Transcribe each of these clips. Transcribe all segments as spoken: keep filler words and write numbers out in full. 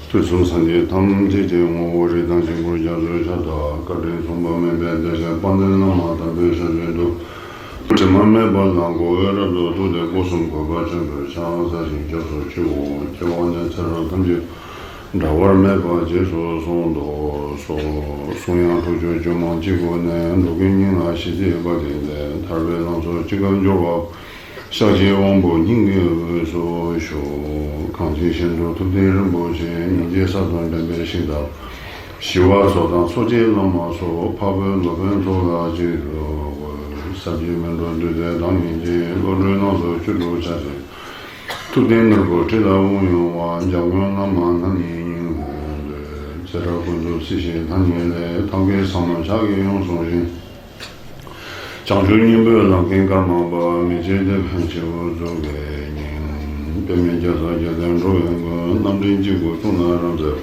དུས་གསུམ་སངས་རྒྱས་ཐམས་ཅད་ཀྱི་ངོ་བོ་རིགས་དང་དཀྱིལ་འཁོར་རྒྱ་མཚོའི་ཁྱབ་བདག་བཀའ་དྲིན་མཚུངས་པ་མེད་པའི་བདེ་ཆེན་དཔལ་ལྡན་བླ་མ་དམ་པའི་ཞབས་རྗེས་སུ། དྲི་མ་མེད་པ་ལ་མགོ་བོས་རབ་ཏུ་བཏུད་དེ་སྒོ་གསུམ་གུས་པ་ཆེན་པོས་ཕྱག་འཚལ་ཞིང་སྐྱབས་སུ་མཆིའོ། སྐྱེ་བ་ནས་ཚེ་རབས་ཐམས་ཅད་འབྲལ་བར་མེད་པ་རྗེས་སུ་བཟུང་དུ་གསོལ། གསུང་དབྱངས་དྲུག་ཅུ་ཅུ་མང་གཅིག་པུ་ནས། འགྲོ་ཀུན་སྙིང་ལ་ཞི་བདེའི་བ་དན་ལྡན། ཐར་པའི་ལམ་སོགས་ཅི་དགར་འབྱོར་བ། ཤཱཀྱའི་དབང་པོ་སྙིང་གི་དབུས་སུ་བཞུགས། གང་ཇི་བཞིན་དུ་ཐུབ་བསྟན་རིན་པོ་ཆེ། སྙིང་རྗེའི་ས་བོན་ལྡན་པའི་ཤིང་རྟ། ཞི་བ་འཚོ་དང་འཚོ་བྱེད་བླ་མ་སོགས། འཕགས་བོད་སློབ་དཔོན་ཚོགས་ལ་རྗེས་སུ་འབུལ། ཟབ་ཆོས་སྨིན་གྲོལ་བདུད་རྩིའི་བདག་ཉིད་ཀྱི། བློ་གྲོས་རྣམས་སུ་བཅུད་དུ་བྱ་ཞིང་། ཐུབ་བསྟན་ནོར་བུ་ཁྲི་ལ་དབུགས་དབྱུང་བ། འཇམ་མགོན་བླ་མ་རྣམ་གཉིས་སྙིང་དུ་འདོད། ཚེ་རབས་ཀུན་ཏུ་སྲིད་ཞིའི་ཐ་སྙད་ལས། ཐབས་མཁས་ཟབ་མོ་ཕྱག་གིས་ཡོངས་བཟུང་ཞིང་། བྱང་ཆུབ་སྙིང་པོའི་ལམ་མཁན་ཀརྨ་པ། མི་ཕྱེད་དད་པའི་སྤྱི་བོར་གཙུག་གི་སྙིང་། པདྨས་བརྒྱ་རྩ་བརྒྱད་ལྡན་འགྲོ་བའི་མགོན། རྣམ་འདྲེན་སྤྱི་བོས་གཙུག་ན་རབ་མཛེས།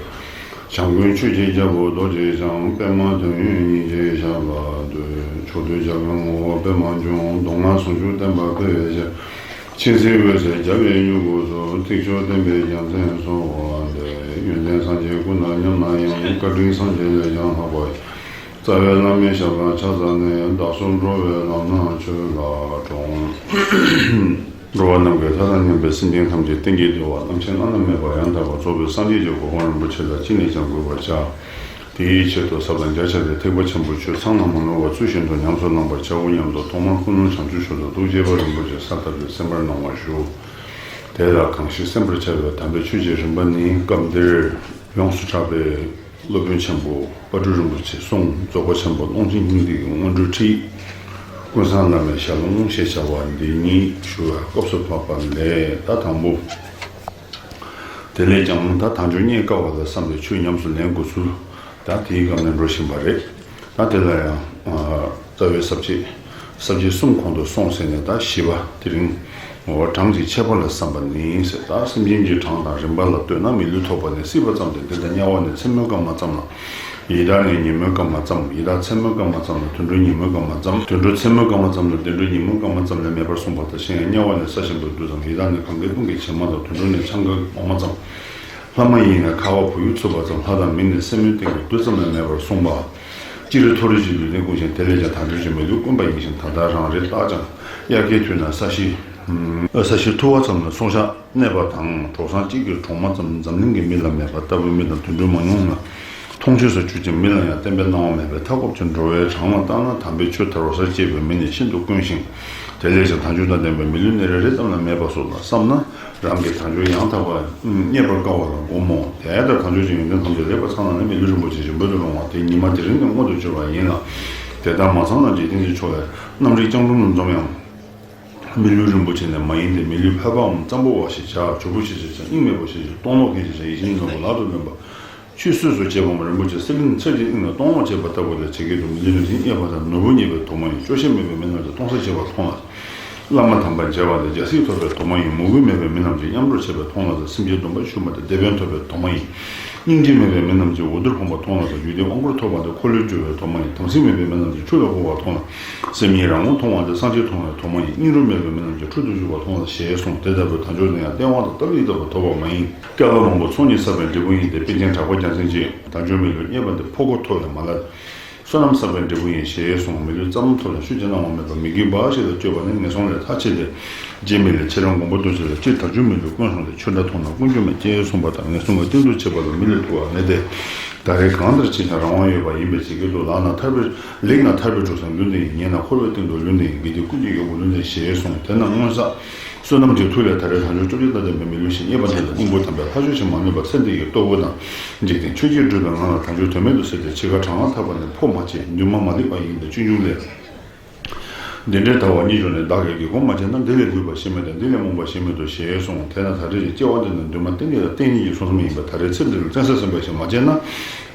བྱམས་མགོན་ཆོས་ཀྱི་རྒྱལ་པོ་རྡོ་རྗེ་འཆང་། པདྨ་དོན་ཡོད་སྙིང་རྗེའི་ཞབས་ལ་འདུད། མཆོག་ཐུན་རྒྱལ་པོའི་ངོ་བོ་པདྨ་འབྱུང་། མདོ་སྔགས་ཟུང་འཇུག་བསྟན་པ་སྤེལ་བའི་ཕྱིར། མཁྱེན་བརྩེའི་འོད་ཟེར་བརྒྱ་པའི་མྱུ་གུ་སོགས། ཐེག་མཆོག་བསྟན་པའི་རྒྱལ་མཚན་གསོལ་བ་འདེབས། ཡོན་ཏན་སངས་རྒྱས་ཀུན་དང་མཉམ་ན་ཡང་། བཀའ་དྲིན་སངས་རྒྱས་ལས་ཀྱང་ལྷག་པ་ཡི། རྩ་བའི་བླ་མའི་ཞབས་ལ་ཕྱག་འཚལ་ནས། བདག་སོགས་འགྲོ་བའི་ལམ་སྣ་ཆོས་ལ་དྲངས། འགྲོ་བ་རྣམས་ཀྱི་མཐའ་དང་མཉམ་པའི་སེམས་ཅན་ཐམས་ཅད་གཏན་གྱི་བདེ་བ་རྣམ་མཁྱེན་བླ་ན་མེད་པ་ཡང་དག་པར་རྫོགས་པའི་སངས་རྒྱས་ཀྱི་གོ་འཕང་རིན་པོ་ཆེ་ལ་ཅི་ནས་ཀྱང་འགོད་པར་བྱ། དེའི་ཆེད་དུ་ཟབ་དང་རྒྱ་ཆེ་བའི་ཐེག་པ་ཆེན་པོའི་ཆོས་ཚང་ལ་མ་ནོར་བ་ཚུལ་བཞིན་དུ་ཉམས་སུ་བླང་བར་བྱའོ་སྙམ་དུ་ཐོག་མར་ཀུན་སློང་བྱང་ཆུབ་མཆོག་ཏུ་ཐུགས་དགྱེས་པ་རིན་པོ་ཆེ་གསལ་བཏབ་སྟེ་གསན་པར་གནང་བར་ཞུ། དེ་ལ་གང་ཞིག་གསན་པར་བྱ་བའི་དམ་པའི་ཆོས་ཀྱི་རིམ་པ་ནི། སྐབས་འདིར་ཡོངས་སུ་གྲགས་པའི་སློབ་དཔོན་ཆེན་པོ་དཔལ་སྤྲུལ་རིན་པོ་ཆེ་གསུང་རྫོགས་པ་ཆེན་པོ་ཀློང་ཆེན་སྙིང་ཐིག་གི་སྔོན་འགྲོའི་ཁྲིད། ཀུན་བཟང་བླ་མའི་ཞལ་ལུང་ཞེས་བྱ་བ་འདི་ཉིད་ཞུ་བའི་སྐབས་སུ་བབ་པ་ལས། ད་དང་པོ། དེ་ལས་ཀྱང་ད་དལ་འབྱོར་རྙེད་དཀའ་བ་ལ་བསམ་པའི་ཆོས་ཉམས་སུ་ལེན་དགོས་ཚུལ། ད་དེའི་སྒང་ནས་འགྲོ་བཞིན་པ་རེད། ད་དེ་ལ་ཡང་། ཨ། རྩ་བའི་ས་བཅད། ས་བཅད་གསུམ་གོང་དུ་སོང་ཟེར་ནས་ད་བཞི་པ་དེ་རིང་། ངོ་བོ་གྲངས་ཀྱི་ཁྱད་པར་ལ་བསམ་པ་ནི་ཟེར། ད་སེམས་ཅན་གྱི་གྲངས་དང་རིམ་པ་ལ་ལྟོས་ན་མི་ལུས་ཐོབ་པ་ནས་སྲིད་པ་ཙམ་སྟེ། འདི་ལྟར་དམྱལ་བ་ནས་མཚན་མོའི་སྐར་མ་ཙམ་ལ། ཡི་དྭགས་ནས་ཉིན་མོའི་སྐར་མ་ཙམ། ཡི་དྭགས་མཚན་མོའི་སྐར་མ་ཙམ་ལ། དུད་འགྲོ་ཉིན་མོའི་སྐར་མ་ཙམ། དུད་འགྲོ་མཚན་མོའི་སྐར་མ་ཙམ་ལ། བདེ་འགྲོ་ཉིན་མོའི་སྐར་མ་ཙམ་ལས་མེད་པར་གསུངས་པ་དང་། གཞན་ཡང་དམྱལ་བ་ནས་ས་ཆེན་པོའི་རྡུལ་ཙམ། ཡི་དྭགས་ནས་གངྒཱའི་ཀླུང་གི་བྱེ་མ་ཙམ། དུད་འགྲོ་ནས་ཆང་གི་འོ་མ་ཙམ། ལྷ་མ་ཡིན་ན་ཁ་བ་བུ་ཡུག་འཚུབ་པ་ཙམ། ལྷ་དང་མི་ནི་སེན་མོའི་སྟེང་གི་རྡུལ་ཙམ་ལས་མེད་པར་གསུངས་པ། སྤྱིར་མཐོ་རིས་ཀྱི་ལུས་རྟེན་ཀུན་ཞིག་དེ་ལས་ཀྱང་དལ་འབྱོར་གྱི་མི་ལུས་དཀོན་པ་ཡིན་ཞིང་། ད་ལྟ་རང་རེ་རྟག་ཅིང་དབྱར་ཁའི་དུས་ན་ས་གཞི། ས་གཞི་ཐུ་བ་ཙམ་ལ་སྲུང་བྱ་གནས་པ་དང་། གྲོགས་བཟང་གཅིག་གི་གྲོགས་མ་ཙམ། འཛམ་གླིང་གི་མི་ལ་མེད་པ་ལྟ་བུའི་མི་དང་དུད་འགྲོ་མང་ཉུང་ལ་མཐོང་ཆོས་སུ་གྱུར་ཅིང་། མི་ལ་ཡང་བསྟན་པའི་སྣང་བ་མེད་པས་མཐའ་འཁོབ་ཅིང་། འགྲོ་བའི་གྲངས་ལ་བརྟགས་ན། དམ་པའི་ཆོས་དར་བར་གཅེས་པའི་མི་ནི་ཤིན་ཏུ་དཀོན་ཞིང་། དེ་ལས་ཀྱང་དལ་འབྱོར་དང་ལྡན་པའི་མི་ལུས་ནི་རེ་རེ་ཙམ་ལས་མེད་པ་སོགས་ལ་བསམ་ན། རང་གི་དལ་འབྱོར་ཡང་དག་པར་རྙེད་པར་དཀའ་བ་ལ་བསྒོམ་མོ། དེ་ལྟར་དལ་འབྱོར་གྱི་ཡོན་ཏན་ཐམས་ཅད་ལེགས་པར་ཚང་ན་ནི། མི་ལུས་རིན་པོ་ཆེ་ཆེན་པོ་དུ་རུང་བ་དེ་ཉི་མ་དེ་རིང་ནས་མངོན་དུ་གྱུར་པ་ཡིན་ལ། དེ་ལྟར་མ་ཚང་ན་འཇིག་རྟེན་གྱི་ཕྱོགས་ལས་རྣམ་རིག་རྐྱང་དྲུང་དུ་འཛོམས་ཡང་། མི་ལུས་རིན་པོ་ཆེ་ནི་མ་ཡིན་ཏེ། མི་ལུས་ཕལ་པའམ་ཙམ་པོ་བ་ཞེས་བྱ། གྱོག་པོ་ཞེས་བྱ། སྙིང་མེད་པ་ཞེས་བྱ། སྟོང་ལོག་མཁན་ཞེས་བྱ། ཡིད་བཞིན་ནོར་བུ་ལག་ཏུ་ལོན་པ། ཆུད་ཟོས་སུ་བྱེད་པའམ་རིན་པོ་ཆེ་གསེར་སྦྲེང་ཚལ་གྱི་དབྱིངས་ལ་གཏོང་ལོག་བྱེད་པ་ལྟ་བུ་ལ་བྱེད་ཀྱི་འདུག། མི་ལུས་རིན་ཆེན་རྙེད་པ་དང་། ནོར་བུ་རྙེད་པའི་དོགས་མ་ཡིན། སྐྱོ་ཤས་མེད་པའི་མི་རྣམས་ཀྱིས་སྟོང་གསར་བྱེད་པར་མཐོང་ལ། བླ་མ་དམ་པ་མཇལ་བ་དང་རྒྱལ་སྲིད་ཐོབ་པའི་དོགས་མ་ཡིན། མོས་གུས་མེད་པའི་མི་རྣམས་ཀྱིས་མཉམ་འགྲོགས་བྱེད་པར་མཐོང་ལ། སེམས་ཅན་སྡོམ་པ་ཞུ་མ་དང་དེད་དཔོན་ཐོབ་པའི་དོགས་མ་ཡིན། སྙིང་རྗེ་མེད་པའི་མི་རྣམས་ཀྱིས་འོ་ཟླར་ཕོངས་པར་མཐོང་ལ། རྒྱུད་སྡེ་དབང་བསྐུར་ཐོབ་པ་དང་འཁོར་ལོས་སྒྱུར་བའི་དོགས་མ་ཡིན། དམ་ཚིག་མེད་པའི་མི་རྣམས་ཀྱིས་ཆུ་ལ་ཕོག་པར་མཐོང་ལ། སེམས་ཉིད་རང་ངོ་མཐོང་བ་དང་སངས་རྒྱས་མཐོང་བའི་དོགས་མ་ཡིན། སྙིང་རུས་མེད་པའི་མི་རྣམས་ཀྱིས་ཁྲོད་དུ་ཞུགས་པར་མཐོང་ལ་ཞེས་གསུངས། དེ་ལྟ་བུའི་དལ་འབྱོར་ནི་ཡང་སྟེས་དབང་དང་སྟབས་ཡིག་ལྟ་བུར་ཐོབ་པ་མ་ཡིན། བསྐལ་པ་མང་པོ་ཚོགས་གཉིས་བསགས་པའི་འབྲས་བུ་ཡིན་ཏེ། དཔལ་ཆེན་གྲགས་པ་རྒྱལ་མཚན་གྱིས། དལ་འབྱོར་མི་ལུས་རྙེད་པ་འདི་ཕོ་རྒོད་ཐོབ་པས་མ་ལགས། བསོད་ནམས་བསགས་པའི་འབྲས་བུ་ཡིན་ཞེས་གསུངས། མི་ལུས་ཙམ་ཐོབ་ཀྱང་ཤུགས་ཀྱིས་གནང་བ་མེད་པར། མི་དགེ་བ་ཞིག་ལ་སྤྱོད་པ་ནི་ངན་སོང་ལས་ཐར་ཆེད་དེ། རྗེ་མི་ལས་ཁྱེད་རང་མགོན་པོ་རྡོ་རྗེ་ལ། སྤྱིར་དལ་འབྱོར་མི་ལུས་ཀུན་བསྲུངས་ཏེ། ཆོས་འདྲ་མཐོང་ན་ཀུན་འགྱུར་མེད། ཅེས་གསུངས་པ་ལྟར་ངན་སོང་གི་གཏིང་དུ་ཆས་པ་ལ་མི་ལུས་ཐུབ་པ་མེད་དེ། ད་རེས་གང་ལྟར་ཅི་བྱ་རང་དབང་ཡོད་པ་ཡིན་པས་བྱེད་ཀྱི་འདུག། ལག་ན་ཐར་པའི་ལེགས་ན་ཐར་པའི་གྲུ་གཟིངས་ལུས་འདི་ཡིན། ཉེས་ན་འཁོར་བའི་གཏིང་དུ་ལུས་འདི་ཡིན། དགེ་སྡིག་ཀུན་གྱི་ཡོལ་གོ་ལུས་འདི་ཡིན་ཞེས་གསུངས། དེས་ན་སྔོན་བསགས་བསོད་ནམས་ཀྱི་མཐུ་ལས་ད་རེས་དལ་འབྱོར་བཅོ་བརྒྱད་དང་ལྡན་པའི་མི་ལུས་ཤིག་རྙེད་པ་འདི་ལ་སྙིང་པོ་དམ་པའི་ལྷ་ཆོས་ཤིག་མ་ལུས་པ་ཚེ་འདི་ཡི་ལྟོ་གོས་དང་། འཇིག་རྟེན་ཆོས་བརྒྱད་སྒྲུབ་པའི་ངང་ལ་དལ་འབྱོར་དོན་མེད་དུ་ཟད་དེ། འཆི་ཁ་གྲང་བ་ཐག་པ་ནས་འཕོ་མ་བྱེད། འདུན་མ་མ་ལེགས་པ་ཡིན་ཏེ། སྤྱོད་འཇུག་ལས། འདི་འདྲའི་ལྟ་བ་གཉིས་བྱུང་ནས། བདག་གིས་དགེ་སྒོ་མ་བྱས་ན། འདི་ལས་ལུས་པ་ཞིག་མེད་དེ། འདི་ལས་རྨོངས་པ་ཞིག་མི་འདུག་ཞེས་གསུངས། དེས་ན་ད་རེས་ཀྱི་སྐྱེ་བ་འདི་ནི་འདུན་མ་གཏན་གྱི་དང་གཏན་ཉིད་ཀྱི་སོང་ཙམ་ཡིན་པས། ད་རེས་ཚེ་འདི་ལ་བཙན་ས་ཟིན་པ་ཞིག་མ་བྱས་ན།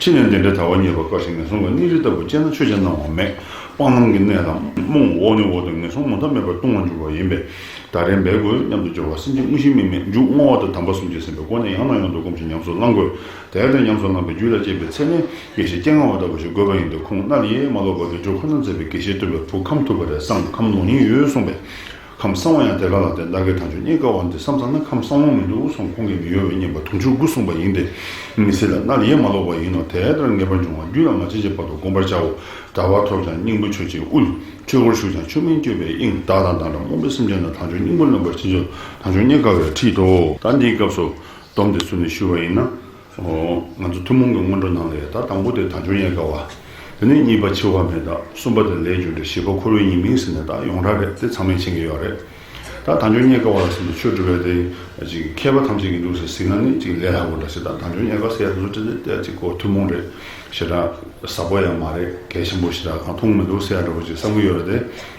ཕྱི་ནས་འདི་འདྲའི་དལ་བ་རྙེད་པ་དཀའ་ཞིང་། ངན་སོང་གི་གནས་རིས་ལྟ་བུ་སྤྱད་ན་ཆོས་ཀྱི་སྣང་བ་མེད། སྤང་བླང་གི་གནས་ལ་རྨོངས་འོག་ནས་འོག་ཏུ་ངན་སོང་མུ་མཐའ་མེད་པར་ལྟུང་བར་འགྱུར་བ་ཡིན་པས། ད་རེས་འབད་དགོས་སྙམ་དུ་སྦྱོར་བ་སེམས་ཀྱི་དངོས་གཞི་དམིགས་མེད་མཇུག་བསྔོ་བ་དང་དམ་པ་གསུམ་གྱི་སེམས་པའི་སྒོ་ནས་ཡང་ནས་ཡང་དུ་བསྒོམ་ཞིང་ཉམས་སུ་བླང་དགོས། དེ་ལྟར་ཉམས་སུ་བླངས་པའི་རྒྱུད་ལ་སྐྱེས་པའི་ཚེ་ནི་དགེ་བཤེས་སྤྱན་སྔ་བ་ལྟ་བུ་ཞིག་དགོས་པ་ཡིན་ཏེ། ཁོང་སླར་ཡང་མ་ལོག་པར་དུ་སྦྱོར་ཁོ་ན་མཛད་པའི་དགེ་བཤེས་ཐུབ་པའི་བུ་ཁམས་ཐུབ་པ་རེད་བསམ། ཁམས་ལོག་ཉེན་ཡོད་གསུངས་པས། ཁམས་གསང་བ་ཡང་དེ་ག་ལ་བརྟེན་བདག་གིས་དལ་འབྱོར་རྙེད་དཀའ་བ་འདི་བསམ་ཚར་ན་ཁམས་གསང་བ་མི་འདུག་གསུངས། ཁོང་གིས་མི་གཡོ་བའི་བསྙེན་པ་དུང་ཕྱུར་དགུ་གསུངས་པ་ཡིན་ཏེ། མི་ཚེ་ལ་མནར་ཡས་མ་ལོག་པ་ཡིན་ནོ། དེ་ལྟར་ངེས་པར་འབྱུང་བ་རྒྱུད་ལ་མ་མཆིས་ཀྱི་བར་དུ་བསྒོམ་པར་བྱའོ། དལ་བ་ཐོབ་ཀྱང་སྙིང་པོ་ཆོས་ཀྱི་དབུལ། ཆོས་སྒོར་ཞུགས་ཀྱང་ཆོས་མིན་སྤྱོད་པའི་དབྱིངས། བདག་དང་བདག་འདྲ་རྨོངས་པའི་སེམས་ཅན་རྣམས། དལ་འབྱོར་སྙིང་པོར་ལེན་པར་ཕྱིན་ཆོག། དལ་འབྱོར་རྙེད་དཀའ་བའི་ཁྲིད་དོ། ད་འདིའི་སྐབས་སུ་སྡོམ་དེ་ཚུལ་ནས་ཞུ་བ་ཡིན་ན། ཨོ། ང་ཚོ་ཐུན་མོང་གི་སྔོན་འགྲོ་ནང་ལ་ཡང་ད་དང་པོ་དེ་དལ་འབྱོར་རྙེད་དཀའ་བ། དེ་ནས་གཉིས་པ་འཆི་བ་མེད་དག། གསུམ་པ་དེ་ལས་རྒྱུ་འབྲས། བཞི་པ་འཁོར་བའི་ཉེས་དམིགས་ཟེར་ནས་ད་ཡོངས་གྲགས་རེད། དེ་ཚང་མས་མཁྱེན་གྱི་ཡོད་རེད། ད་དལ་འབྱོར་རྙེད་དཀའ་བ་ལ་སོགས་པའི་ཆོས་སྒྲུབ་པའི་དེ་ཅིག་མཁས་པ་ཐམས་ཅད་ཀྱིས་འདུག་ཟེར་གཟིགས་ན་ནི་ཅིག་ལས་སླ་པོ་འདྲ་ཞིག། ད་དལ་འབྱོར་རྙེད་དཀའ་ཟེར་ཡ་དེ་ཚོ་དེ་དེ་ཅིག་གོ་ཐུན་མོང་རེད། ཞེ་དྲག་ཟབ་པོ་ཡང་མ་རེད། གལ་ཆེན་པོ་ཞེ་དྲག་གང་མཐོང་མི་འདུག་ཟེར་ཡ་འདྲ་པོ་ཅིག་བསམ་གྱི་ཡོད་རེད་དེ།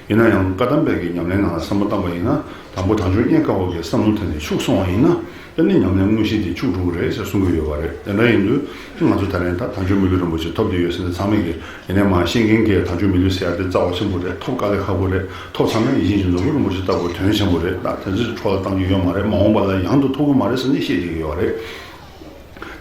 ཡིན་ན་ཡང་བཀའ་གདམས་པའི་གི་ཉམས་ལེན་ནང་ལ་བསམ་བློ་བཏང་པ་ཡིན་ན། དང་པོ་དལ་འབྱོར་རྙེད་དཀའ་བ་གི་བསམ་བློ་དེ་ནས་འཆུག་སོང་བ་ཡིན་ན། དེ་ནི་ཉམས་ལེན་དངོས་གཞི་དེ་འཆུག་འགྲོ་གི་རེད་ཟེར་གསུང་གི་ཡོད་པ་རེད། དེ་འདྲ་ཡིན་དུས་ང་ཚོ་ད་རེས་ད་དལ་འབྱོར་མི་ལུས་རིན་པོ་ཆེ་ཐོབ་བསྡད་ཡོད་ཟེར་ནས་ཚང་མས་ཀྱི་ཡིན་ནའི་མ་ཤེས་མཁན་གྱི་དལ་འབྱོར་མི་ལུས་ཟེར་ཡ་དེ་རྩ་བ་ཆེན་པོ་རེད། ཐོབ་དཀའ་ལས་ཁག་པོ་རེད། ཐོབ་ཚར་ན་ཡིད་བཞིན་གྱི་ནོར་བུ་རིན་པོ་ཆེ་ལྟ་བུ་དོན་ཆེན་པོ་རེད། ད་དེ་ཚོ་འཕྲོ་བརླག་གཏང་རྒྱུ་ཡོད་མ་རེད། མ་འོངས་པ་ལ་ཡང་དུ་ཐོབ་ཀྱི་མ་རེད་ཟེར་ནས་བཤད་བསྡད་ཀྱི་ཡོད་རེད།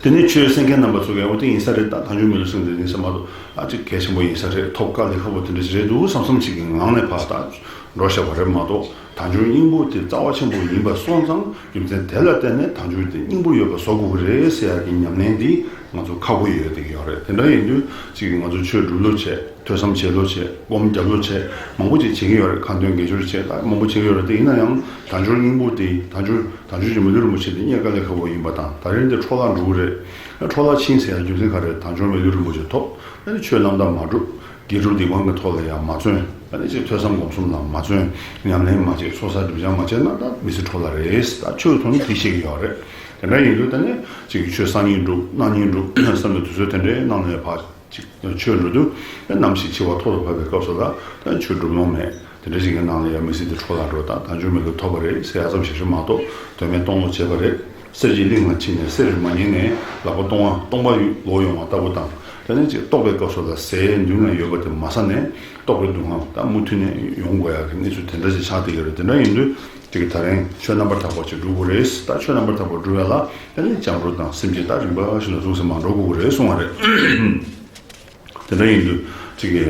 དེ་ནས་ཆོས་གསན་མཁན་རྣམ་པ་ཚོ་གས་འོ་དེ་ཡིན་ས་རེད། ད་དལ་འབྱོར་མི་ལུས་ཟེར་འདི་ཡིན་ས་མ་གཏོགས་ཨ་ཅིག་གལ་ཆེན་པོ་ཡིན་ས་རེད། ཐོབ་དཀའ་ལས་ཁག་པོ་དེ་འདྲ་ཞིག་རེད་འདུག་བསམ་བསམ་ཞིག་གི་ངང་ནས་ཕར་ད་འགྲོ་བཞག་པ་རེད་མ་གཏོགས། དལ་འབྱོར་སྙིང་པོ་དེ་རྩ་བ་ཆེན་པོ་ཡིན་པ་སོང་ཙང་རྒྱུ་མཚན་དེ་ལ་བརྟེན་ནས་དལ་འབྱོར་དེ་སྙིང་པོ་ཡོད་པ་བཟོ་དགོས་ཀྱི་རེད་ཟེར་ཡ་གི་ཉམས་ལེན་འདི་ང་ཚོ་ཁག་པོ་ཡོད་བསྡད་ཀྱི་ཡོད་རེད། དེ་འདྲ་ཡིན་དུས་ཅིག་ང་ཚོ་ཆོས་སྒྲུབ་ལོ་བྱས། ཐོས་བསམ་བྱེད་ལོ་བྱས། སྒོམ་རྒྱབ་ལོ་བྱས། མང་པོ་ཅིག་བྱེད་ཀྱི་ཡོད་རེད། ཁ་འདོན་དགེ་སྦྱོར་བྱས། ད་མང་པོ་བྱེད་ཀྱི་ཡོད་རེད། དེ་ཡིན་ན་ཡང་དལ་འབྱོར་སྙིང་པོ་དེ་དལ་འབྱོར་དལ་འབྱོར་གྱི་མི་ལུས་རིན་པོ་ཆེ་དེ་རྙེད་དཀའ་ལས་ཁག་པོ་ཡིན་པ་དང་། ད་རེས་འདི་འཕྲོ་བརླག་འགྲོ་གི་རེད། འཕྲོ་བརླག་ཕྱིན་ཟེར་ཡ་རྒྱུ་མཚན་ག་རེ་རེད། དལ་འབྱོར་མི་ལུས་རིན་པོ་ཆེ་ཐོབ། ཨ་ནི་ཆོས་རྣམ་དག་མ་སྒྲུབ། དགེ་སྒྲུབ་སྡིག་སྤང་གི་ཐོག་ལ་ཡང་མ་བརྩོན། ཨ་ནི་ཅིག་ཐོས་བསམ་སྒོམ་གསུམ་ལ་མ་བརྩོན། ཉམས་ལེན་མ་བྱེད། ཚོགས་བསགས་སྒྲིབ་སྦྱང་མ་བྱས་ན་ད་མི་ཚེ་འཕྲོ་བརླག་རེད། ད་ཆོས་ཐོག་ནས་དེ་བཤད་ཀྱི་ཡོད་རེད། དེ་འདྲ་ཡིན་དུས་ད་ནི་ཅིག་ཆོས་བསགས་སྙིང་སྒྲུབ་གནང་སྙིང་སྒྲུབ་བསམ་པའི་དུས་ཚོད་དེ་འདྲའི་ནང་ལ་ཕར་ཅིག་ཆོས་འགྲོ་དུས་ནམ་ཞིག་འཆི་བ་ཐོག་ཏུ་བབས་པའི་སྐབས་སུ་ལ་ད་ཆོས་སྒྲུབ་ལོང་མེད། དེ་འདྲ་ཞིག་གི་ནང་ལ་ཡང་མི་ཚེ་འདི་འཕྲོ་བརླག་འགྲོ། ད་དལ་འབྱོར་མི་ལུས་ཐོབ་པ་རེད་ཟེར་ཡ་ཙམ་ཞིག་རེད་མ་གཏོགས་དོན་མེད་སྟོང་ལོག་བྱས་པ་རེད། གསེར་གྱི་གླིང་ལ་ཕྱིན་ནས་གསེར་མ་རྙེད་ནས་ལག་པ་སྟོང་བ་སྟོང་པ་ལོག་ཡོང་བ་ལྟ་བུ་དང་། དེ་ནས་ཅིག་ལྟོགས་པའི་སྐབས་སུ་ལ་ཟས་མདུན་ན་ཡོད་པ་དེ་མ་ཟ་ནས་ལྟོགས་པའི་སྡུག་བསྔལ་ད་མུ་མཐུད་ནས་ཡོང་དགོས་ཡག་གི་གནས་ཚུལ་དེ་འདྲ་ཞིག་ཆགས་བསྡད་ཡོད་རེད། དེ་འདྲ་ཡིན་དུས་ཅིག་ད་རིང་ཆོས་རྣམ་པར་དག་པ་ཅིག་སྒྲུབ་དགོས་རེད། ད་ཆོས་རྣམ་པར་དག་པ་སྒྲུབ་ཡ་ལ་དེ་ནས་སྐྱབས་འགྲོ་དང་སེམས་བསྐྱེད་ད་རིམ་པ་བཞིན་དུ་ཟུང་ཟིན་མ་འགྲོ་དགོས་ཀྱི་རེད་གསུང་བ་རེད། དེ་འདྲ་ཡིན་དུས་ཅིག་གིས་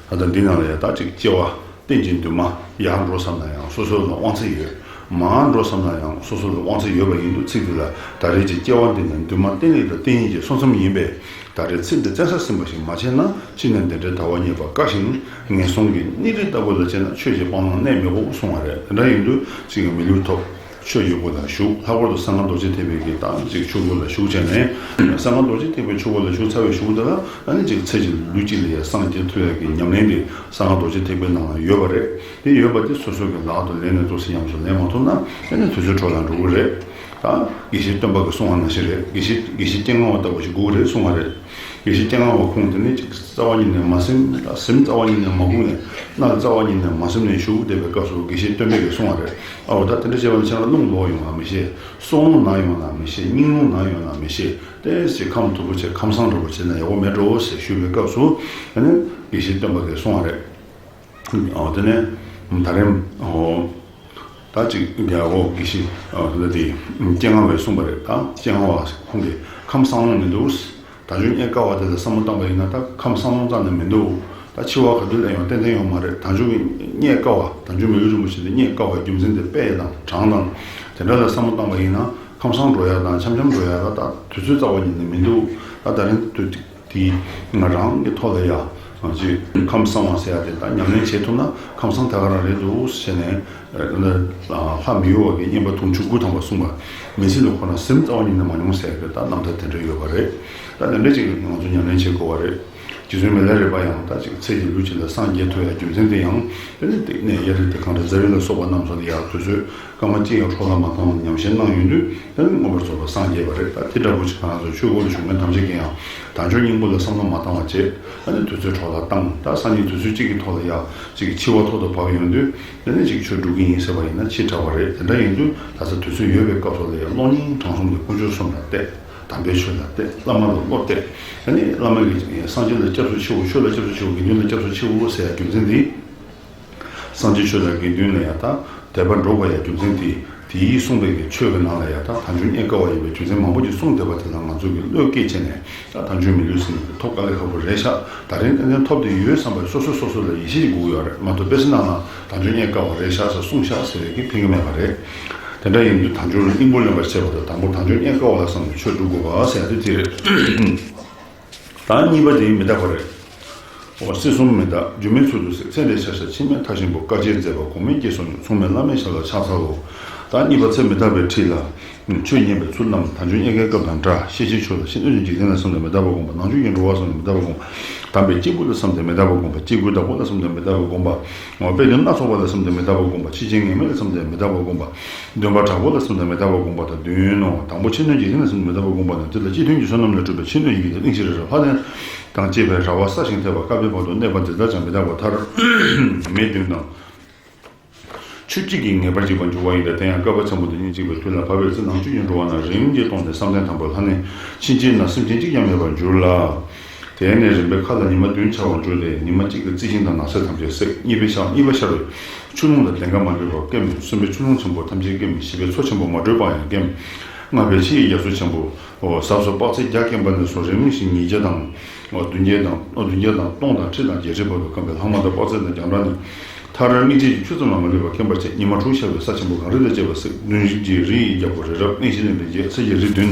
ད་ལྟ་འདི་ནང་ལ་ཡ་ད་ཅིག་སྐྱེ་བ་རྟེན་ཅིང་འདུན་མ་ཡར་འགྲོ་བསམ་ན་ཡང་སོ་སོ་ལ་དབང་ཚད་ཡོད། མར་འགྲོ་བསམ་ན་ཡང་སོ་སོ་ལ་དབང་ཚད་ཡོད་པ་ཡིན་དུས་ཚིག་འདི་ལ་ད་རེས་ཀྱི་སྐྱེ་བ་འདི་ནི་འདུན་མ་རྟེན་ལས་དང་རྟེན་ཡིན་གྱི་གསུང་མཚམས་ཡིན་པས། ད་རེས་ཚེ་འདི་བཙན་ས་ཟིན་པ་ཞིག་མ་བྱས་ན་ཕྱི་ནས་འདི་འདྲའི་དལ་བ་རྙེད་པ་དཀའ་ཞིང་ངན་སོང་གི་གནས་རིས་ལྟ་བུ་ལ་སྤྱད་ན་ཆོས་ཀྱི་སྤང་བླང་གནད་མི་དགོས་གསུང་བ་རེད། དེ་འདྲ་ཡིན་དུས་ཅིག་གིས་མི་ལུས་ཐོབ། ཆོས་ཀྱི་སྒོ་ལ་ཞུགས། ལྷག་པར་དུ་གསང་སྔགས་རྡོ་རྗེ་ཐེག་པའི་གི་དང་ཅིག་ཆོས་སྒོ་ལ་ཞུགས་བྱས་ནས། གསང་སྔགས་རྡོ་རྗེ་ཐེག་པའི་ཆོས་སྒོ་ལ་ཞུགས་ཚར་བའི་གཞུག་དེ་ལ་ཨ་ནི་ཅིག་ཚེ་གཅིག་ལུས་གཅིག་ལ་ཡང་སངས་རྒྱས་ཐུབ་ཡག་གི་ཉམས་ལེན་དེ་གསང་སྔགས་རྡོ་རྗེ་ཐེག་པའི་ནང་ལ་ཡོད་པ་རེད། དེ་ཡོད་པ་དེ་སོ་སོ་གི་ལག་ཏུ་ལེན་ནས་འདུག་སེ་ཉམས་སུ་ལེན་མ་ཐུབ་ན་ཨ་ནི་དུས་ཚོད་འཕྲོ་བརླག་འགྲོ་གི་རེད། ད་དགེ་བཤེས་སྟོན་པ་གིས་གསུངས་པ་ནང་བཞིན་རེད། དགེ་བཤེས་དགེ་བཤེས་སྤྱན་སྔ་བ་ལྟ་བུ་ཞིག་དགོས་ཀྱི་རེད་གསུང་བ་རེད། དགེ་བཤེས་སྤྱན་སྔ་བ་ཁོང་དེ་ནི་ཅིག་རྩ་བ་ཉིད་ནས་མ་ཟིན། ད་སེམས་རྩ་བ་ཉིད་ནས་མ་ཁུག་ནས་རྣ་རྩ་བ་ཉིད་ནས་མ་ཟིན་ནས་བཞུགས་བསྡད་པའི་སྐབས་སུ་དགེ་བཤེས་སྟོན་པས་ཀྱིས་གསུང་བ་རེད། ཨའོ་ད་དེ་འདྲ་བྱས་པ་ན་ཁྱེད་རང་རླུང་ལོག་ཡོང་ལ་མི་ཤེས། སྲོག་རླུང་ན་ཡོང་ལ་མི་ཤེས། སྙིང་རླུང་ན་ཡོང་ལ་མི་ཤེས། ཏོག་ཙམ་ཁམས་དུ་བོ་བྱས་ཁམས་སངས་འགྲོ་བོ་བྱས་ན་ཡག་པོ་མེད་འགྲོ་ཟེར་ཞུས་པའི་སྐབས་སུ་ཨ་ནི་དགེ་བཤེས་སྟོན་པ་གིས་གསུང་བ་རེད། ཨོ་དེ་ནས་ད་རེས་ཨོ་ད་ཅིག་རྒྱལ་པོ་དགེ་བཤེས་ཨོ་དེ་དེ་སྤྱན་སྔ་བས་གསུངས་པ་རེད། ད་སྤྱན་སྔ་བ་ཁོང་གིས་ཁམས་སངས་ལོང་མི་འདུག། དལ་འབྱོར་རྙེད་དཀའ་བ་དེ་ལ་བསམ་བློ་བཏང་པ་ཡིན་ན་ད་ཁམས་སངས་ལོང་རྩ་ནས་མི་འདུག། ད་འཆི་བ་ག་དུས་སླེབས་ཡོང་ཏན་ཏན་ཡོད་མ་རེད། དལ་འབྱོར་གྱི་རྙེད་དཀའ་བ་དལ་འབྱོར་མི་ལུས་རིན་པོ་ཆེ་དེ་རྙེད་དཀའ་བའི་རྒྱུ་མཚན་དེ་དཔེ་དང་གྲངས་དང་དེ་འདྲ་ལ་བསམ་བློ་བཏང་པ་ཡིན་ན་ཁམས་སངས་འགྲོ་ཡ་དང་འཆམ་འཆམ་འགྲོ་ཡ་ལ་ད་དུས་ཚོད་རྩ་བ་ཉིད་ནས་མི་འདུག། ད་ད་རིང་དུས་དེ་ང་རང་གི་ཐོག་ལ་ཡ་ཅིག་ཁམས་སངས་པ་ཟེར་ཡ་དེ་ད་ཉམས་ལེན་བྱེད་ཐུབ་ན་ཁམས་སངས་ད་ག་རང་རེད་འདུག་ཟེར་ནས་ལྷ་མི་གཡོ་བ་གིས་བསྙེན་པ་དུང་ཕྱུར་དགུ་ཐམ་པ་གསུངས་པ་མི་ཚེ་ལ་ཁོ་ན་སེམས་རྩ་བ་ཉིད་ནས་མ་མྱོང་ཟེར་ཡ་དེ་ད་རྣམ་ཐར་དེ་འདྲ་ཡོད་པ་རེད། ད་དེ་འདྲ་ཅིག་ང་ཚོ་ཉམས་ལེན་བྱེད་དགོས་པ་རེད། རྗེ་བཙུན་མི་ལ་རས་པ་ཡང་ད་ཅིག་ཚེ་གཅིག་ལུས་གཅིག་ལ་སངས་རྒྱས་ཐུབ་ཡ་རྒྱུ་མཚན་དེ་ཡང་དེ་ནི་བསྟི་གནས་གཡའ་རི་དེ་གངས་རི་རྫ་རི་ལ་སོགས་པ་རྣམས་སུ་ཡང་དུས་ཚོད་སྐར་མ་གཅིག་ཡང་འཕྲོ་བརླག་མ་བཏང་བར་ཉམས་བཞེས་གནང་ཡོང་དུས་དེ་ནི་མངོན་པར་རྫོགས་པར་སངས་རྒྱས་པ་རེད། ད་དེ་འདྲ་པོ་ཅིག་ང་ཚོ་ཆོས་སྒོ་ལ་ཞུགས་མཁན་ཐམས་ཅད་ཀྱིས་ཡང་དལ་འབྱོར་སྙིང་པོ་ལ་བསམ་བློ་མ་བཏང་བ་བྱས། ད་ནི་དུས་ཚོད་འཕྲོ་བརླག་བཏང་། ད་སང་ཉིན་དུས་ཚོད་གཅིག་གི་ཐོག་ལ་ཡང་ཅིག་འཆི་བ་ཐོག་ཏུ་བབས་ཡོང་དུས་དེ་ནི་ཅིག་ཆོས་སྒྲུབ་ཀྱི་ཡིན་ཟེར་བ་ཡིན་ན་ཕྱིས་དྲགས་པ་རེད། དེ་འདྲ་ཡིན་དུས་ད་ལྟ་དུས་ཚོད་ཡོད་པའི་སྐབས་སུ་ལ་ཡང་གློག་བརྙན་གྲངས་གསུམ་དེ་དཀོན་མཆོག་གསུམ་ལ་གཏད། དམ་པའི་ཆོས་ལ་གཏད། བླ་མ་ལ་བློ་གཏད། ཨ་ནི་བླ་མ་གིས་སངས་རྒྱས་ལ་སྐྱབས་སུ་མཆིའོ། ཆོས་ལ་སྐྱབས་སུ་མཆིའོ། དགེ་འདུན་ལ་སྐྱབས་སུ་མཆིའོ་ཟེར་ཡ་རྒྱུ་མཚན་འདི། སངས་རྒྱས་ཆོས་དང་དགེ་འདུན་ལ་ཡང་དག་དད་པ་འགྲོ་དགོས་ཡ་རྒྱུ་མཚན་འདི། དེའི་གསུངས་པའི་གི་ཆོས་ཀྱི་ནང་ལ་ཡང་ད་དལ་འབྱོར་རྙེད་དཀའ་བ་ཡིན་པའི་རྒྱུ་མཚན་མང་པོ་ཅིག་གསུངས་བསྡད་པ་དེ་ལ་ང་ཚོ་གི་བློས་བཀལ་བྱས་ནས་ད་དལ་འབྱོར་མི་ལུས་ཟེར་ནས་ཐོབ་དཀའ་ལས་ཁག་པོ་རེད་ཤག་ད་རིང་ཏན་ཏན་ཐོབ་བསྡད་ཡོད་བསམ་པ་སོ་སོ་སོ་སོ་ལ་ཡིད་ཆེས་དགོས་ཀྱི་ཡོད་རེད་མ་གཏོགས། དཔེ་ཆ་ནང་ལ་དལ་འབྱོར་རྙེད་དཀའ་བ་རེད་ཤག་ཟེར་གསུངས་ཤག་ཟེར་བའི་གི་ཕན་གི་མེད་པ་རེད། དེ་འདྲ་ཡིན་དུས་དལ་འབྱོར་ལ་སྙིང་པོ་ལེན་པར་བྱེད་པ་དང་དང་པོ་དལ་འབྱོར་རྙེད་དཀའ་བ་ལ་བསམ་ནས་ཆོས་སྒྲུབ་དགོས་པ་ཟེར་ཡ་དེ་དེ་རེད། ད་གཉིས་པ་དེ་མི་རྟག་པ་རེད། འོ་སྲིད་གསུམ་མི་རྟག་སྒྱུ་མའི་ཚུལ་དུ་གཟིགས། ཚེ་འདིའི་ཆ་ཤས་ཕྱི་མའི་མཐའ་བཞིན་པོ། དཀའ་སྤྱད་མཛད་པ་གོང་མའི་དཀྱིལ་སོགས་ཉིད། མཚུངས་མེད་བླ་མའི་ཞབས་ལ་ཕྱག་འཚལ་ལོ། ད་གཉིས་པ་ཚེ་མི་རྟག་པའི་ཁྲིད་ལ། ཆོས་ཉན་པའི་ཚུལ་རྣམས་དལ་འབྱོར་རྙེད་དཀའི་སྐབས་དང་འདྲ། ཤེས་བྱའི་ཆོས་ལ་ཕྱི་སྣོད་ཀྱི་འཇིག་རྟེན་ལ་བསམ་དུ་མི་རྟག་པར་བསྒོམ་པ། ནང་བཅུད་ཀྱི་འགྲོ་བ་བསམ་དུ་མི་རྟག་པར་བསྒོམ་པ། དམ་པའི་སྐྱེས་བུ་ལ་བསམ་དུ་མི་རྟག་པར་བསྒོམ་པ། སྐྱེ་དགུའི་བདག་པོ་ལ་བསམ་དུ་མི་རྟག་པར་བསྒོམ་པ། དཔེ་དོན་སྣ་ཚོགས་པ་ལ་བསམ་དུ་མི་རྟག་པར་བསྒོམ་པ། ཕྱི་རྐྱེན་ངེས་མེད་ལ་བསམ་དུ་མི་རྟག་པར་བསྒོམ་པ། འདུན་པ་དྲག་པོ་ལ་བསམ་དུ་མི་རྟག་པར་བསྒོམ་པ་དང་བདུན་ནོ། དང་པོ་ཕྱི་སྣོད་འཇིག་རྟེན་ལ་བསམ་དུ་མི་རྟག་པར་བསྒོམ་པ་དང་། དེ་ལ་སྤྱི་མཐུན་གྱི་བསོད་ནམས་ལ་སྤྲུལ་པའི་ཕྱི་སྣོད་ཡི་གེ་དང་གླིང་བཞི་རི་རབ་ལྷ་གནས་དང་བཅས་པའི་ར་བ་སྲ་ཞིང་འཐས་པ་བསྐལ་པའི་བར་དུ་གནས་པ་འདི་ལྟར་ཀྱང་མི་རྟག་པ་ཐར་མེད་བདུན་དང་། ཆོས་གཅིག་གིས་ངེས་པར་འཇིག་པར་འགྱུར་བ་ཡིན་ཏེ། དེ་ཡང་བསྐལ་པ་ཆེན་པོ་འདི་ཉིད་གཅིག་པའི་དུས་ལ་བབ་པའི་ཚེ། ནང་བཅུད་ཀྱི་འགྲོ་བ་རྣམས་རིམ་གྱིས་སྟོངས་ཏེ་བསམ་གཏན་དང་པོའི་ལྷ་གནས་ཕྱིན་ཆད་ན་སེམས་ཅན་གཅིག་ཀྱང་མེད་པར་འགྱུར་ལ། དེ་ནས་རིམ་པས་མཁའ་ལ་ཉི་མ་བདུན་འཆར་བར་འགྱུར་ཏེ། ཉི་མ་གཅིག་གི་རྩི་ཤིང་དང་ནགས་ཚལ་ཐམས་ཅད་སྲེག་གཉིས་པའི་ཞག་གཉིས་པ་ཤར་བས་ཆུ་ཀླུང་དང་ལྡན་ཁ་མ་ལུས་པ་སྐེམ། གསུམ་པའི་ཆུ་ཀླུང་ཆེན་པོ་ཐམས་ཅད་སྐེམ། བཞི་པའི་མཚོ་ཆེན་པོ་མ་དྲོས་པ་ཡང་སྐེམ། ལྔ་པའི་ཕྱི་ཡི་རྒྱ་མཚོ་ཆེན་པོ་ཟབས་སུ་དཔག་ཚད་བརྒྱ་སྐེམ་པ་ནས་བཟུང་རིམ་བཞིན་ཉིས་བརྒྱ་དང་བདུན་བརྒྱ་དང་བདུན་བརྒྱ་དང་སྟོང་དང་ཁྲི་དང་བརྒྱད་ཁྲི་བར་དུ་སྐམ་པའི་ལྷག་མ་དང་དཔག་ཚད་དང་རྒྱང་གྲགས་ནི། མཐར་སྨིན་བྱེད་ཀྱི་ཆུ་ཙམ་ལ་མ་ལུས་པ་སྐེམ་པར་བྱེད། ཉི་མ་དྲུག་ཤར་བའི་ས་ཆེན་པོ་གངས་རི་དང་བཅས་པ་བསྲེགས། བདུན་བཞི་རི་ཡི་རྒྱལ་པོ་རི་རབ་གླིང་བཞི་ལྡན་པའི་རྗེ་ཚེ་གི་རི་བདུན།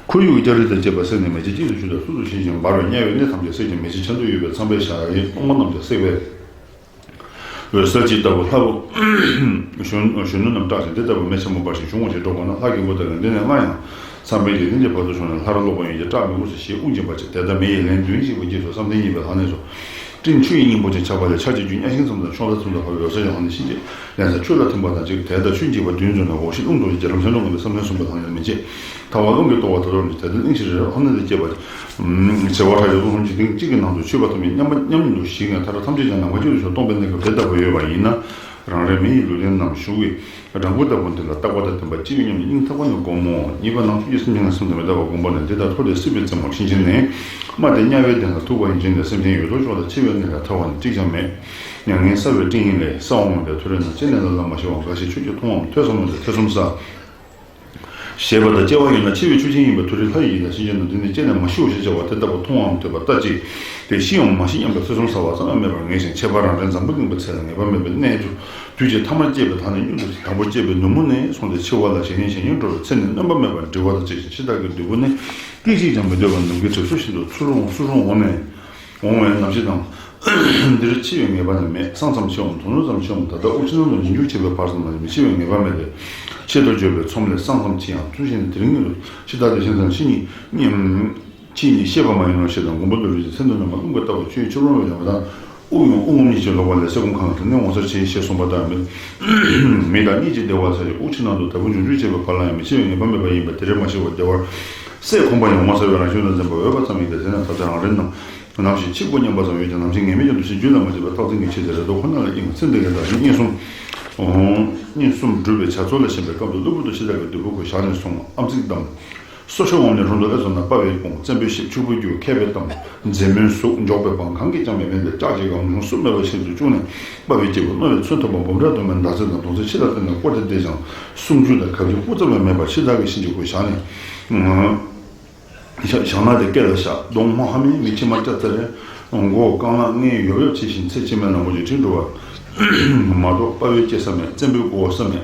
ཁོར་ཡུག་སྐྱ་རིལ་དང་བཅས་པ་བསྲེགས་ནས་མེ་ལྕེ་གཅིག་ཏུ་ཆུ་དང་གསུམ་དུ་ཞིང་ཞིང་འབར་བའི་དམྱལ་བའི་གནས་ཐམས་ཅད་བསྲེགས་ཀྱང་མེ་ལྕེ་ཆེན་དུ་གཡོས་པའི་ཚངས་པའི་ཞལ་ཡི་སྟོང་པ་རྣམས་ཀྱང་བསྲེགས་པས། འོད་གསལ་ཅིག་ལྟ་བུ་ལྷ་བུ་གཞོན་གཞོན་ནུ་རྣམས་སྐྲག་ཅིང་དེ་ལྟ་བུ་མེ་ཆེན་པོ་འབར་ཞིང་ཞུ་ངོ་ཞེས་སྒྲོག་པ་ན། ལྷ་སྐྱེས་བུ་དག་ཡང་འདི་ནས་སླར་ཡང་ཚངས་པའི་འཇིག་རྟེན་གྱི་བར་དུ་བྱུང་ནས་ལྷར་ལོག་པ་ཡིན་གྱི་སྐྲག་མི་དགོས་སོ་ཞེས་དབུགས་འབྱིན་པར་བྱེད། དེ་ལྟར་མེ་ཡིས་ལན་བདུན་བཞེས་པའི་རྗེས་སུ་བསམ་གཏན་གཉིས་པའི་ལྷ་གནས་སུ་སྤྲིན་ཆུ་ཡི་སྙིང་པོ་ཅན་ཆགས་པ་ལས་ཆར་གྱི་རྒྱུན་གཉའ་ཤིང་ཙམ་དང་ཕྱོགས་མཐའ་ཙམ་དུ་བབས་པའི་འོད་གསལ་གྱི་ཧོ་ནི་ཕྱིན་ཅི་ལན་ཚ་ཆུ་ལ་ཐིམ་པ་དང་གཅིག་དེ་ལྟར་ཆུ་འཇིག་པ་བདུན་བྱུང་ནས་འོག་གཞི་རླུང་རྡོ་རྗེ་རྒྱ་གྲམ་ཆེན་པོ་ངང་པའི་བསམ་གཏན་གསུམ་པའི་ལྷ་གནས་མི་བྱེད། ཐལ་བ་རླུང་གིས་གཏོར་བ་ད་དོར་ནས་དེ་ལྟར་གླིང་བཞི་རི་རབ་ལྷ་གནས་དང་བཅས་པ། བྱེ་བ་ཕྲག་བཞི་སྟོང་སུམ་ཅུ་སྟེང་གཅིག་གི་ནང་དུ་ཆུད་པ་ཐོབ་མིན་མཉམ་པ་མཉམ་ཉིད་དུ་ཞིག་ནས་མཐར་ཐམས་ཅད་ཀྱང་ནམ་མཁའ་གཅིག་ཏུ་ཞོག་སྟོང་པའི་གནས་སྐབས་དེ་ལྟ་བུ་ཡོད་པ་ཡིན་ན། རང་རེ་མེ་ཡི་ལུས་རྟེན་རྣམས་ཞུགས་པའི་སྦྲང་བུ་ལྟ་བུ་འདི་ལ་རྟག་པ་དང་ལྡན་པ་སྤྱི་ཡི་སྙོམས་ནས་སྙིང་ཐག་པ་ནས་བསྒོམ་མོ། གཉིས་པ་ནང་བཅུད་ཀྱི་སེམས་ཅན་ལ་བསམ་དུ་མི་ལྟ་བར་བསྒོམ་པ་ནི། འདི་ལྟར་འཐོར་ཏེ་སྲིད་པའི་རྩེ་མོར་ཕྱིན་ཕྱིན་ནས། རྨ་དེ་དམྱལ་བའི་གདན་ལ་ཐུག་པ་ཡིན་ཕྱིན་ནས། སེམས་ཅན་ཡོད་དོ་ཅོག་ལ་འཆི་བའི་གནས་ལས་ཐར་བ་ནི་གཅིག་ཀྱང་མེད། མྱ་ངན་བསལ་བའི་སྤྲིན་ཡིན་ལས། ས་འོག་མུན་པའི་མཐོ་རིས་ན། ཅི་ནས་ལ་ལ་མ་ཤི་བ་འགའ་ཞིག་ཁྱོད་ཀྱིས་མཐོང་བའམ་ཐོས་སམ་མ་ཐོས། ཐེ་ཚོམ་ཟ། ཞེས་པ་དང་བཅས་པ་ཡིན་ན། འཆི་བའི་ཆོས་ཅན་ཡིན་པའི་མཐོ་རིས་ལྷ་ཡི་ཡི་དང་ཕྱིན་ཅི་ན། འདི་ནི་ཅི་ནས་མ་ཤི་བ་ཞེས་བྱ་བ་དེ་ལྟ་བུ་མཐོང་བའམ་ཐོས་པ་ལྟ་ཅི། དེ་ཤི་འམ་མ་ཤི་སྙམ་པའི་ཐེ་ཚོམ་ཟ་བ་ཙམ་ཡང་མེད་པར་ངེས་ཤིང་། ཁྱད་པར་རང་རེའི་འཛམ་བུ་གླིང་པའི་ཚེ་ལ་ངེས་པ་མེད་པའི་གནས་སུ། དུས་ཀྱི་ཐ་མར་སྐྱེས་པའི་མཐའ་ནས་མྱུར་དུ་དང་པོ་སྐྱེས་པའི་ནུབ་མོ་ནས་བཟུང་སྟེ་འཆི་བ་ལ་ཞེ་ནས་ཞེ་ཉུང་འགྲོ་བའི་ཚེ་ནི་སྣོན་པ་མེད་པར་འབྲི་བ་དང་བཅས་ཤིང་། འཆི་བདག་གི་བདུད་པོ་ནི་སྐད་ཅིག་ཀྱང་མི་སྡོད་པར་ནམ་མཁའི་དྲི་སུ་ཤིན་ཏུ་ཚུར་འོང་ཚུར་འོང་ནས། འོང་བའི་ནམ་ཕྱེད་དང་། འདིར་འཆི་བའི་ངེས་པ་ནི་མེད། སང་ཙམ་འཆི་འམ་དོ་ནུབ་ཙམ་འཆི་འམ། ད་ལྟ་དབུགས་ཕྱི་ནང་དུ་ཉིང་སྐྱུར་བྱེད་པའི་བར་ཙམ་ལ་མི་འཆི་བའི་ངེས་པ་མེད་དེ། ཆེད་དུ་བརྗོད་པའི་ཚོམས་ལས། སང་ཙམ་འཆི་ཡང་ཚུལ་བཞིན་དེ་རིང་ཉིད་དུ་འཆི་བདག་དེ་བཞིན་དང་ཕྱི་ཉིད་སྙེམས། ཕྱི་ཉིད་ཤེས་པ་མ་ཡིན་ནོ་ཞེས་དང་། མགོན་པོ་ཀླུ་སྒྲུབ་ཀྱི་མཚན་དུ་ནི་མ་རླུང་གིས་བཏབ་པ་ཆུའི་ཆུ་རླུང་བའི་ལེའུ་དང་། དབུགས་ཡང་དབུགས་ངོམས་གཉིས་ཀྱིས་ལོག་པ་ལས་སེ་གོལ་གང་ལ་དེ་ནས་འོང་སར་འཆི་ཞེས་གསུངས་པ་ལྟར། མི་མི་དང་གཉིས་ཀྱི་བདེ་བ་ཚེ་ཡི་དབུགས་ཕྱི་ནང་དུ་དལ་བུ་འབྱུང་འགྱུར་བྱེད་པའི་བར་ལ་ཡང་མི་འཆི་བའི་ངེས་པ་མེད་པ་ཡིན་པས། དེ་རེ་མ་ཤི་བར་བདེ་བར་སད། ཁོམ་པ་ཡང་འོང་མ་ཟ་བའི་རང་བཞིན་དུ་འཛིན་པ་འོས་པ་ཙམ་ཡིན་ཏེ། དེས་ན་ད་ལྟ་རང་རེ་རྣམས་ནམ་ཞིག་འཆི་དགོས་སྙམ་པ་ཙམ་ཡོད་ཀྱང་ནམ་ཞིག་ངེས་མེད་ཀྱང་འདུ་ཤེས་རྒྱུད་ལ་མ་སྐྱེས་པས་རྟག་འཛིན་གྱི་ཆོས་དེ་རེ་དོགས་ཁོ་ན་ལ་ཡིན། ཚེ་འདི་གའི་བདག་གཞན་གཉེན་གསུམ། གཉེན་གསུམ་སྒྲུབ་པའི་བྱ་ཚོགས་ལ་ཞེན་པའི་སྐབས་དུ་གློ་བུར་དུ་འཆི་བདག་གི་བདུད་པོ་ཁོ་ཞག་ནས་བཟུང་ཨམ་གཙིགས་བསྡམས། སོ་ཤོག་འོམ་ནས་རུང་དུ་ཨེ་སོང་ན་དཔའ་བའི་དཔུང་། བཙན་པོའི་གཤེད་ཕྱུག་པོའི་རྒྱུ་མཁས་པའི་གཏམ། མཛེས་མོའི་གཟུགས་མགྱོགས་པའི་འབངས། གང་གིས་ཀྱང་མི་ཕན་པའི་ལྕགས་ཀྱི་གང་བྱུང་སྲུབས་མེད་པ་ཞིག་ཏུ་བཅུག་ནས། དཔའ་བའི་སྐྱེས་བུ་རྣོ་བའི་མཚོན་ཐུབ་པ་འབུམ་ཕྲག་དུ་མའི་མདའ་རྩེད་དང་གདུང་རྩེད་ཕྱི་ལ་བསྟན་ནས་བསྐོར་ཏེ་བསྡད་ཀྱང་སུམ་ཅུ་དང་གབ་ཀྱི་དབུ་ཙམ་ཡང་མེད་པར་འཆི་བདག་གི་གཤིན་རྗེ་ཁོ་ཞག་ནས། ཞག་ཞག་ན་དེ་སྐེ་ལ་ཤ་གདོང་མོ་ཧ་མའི་མིག་མཆི་མ་སྐྱ་ཙེ་རེ། མགོ་རྐང་ལག་སྔས་ཡོབ་ཡོབ་བྱེད་བཞིན་ཚེ་ཕྱི་མའི་ནག་མོ་ཅིག་ཁྲིད་འགྲོ་བ་མ་གཏོགས་དཔའ་བོའི་སྐྱེ་ས་མེད། བཙན་པོའི་མགོ་བོ་ས་མེད།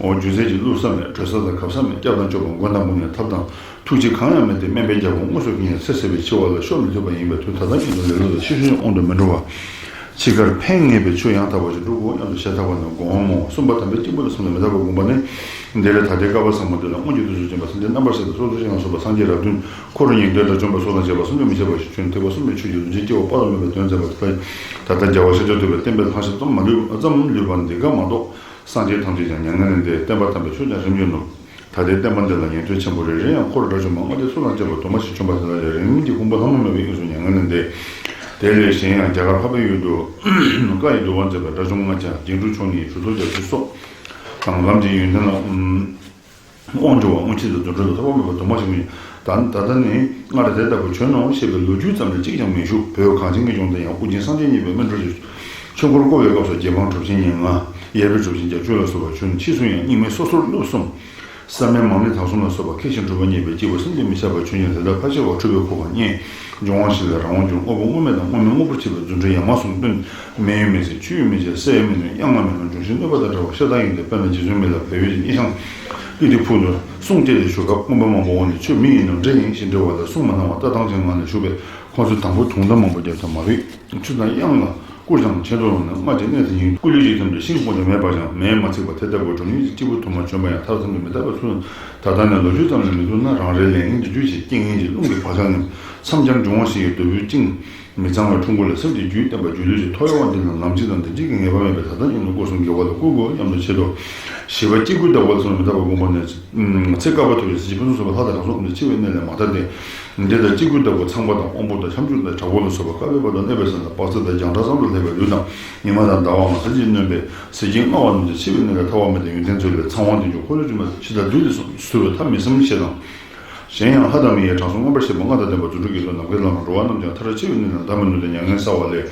འོ་རྒྱུ་རྫས་ཀྱི་བླུགས་ས་མེད། བྲོས་ས་དང་གབ་ས་མེད། སྐྱབས་དང་མཆོད་པ་མགོན་དང་དཔུང་གཉེན་ཐབས་དང་ཐུགས་རྗེ་གང་ཡང་མེད་དེ། དམན་པའི་རྒྱལ་པོ་དངོས་སུ་ཁེངས་ཚེ་ཟད་པའི་འཆི་བ་ལ་ཤོར་མི་ཐུབ་པ་ཡིན་པའི་དུས་ད་ལྟ་ཉིད་དུ་ལེ་ལོ་དང་ཤི་ཤུལ་དབང་དུ་མི་འགྲོ་བ། འཆི་ཁར་ཕན་ངེས་པའི་ཆོས་ཡང་དག་པ་ཞིག་སྒྲུབ་དགོས་སྙམ་དུ་ཞལ་ཐག་པ་ནས་བསྒོམ་མོ། གསུམ་པ་དམ་པའི་སྐྱེས་བུ་ལ་བསམ་ནས་མི་རྟག་པར་བསྒོམ་པ་ནི། འདི་ལས་ད་ལྟའི་བསྐལ་པ་ཟབ་མོ་འདི་ལ་སྔོན་གྱི་དུས་སུ་བྱོན་པ་སེམས་ཅན་རྣམ་པར་སྲེག་པའི་སྲོག་རྩོལ་ཞིང་ལ་སོགས་པ་སངས་རྒྱས་རབས་བདུན་འཁོར་ཉན་ཐོས་དགྲ་བཅོམ་པ་སོགས་དང་བཅས་པ་སུམ་ཅུ་མི་ཆད་པ་ཞིག་བྱོན། ཐེག་པ་གསུམ་པའི་ཆོས་ཀྱི་རྡོ་རྗེ་སྐྱེ་བོ་དཔག་ཏུ་མེད་པའི་དོན་མཛད་པ་དེ་ལྟར་ད་ལྟ་རྒྱལ་བ་ཤཱཀྱ་ཐུབ་པའི་བསྟན་པའི་ལྷ་ཞབས་ཙམ་མ་ལུས་ཙམ་ལུས་པ་འདི་ག་མ་གཏོགས། སངས་རྒྱས་ཐམས་ཅད་ཀྱང་མྱ་ངན་ལས་འདས། བསྟན་པ་དམ་པའི་ཆོས་ཀྱང་རིམ་གྱིས་ནུབ། ད་ལྟའི་བསྟན་པ་འདི་ལ་ཉན་ཐོས་ཆེན་པོ་རེ་རེ་ཡང་འཁོར་དགྲ་བཅོམ་པ་ལྔ་སྡེ་སོགས་དང་བཅས་པ་དུ་མ་ཞིག་བྱོན་པ་དེ་དག་ཀྱང་རིམ་གྱིས་ཕུང་པོ་ལྷ་མོ་མེད་པའི་དབྱིངས་སུ་མྱ་ངན་ལས་འདས། དེ་ལས་གཞན་ཡང་རྒྱ་གར་འཕགས་པའི་ཡུལ་དུ་བཀའ་ཡི་བསྡུ་བ་མཛད་པའི་དགྲ་བཅོམ་ལྔ་བརྒྱ་རྒྱན་དྲུག་མཆོག་གཉིས་གྲུབ་ཐོབ་རྒྱ་མཚོའི་སོགས་དང་ལམ་གྱི་ཡོན་ཏན་ལ་དབང་འབྱོར་བ་དབང་ཕྱུག་དང་དོན་གྲུབ་དང་ཐོབ་པ་མེད་པ་དུ་མ་ཞིག་ཡིན། ད་ད་ལྟ་ནི་སྔར་དེ་ལྟ་བུ་བྱོན་ནོ་ཞེས་པའི་ལོ་རྒྱུས་ཙམ་ལས་གཅིག་ཀྱང་མི་བཞུགས། བོད་གངས་ཅན་གྱི་ལྗོངས་འདི་ཡང་ཨོ་རྒྱན་སངས་རྒྱས་མཉེས་པའི་སྨིན་གྲོལ་གྱི་ཆོས་འཁོར་བསྐོར་བའི་སྐབས་སུ་རྗེ་འབངས་གྲུབ་ཆེན་ཉེར་ལྔ། གཡས་པས་གྲུབ་ཆེན་བརྒྱད་ཅུ་ལ་སོགས་པ་བྱོན། ཕྱིས་སུ་ཡང་རྙིང་མའི་སོ་སོར་བསྣུབས་གསུམ། གསར་མའི་མར་མེ་དྭགས་གསུམ་ལ་སོགས་པ་མཁས་ཤིང་གྲུབ་པ་བརྙེས་པའི་སྐྱེས་བུ་བསམ་གྱིས་མི་ཁྱབ་པ་བྱོན་ཞིང་། དེ་དག་ཕལ་ཆེ་བ་འཁྲུལ་པའི་ཁུ་བ་རྙེད། འབྱུང་བ་བཞི་ལས་རང་དབང་བྱུང་། དངོས་པོ་དངོས་མེད་དང་དངོས་མེད་དངོས་པོར་བྱེད་པའི་རྫུ་འཕྲུལ་ཡ་མ་གསུམ་སྟོན། མེ་ཡོད་མེད་ཟེར། ཆུ་ཡོད་མེད་ཅེས། ས་ཡོད་མེད་དོན། དབྱངས་ལ་མེ་ལོང་། འབྱུང་བཞིའི་གནོད་པ་དང་བྲལ་བ་ཤ་སྟག་ཡིན་ཏེ། དཔེར་ན་རྗེ་བཙུན་མི་ལ་བལ་ཡུལ་གྱི་སྙེ་ཤང་ཀིརྟི་ཕུག་ཏུ་གསུང་བཅས་ཏེ་བཞུགས་སྐབས་མངོན་པ་མང་པོ་འོངས་ནས་ཁྱོད་མི་ཡིན་ནོ། འདྲེ་ཡིན་ཞེས་འདྲི་བ་ལ་གསུང་མ་གནང་བར་ལྟ་སྟངས་ཅན་ངང་ནས་བཞུགས་པས། ཁོང་ཚོས་དང་པོ་དུང་ཟླ་མང་པོ་བརྒྱབ་ཀྱང་མ་ཕེབས། ཆུ་དང་དབྱངས་ལ་བསྐུར་ཀྱང་ཆད་དུ་ལོང་ནས་སྔར་གྱི་གནས་དེ་ཉིད་སྐུ་ལུས་ཞིག་ཐམས་ཅད་ཤིང་སྤུངས་ཏེ་མེར་སྦར་ཀྱང་མེས་མ་ཚིག་པར་དེ་ལྟ་བུའི་སྒྲུབ་ཉེས་ཀྱི་སྐྱེས་བུ་དུ་མ་བྱོན་པ་ཡང་མཐར་ཐུག་ཏུ་མི་རྟག་པའི་ཚུལ། ད་ལྟ་ནས་ལོ་རྒྱུས་ཙམ་ལས་མི་ཐུབ་ན་རང་རེའི་ལས་ངན་གྱི་རྒྱུ་ཞིག་རྐྱེན་ངན་གྱིས་རླུང་གིས་བག་ཆགས་ནི་མཚམས་འཇམ་འབྱུང་བ་ཞིག་གི་རྡོ་བུས་བཅིངས། མི་གཙང་བའི་འཁྲུལ་འཁོར་ལས་སེམས་ཀྱི་རྒྱུད་བརྟན་པ་སྒྱུ་ལུས་ཀྱི་ཐོག་ཡོད་པ་འདི་ལ་ནམ་གཅིག་དང་དེ་གཅིག་གི་ངེས་པ་མེད་པས། ད་ལྟ་ཉིད་ནས་སྐུ་གསུམ་དགེ་བ་ལ་བསྐུལ་དགོས་སྙམ་དུ་ཆེད་དུ། ཞི་བ་སྐྱེ་དགུའི་བདག་པོ་ལ་སོགས་མི་རྟག་པ་བསྒོམ་པ་ནི། ཚེ་དཀར་པོ་ཐོབ་པའི་གཟི་བརྗིད་ཕུན་སུམ་ཚོགས་པ་ལྷ་དང་ལྷ་སྲུང་ཀུན་ཏུ་མཆེ་བའི་གནས་ལས་མ་ཐར་ཏེ། འདི་ལྟར་སྐྱེ་དགུའི་བདག་པོ་ཚངས་པ་དང་དབང་པོ་དང་ཁྱབ་འཇུག་དང་དྲག་པོ་ལ་སོགས་པ་དཀའ་བའི་བར་དུ་གནས་པའི་ས་ལ་དཔག་ཚད་དང་རྒྱང་གྲགས་ཙམ་དུ་སླེབས་པའི་ལུས་དང་ཉི་མ་དང་ཟླ་བ་མ་ཚང་གཅིག་གནོན་པའི་ཟིལ་གྱིས་མངར་བ་རྣམས་ཀྱང་མཆེ་བའི་གནས་ལས་ཐར་བ་མེད་དེ། ཡོན་ཏན་མཛོད་ལས་ཚངས་དབང་ལྡན་འབྱུང་འཁོར་ལོས་སྒྱུར་མ་ཕྱི་དང་བདུད་ལས་སུ་གསོལ་བའི་ཐབས་མི་བསམ་ཞེས་དང་། གཞན་ཡང་ལྷ་དང་མི་ཡི་དྲང་སྲོང་མངོན་པར་ཤེས་པ་ལྔ་དང་ལྡན་པ་རྫུ་འཕྲུལ་གྱི་བློས་ནམ་མཁའི་ལམ་ལ་འགྲོ་བ་རྣམས་ཀྱང་མཐར་མཆེ་བའི་གནས་ལ་བདའ་མི་ནུས་ཏེ་མྱ་ངན་བསལ་བ་ལས།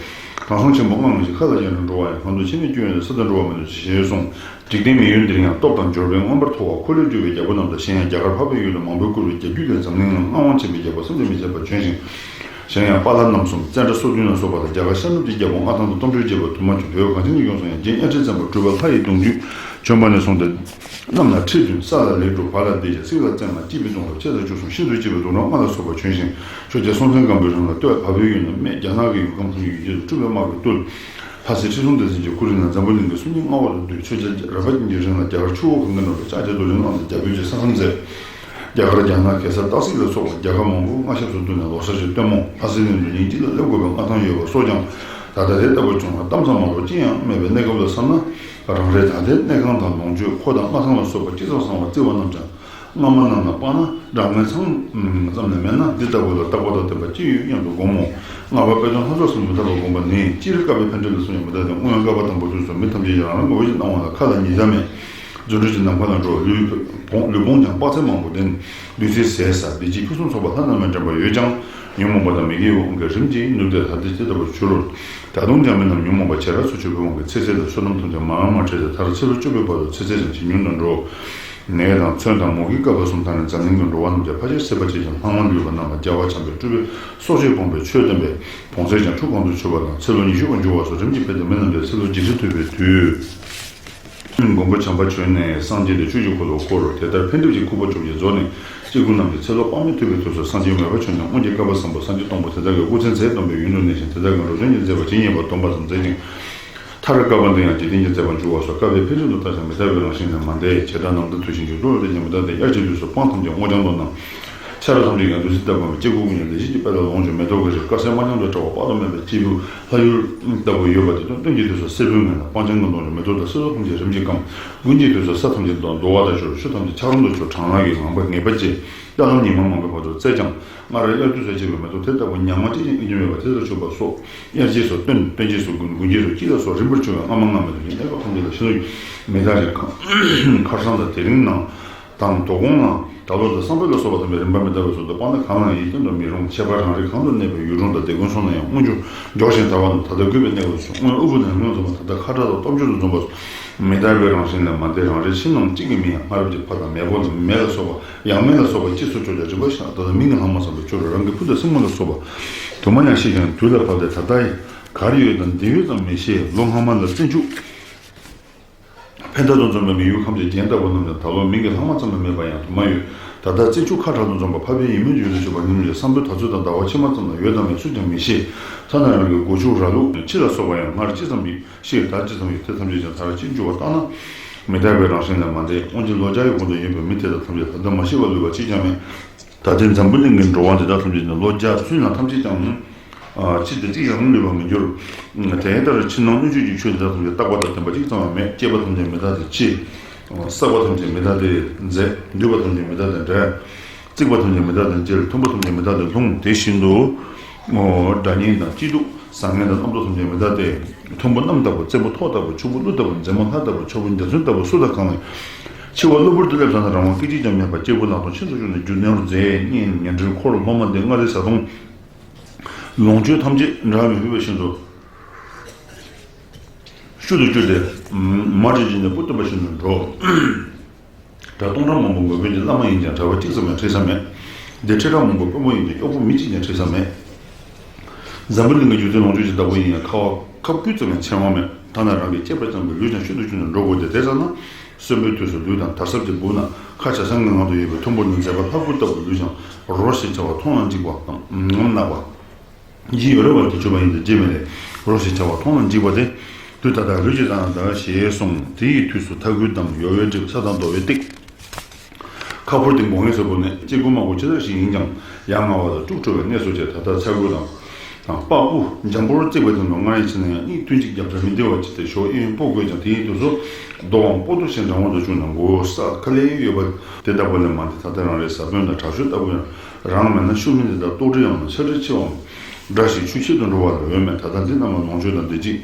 དྲང་སྲོང་ཆེན་པོ་ལྔ་ངོ་ཞེས་ཁ་ལ་ཡར་ནས་འགྲོ་བ་ཡང་གང་དུ་ཕྱིན་ནས་སྐྱོན་ཡོད་དེ་ས་དང་འགྲོ་བ་མི་འདུག་ཅེས་ཞེས་གསུངས། འཇིག་རྟེན་མི་ཡུལ་འདིར་ཡང་སྟོབས་དང་འབྱོར་པས་མངོན་པར་མཐོ་བ་འཁོར་ལོས་སྒྱུར་བའི་རྒྱལ་པོ་རྣམས་དང་། གཞན་ཡང་རྒྱ་གར་འཕགས་པའི་ཡུལ་ལ་མང་པོས་བཀུར་བའི་རྒྱལ་རྒྱུད་ལས་འཛམ་གླིང་ལ་མངའ་དབང་ཆེན་པོའི་རྒྱལ་པོ་བསམ་གྱིས་མི་ཁྱབ་པ་བྱོན་ཞིང་། གཞན་ཡང་དཔལ་ལྷ་རྣམ་གསུམ་ཙནྡྲ་སོ་བདུན་ལ་སོགས་པ་དང་། རྒྱ་གར་ཤར་ནུབ་ཀྱི་རྒྱལ་པོ་མངའ་ཐང་དུ་གཏུམ་སྤྲོད་བྱེད་པ་དུ་མ་བྱོན། བོད་གངས་ཅན་གྱི་ལྗོངས་སུ་ཡང་རྗེ་གཉའ་ཁྲི་བཙན་པོ་སྤྲུལ་པ་ལྷ་ཡི་གདུང་བརྒྱུད་བྱོན་པ་ནས་བཟུང་སྟེ། གནམ་ལ་ཁྲི་བདུན། ས་ལ་ལེགས་དྲུག། བར་ལ་སྡེ་བརྒྱད། སྲིབ་ལ་བཙན་ལྔ། དཀྱིལ་པའི་གདུང་ལ་བཅས་དང་བཅུ་གསུམ། ཤིན་ཏུ་གཅེས་པའི་གདུང་རབས་ལྔ་ལ་སོགས་པ་བྱོན་ཞིང་། ཆོས་རྒྱལ་སྲོང་བཙན་སྒམ་པོའི་རིང་ལ་སྟོད་བལ་པོའི་ཡུལ་ནས་སྨད་རྒྱ་ནག་གི་ཡུལ་ཁམས་ཐམས་ཅད་ཀྱི་ཡུལ་དུ་སྤྲུལ་པའི་དམག་གིས་བཏུལ། ལྷ་སྲས་ཁྲི་སྲོང་ལྡེ་བཙན་གྱི་སྐུ་རིང་ལ་འཛམ་བུ་གླིང་གི་སུམ་གཉིས་མངའ་འོག་ཏུ་བསྡུས། ཆོས་རྒྱལ་རབས་པ་ཅན་གྱི་རིང་ལ་རྒྱ་གར་ཆུ་བོ་གངྒཱའི་ནང་དུ་ལྕགས་ཀྱི་རྡོ་རིང་བསླངས་ཏེ་རྒྱ་བོད་ཀྱི་ས་མཚམས་མཛད། རྒྱ་གར་རྒྱ་ནག་གེ་སར་སྟག་གཟིག་ལ་སོགས་པ་རྒྱལ་ཁབ་མང་པོ་སྔ་ཞབས་སུ་བསྡུས་ནས་ལོ་གསར་གྱི་སྟོན་མོ་ལྷ་སའི་གླིང་དུ་ཉིན་གཅིག་ལ་སླེབས་དགོས་པའི་མངའ་ཐང་ཡོད་པ་སོགས་ཀྱང་། ད་ལྟ་དེ་ལྟ་བུ་བྱུང་བ་གཏམ་ཙམ་མ་གཏོགས་ཅི་ཡང་མེད་པའི་གནས་སྐབས་ལ་བསམ་ན། རང་རེ་ད་ལྟའི་གནས་ཁང་དང་ལོངས་སྤྱོད་མཁོ་དང་མངའ་ཐང་ལ་སོགས་པ་ཅི་ཙམ་བཟང་བ་བརྩི་བ་རྣམས་ཀྱང་སྔ་མ་རྣམས་ལ་དཔག་ན་འདྲ་མིན་ཙམ་ཙམ་ལས་མེད་ན། འདི་ལྟ་བུ་ལ་རྟག་པ་དང་ལྡན་པ་ཅི་ཡོད་སྙམ་དུ་བསྒོམ་མོ། ལྔ་པ་དཔེ་དོན་ལྷ་ཚོགས་སུ་མི་རྟག་པར་བསྒོམ་པ་ནི། སྤྱིར་བསྐལ་པའི་འཕེལ་འགྲིབ་ལ་སོགས་ཀྱང་མི་རྟག་སྟེ། སྔོན་བསྐལ་པ་དང་པོའི་དུས་སུ་མི་ཐམས་ཅད་ཀྱང་རང་རང་ངོ་བོ་ཉིད་སྣང་བ་ལ་མཁའ་ལ་ཉི་ཟླ་མེད། རྫུ་འཕྲུལ་གྱི་ནམ་མཁའ་ལ་འགྲོ། ལུས་ཕུང་ལུས་ཕུང་ཀྱང་དཔག་ཚད་མང་པོ་ལྡན། བདུད་རྩི་ཟས་ཟ། བདེ་སྐྱིད་ཕུན་སུམ་ཚོགས་པ་ལྷ་རྣམས་ལ་འདྲེན་པ་ཡོད་ཀྱང་། ཉོན་མོངས་པ་དང་མི་དགེ་བའི་དབང་གིས་རིམ་གྱིས་ནུབ་སྟེ་ད་ལྟའི་ཅི་ལྟ་བུར་གྱུར། ད་དུང་ཀྱང་མི་རྣམས་ཉོན་མོངས་པ་བྱེ་བྲག་སུ་གྱུར་པའི་དབང་གིས་ཚེ་ཚད་དང་བསོད་ནམས་ཐམས་ཅད་མར་མར་བྲལ་ཏེ། མཐར་ཚེ་ལོ་བཅུ་པའི་བར་དུ་ཚེ་ཚད་ཀྱང་ཇེ་ཉུང་དུ་འགྲོ། ནད་དང་མཚོན་དང་མུ་གེའི་བསྐལ་པ་གསུམ་མཐའ་ནས་འཛམ་གླིང་གི་འགྲོ་བ་རྣམས་ཀྱང་ཕལ་ཆེར་ཚེ་དཔག་བྱེད་ཅིང་། ལྷ་དབང་ལུས་པ་རྣམས་ལ་རྒྱལ་བ་བྱམས་པས་སྤྲུལ་པའི་སྲོག་ཆགས་སྤངས་པའི་ཆོས་བསྟན་པས་བོང་ཚད་ཀྱང་ཁྲུ་གང་དུ་ཆུད་པ་དང་། ཚེ་ལོ་ཉི་ཤུ་བར་འགྱུར་བ་སོགས་རིམ་གྱིས་འཕེལ་ཏེ་མི་རྣམས་ཀྱང་ཚེ་ལོ་བརྒྱད་ཁྲི་ཐུབ་པའི་དུས། མགོན་པོ་བྱམས་པ་བྱོན་ནས་སངས་རྒྱས་ཏེ་ཆོས་ཀྱི་འཁོར་ལོ་བསྐོར། དེ་ལྟར་འཕེལ་འགྲིབ་ཀྱི་ཁུག་པ་བཅོ་བརྒྱད་རྫོགས་ནས་སྐྱེ་དགུ་རྣམས་ཀྱི་ཚེ་ལོ་དཔག་མེད་ཐུབ་པའི་དུས་སུ་སངས་རྒྱས་མོས་པ་བྱུང་ནས་སྔོན་གྱི་བསྐལ་པ་བཟང་པོ་སངས་རྒྱས་སྟོང་པ་དེ་དག་གི་སྐུ་ཚེ་མཛད་སྟོན་པའི་ཡུན་དུ་གནས་ཤིང་། དེ་དག་གི་འགྲོ་དོན་གྱི་མཛད་པ་ཇི་སྙེད་པ་སྡོམ་པ་ཙམ་མཛད་ཅིང་། མཐར་བསྐལ་པ་འདི་ཡང་འཇིག་རྟེན་གྱི་མཛད་པར་འགྱུར་བ་སོགས་བསྐལ་པའི་འཕེལ་འགྲིབ་ལ་བལྟ་ཞིང་མི་རྟག་པའི་རང་བཞིན་ལས་མ་འདས། བྱེ་བྲག་རྣམ་དག་དུས་ཆེན་གྱི་གླུ་ལ་བརྟེན་ཀྱང་མི་རྟག་སྟེ། དབྱར་གྱི་དུས་སུ་སྤང་ཐམས་ཅད་སྔོ་ལྗང་དུ་སྣང་། ཆར་རོ་ཐམས་ཅད་ཀྱང་བདུད་རྩི་ལྟ་བུ་སྐྱེ་དགུ་ཀུན་ཀྱང་ལས་བཞིན་གྱི་དཔལ་ལ་ལོངས་སྤྱོད། མེ་ཏོག་གི་རིགས་དཀར་སེར་དམར་ལྗང་དུ་བཀྲ་བ་དཔག་ཏུ་མེད་པའི་སྐྱེས་བུ་ལྷ་ཡུལ་ལྟ་བུ་ཡོད་པ་དེ་དང་། སྟོན་གྱི་དུས་སུ་སེར་པོའི་ངོས་ལ་སྤང་ལྗང་གི་མདོངས་ཀྱི་མེ་ཏོག་དང་སིལ་ཚོགས་ཐམས་ཅད་རིམ་གྱིས་སྐམ། དགུན་གྱི་དུས་སུ་ས་ཐམས་ཅད་དུ་རྡོ་བ་དང་བཅུར། ཆུ་ཐམས་ཅད་འཁྱགས་རོམ་དུ་གྱུར། གྲང་ངར་གྱིས་ངང་པ་ངེས་པར་བྱེད། རྟ་ལམ་ཉི་མ་མང་པོའི་བར་དུ་བཙལ་ཀྱང་། སྔར་དབྱར་དུས་སུ་སྐྱེས་པའི་མེ་ཏོག་དེ་ལྟ་བུ་ཉག་མ་གཅིག་ཀྱང་དབྱེ་འབྱེད་མེད་པར་དེ་ལྟར་བྱུང་བ་སོགས། དབྱར་སྐྱེས་སུ་སྟོན། སྟོན་སྐྱེས་སུ་དགུན། དགུན་སྐྱེས་སུ་སྐྱིད་ལ་སོགས་རིམ་པར་བྱུང་བའི་སྔ་མ་སྔ་མ་དེ་བཞིན་གནས་སྐབས་ཐམས་ཅད་ལ་ཕྱི་ནང་མི་རྟག་རེ། ཁར་སང་དང་དེ་རིང་ནང་དང་དོ་དགོང་ལ་ད་ལོ་དང་བསམ་འཕེལ་ལ་སོགས་པ་དམ་པའི་རིམ་པ་མི་རྟག་པའི་ཚུལ་དུ་སྤངས་ན། གང་ལ་ཡང་ཡིད་བརྟན་དུ་མི་རུང་། ཁྱད་པར་རང་རེ་གང་དུ་གནས་པའི་ཡུལ་གྲོང་དང་སྡེ་དགོན་སོགས་ན་ཡང་སྔོན་འགྱུར་མགྱོགས་ཤིང་དལ་བ་རྣམས་ད་ལྟ་རྒུད་པའི་གནས་སྐབས་སུ། སྔོན་དབུལ་པོ་ནས་སྔོན་འཛོམས་པ་ད་ལྟ་ཁ་དྲག་དང་སྟོབས་འབྱོར་དུ་འཛོམས་པ་སོགས་མི་རྟག་པའི་རང་བཞིན་ལས་མ་འདས། རང་རེའི་ཕྱི་ནང་གཅིག་གི་མི་ཡང་སྔར་བར་གྱི་ཕ་དང་མེས་པོ་དང་མེ་ལ་སོགས་པ་ཡང་མེ་ལ་སོགས་པ་གཅེས་སུ་གྱུར་ཀྱང་རིམ་པ་ཞིག་ན་ད་ལྟ་མིང་གི་ལྷག་མ་ཙམ་དུ་གྱུར། རང་གི་བུ་དང་སྲིང་མོ་ལ་སོགས་པ་དུ་མ་ཡང་ཤི་ཀྱང་དུས་ལ་བབ་སྟེ་ད་ལྟ་ཡང་གར་ཡོད་དང་འདི་ཡོད་ཙམ་མི་ཤེས། ལོ་སྔ་མ་ལ་བཙན་ཕྱུག་ཕན་བདེ་དང་འཛོམས་པའི་མི་ཡུལ་ཁམས་ཀྱི་རྒྱན་ལྟ་བུ་རྣམས་ཀྱང་ད་ལོ་མིང་གི་ལྷག་མ་ཙམ་ལས་མེད་པ་ཡང་དུ་མ་ཡོད། ད་ལྟ་བཙན་ཕྱུག་ཁ་དྲག་ཏུ་འཛོམས་པ་འཕགས་པའི་ཡིད་སྨོན་གྱི་ཡུལ་དུ་གྱུར་པ་ཉིད་ཀྱང་བསམ་པའི་དར་ཚུལ་དང་ཟླ་བ་ཕྱི་མ་ཙམ་ལ་ཡོད་དམ་མེད་སུས་ཀྱང་མི་ཤེས། ཐ་ན་རང་གི་སྒོ་ཕྱུགས་ར་ལུག་ཁྱི་ལ་སོགས་པ་ཡང་སྔར་ཅི་ཙམ་པའི་ཤེས་ད་ཅི་ཙམ་ཡོད་དེ་ཐམས་ཅད་ཀྱང་ད་རེས་ཅིར་འགྱུར་བ་བརྟགས་ན་མི་རྟག་པའི་རང་བཞིན་ལས་མ་འདས། སྔོན་གྱི་ལོ་བརྒྱ་ཡི་གོང་དུ་ཡོད་པའི་མི་དེ་དག་ཐམས་ཅད་ད་ལྟ་མ་ཤི་བར་ལུས་པ་གཅིག་ཀྱང་མེད། ད་ལྟའི་འཛམ་བུ་གླིང་གི་འགྲོ་བ་འདི་དག་ཐམས་ཅད་ནི་ལོ་བརྒྱ་ཚུན་ལ་ཐམས་ཅད་ཀྱང་ཨ་གཅིག་དང་གཅིག་ཡང་ལུས་པར་མི་འགྱུར། དེ་ལྟར་ཕྱི་ནང་སྣོད་བཅུད་ཀྱི་ཆོས་འདི་དག་ཐམས་ཅད་རྟག་པ་དང་བརྟན་པ་གཅིག་ཙམ་ཡང་མེད། སྐྱེས་པ་ཐམས་ཅད་མི་རྟག་སྟེ་འཆི། བསགས་པ་ཐམས་ཅད་མི་རྟག་སྟེ་འཛད། འདུས་པ་ཐམས་ཅད་མི་རྟག་སྟེ་འབྲལ། བརྩིགས་པ་ཐམས་ཅད་མི་རྟག་སྟེ་འགྱེལ། མཐུན་པ་ཐམས་ཅད་མི་རྟག་སྟེ་ལྷུང་། དེ་བཞིན་དུ་དགྲ་གཉེན་དང་སྐྱིད་སྡུག་བཟང་ངན་དང་རྣམ་རྟོག་ཐམས་ཅད་མི་རྟག་སྟེ། མཐོན་པོ་གནམ་ལྟ་བུ། བཙན་པོ་ཐོག་ལྟ་བུ། ཕྱུག་པོ་ཀླུ་ལྟ་བུ། མཛེས་མ་ལྷ་ལྟ་བུ། ཁྱོ་བོ་འཇའ་ཚོན་ལྟ་བུ། སུ་དང་གང་ལ་ཡང་འཆི་བ་གློ་བུར་དུ་སླེབས་ཙམ་ན་རང་དབང་སྐད་ཅིག་ཀྱང་མེད་པར་སྐྱེས་བུ་ལག་སྟོང་ཁྱིམ་དུ་ཞུགས་ནས་རྒྱུ་ནོར་རྫས་གཉེན་ཉེ་འབྲེལ་འཁོར་སློབ་མ་འདི་མངའ་རིས་བཟའ་བཏུང་ལོངས་སྤྱོད་ཐམས་ཅད་འབྲལ་མི་ཕོད་པའི་ཤིན་ཏུ། ཤུལ་དུ་བསྐྱུར་ཏེ། མ་བྲོས་བྱས་ནས་སྤུ་སྟོན་པ་བཞིན་དུ་འགྲོ། གྲྭ་སྟོང་ཕྲག་མང་པོ་འགོས་པའི་བླ་མ་ཡིན་ཀྱང་གྲྭ་པ་གཅིག་ཙམ་ཡང་ཁྲིད་ས་མེད། འདི་ཁྲི་ཕྲག་མང་པོ་དཔོན་པོ་ཡིན་ཀྱང་གཡོག་པོ་མི་གཅིག་ཀྱང་ཁྲིད་ས་མེད། འཛམ་བུ་གླིང་གི་སྒྱུ་རྩལ་ལོངས་སྤྱོད་ཅིག་བདག་པོ་ཡིན་ཡང་ཁ་བ་ཁབ་སྐུད་ཙམ་ཡང་འཆང་བ་མེད། ཐ་ན་རང་གི་སྐྱེས་པ་ཙམ་གྱི་ལུས་ཀྱང་ཤུལ་དུ་བསྐྱུར་ནས་འགྲོ་དགོས་ཏེ། དེ་ཙམ་ན་གསོན་པོའི་དུས་སུ་ལུས་དང་དར་ཟབ་ཀྱི་སྦུག་ན་ཁ་བྱང་སེམས་ཀྱི་ངང་དུ་ཡོད་པའི་ཐུམ་བུ་ནི་མཛེས་པ་ལྷ་སྐུ་ལྟ་བུ། ལུས་ཀྱང་རོ་ཞེས་བྱ་བ་མཐོང་ལ་འཇིགས་པ་དང་ངམ་གནག་པ། འཇིགས་ཡོད་རེ་བ་དེ་ཆོད་པ་ཡིན་ཏེ་འཇིགས་མེད་ལས་རོ་ཞེས་བྱ་བ་མཐོང་ལ་འཇིགས་པ་སྟེ། དུས་ད་ལྟ་རོལ་ཅིག་ཙམ་ད་ཞེས་གསུངས། དེ་ཡི་དུས་སུ་ཐ་གུའི་འདམ་གཡོ་བས་བསྒྲིབས་ས་དང་རྡོ་བས་བཏེགས། ཁ་ཕོར་སྟེང་སྒོ་ངའི་ཟུར་པོ་ནས་སྐྱེ་དགུ་དམར་པོ་ཇི་ལྟར་ཞིག་ཡིན་ཀྱང་ཡ་ང་བ་དང་དཀྲུགས་འགྲོ་བའི་གནས་སུ་བྱས། ད་ལྟ་ཚ་གུ་དང་དང་པགས་སྤུ་འཇམ་པོར་བརྩེགས་པ་དེ་ནི་སྔར་ཡང་ཕྱིན་ན་ཡང་གཉིས་ཐུན་གཅིག་རྒྱབ་ཆ་མི་འདི་བ་ཅི་སྟེ་ཞོག་གཡས་གཡོན་སྤོ་དགོས་ཀྱང་དེ་ཡི་དུས་སུ་རྡོའམ་སྤོ་ཏོ་ཞིག་འགྲམ་དུ་བཅུག་ན་མགོ་བོ་ས་ཁ་ལས་ཡོད་པ་དེ་ལྟ་བུ་ལས་མ་འདས། ད་ལྟ་རང་རེའི་ཟ་དཔོན་དང་དྲག་ཤུལ་ལྟ་བུ་ཡང་རང་མེད་ན་ཤུལ་མི་འདི་དག་ལྟོགས་གྲིབ་ཡང་ན་ཆག་གྲིབ་ཆེ་བའམ་འདྲ་ཞིག་ཆུ་ཆེད་དུ་འགྲོ་བ་ལ་འོས་མེད། ད་ལྟ་འདི་རྣམས་ལ་ལོངས་སྤྱོད་དང་འདི་གཅིག་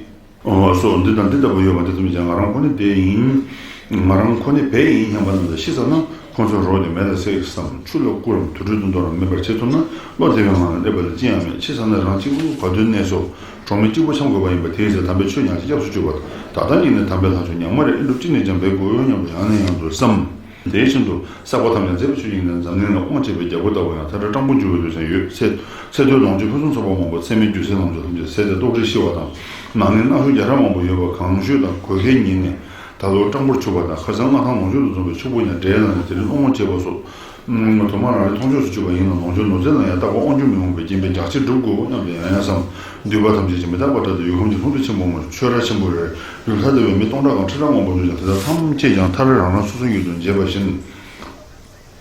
ཨོ་སོ་འདི་དང་འདི་ལྟ་བུ་ཡོད་པ་འདི་ཙམ་ཀྱང་ང་རང་ཁོ་ནི་དེ་ཡིན། ང་རང་ཁོ་ནི་བས་ཡིན་སྙམ་པ་རྣམས་ལ་ཤི་ས་ན་ཁོ་ཚོའི་རོ་དེ་མེ་ལ་བསྲེགས་སམ་ཆུ་ལ་བསྐུར་རམ་དུར་ཁྲོད་དུ་འདོར་རམ་མེད་པར་བྱེད་ཐུབ་ན་བློ་བདེ་བའི་ངང་ལ་སླེབས་པ་ལ་ཅི་ཡང་མེད། ཤི་ས་ན་རང་གཅིག་པུ་བར་དོའི་གནས་སོ། གྲོགས་མེད་གཅིག་པུ་འཁྱམས་དགོས་པ་ཡིན་པ་དེའི་ཚེ་དམ་པའི་ཆོས་ཉག་གཅིག་སྐྱབས་སུ་བཅུག་པ། ད་ལྟ་ཉིད་ནས་དམ་པའི་ལྷ་ཆོས་ཉག་མ་རེ་ཨེ་འགྲུབ་ཅི་ནས་ཀྱང་འབད་དགོས་སྙམ་དུ་ཡང་ནས་ཡང་དུ་བསམ། དེ་བཞིན་དུ་བསགས་པ་ཐམས་ཅད་མཛད་པའི་ཆོས་ཉིད་ནི་འཛམ་གླིང་ལ་དབང་བྱེད་པའི་རྒྱལ་པོ་ལྟ་བུ་ཡང་མཐའ་བྲལ་སྤྲང་པོར་འགྱུར་བའི་ལུས་ཀྱང་ཡོད། ཚེ་ཚེ་སྟོད་ལོངས་སྤྱོད་ཕུན་སུམ་ཚོགས་པ་མང་པོ་ཚད་མེད་རྒྱུ་ཟད་ལོངས་སྤྱོད་ཐམས་ཅད་ཟད་དེ་ལྟོགས་གྲིབ་ཞི་བ་དང་ནག་ཉེས་མནར་གཅོད་རྒྱ་ཕྲག་མང་པོ་ཡོད་པ་གང་ཞུས་དང་གོས་ཁའི་ཉིན་ནས་ད་ལོ་སྤྲང་པོར་ཆུག་པ་དང་ཁ་སང་མངའ་ཐང་ལོངས་སྤྱོད་དུ་འཛོམས་པའི་ཕྱུག་པོ་ཡང་འབྲས་ལ་ནི་དེ་རིང་སློང་མོ་བྱེད་པ་སོགས་དུ་མ་རང་རེ་མཐོང་ཆོས་སུ་གྱུར་པ་ཡིན་ལ་ལོངས་སྤྱོད་ནོར་རྫས་ལ་ཡང་རྟག་པར་དབང་སྒྱུར་མི་འོང་བའི་རྐྱེན་པས་རྒྱགས་ཕྱེ་སྒྲུབ་དགོས་སྙམ་དུ་ཡང་ཡང་བསམ། འདུས་པ་ཐམས་ཅད་ཀྱིས་མི་རྟག་པར་བཀྲལ་ཏེ་ཡུལ་ཁམས་ཀྱི་ལྷུན་པོ་ཆེན་པོ་མ་ཆོས་ར་ཆེན་པོ་རེ་ཡུལ་ཐ་དད་པའི་མི་སྟོང་ཕྲག་གམ་ཁྲི་ཕྲག་མང་པོ་ཡོད་ཀྱང་དེ་དག་ཐམས་ཅད་ཀྱང་མཐར་རང་རང་སོ་སོའི་ཡུལ་དུ་མཇལ་བ་བཞིན།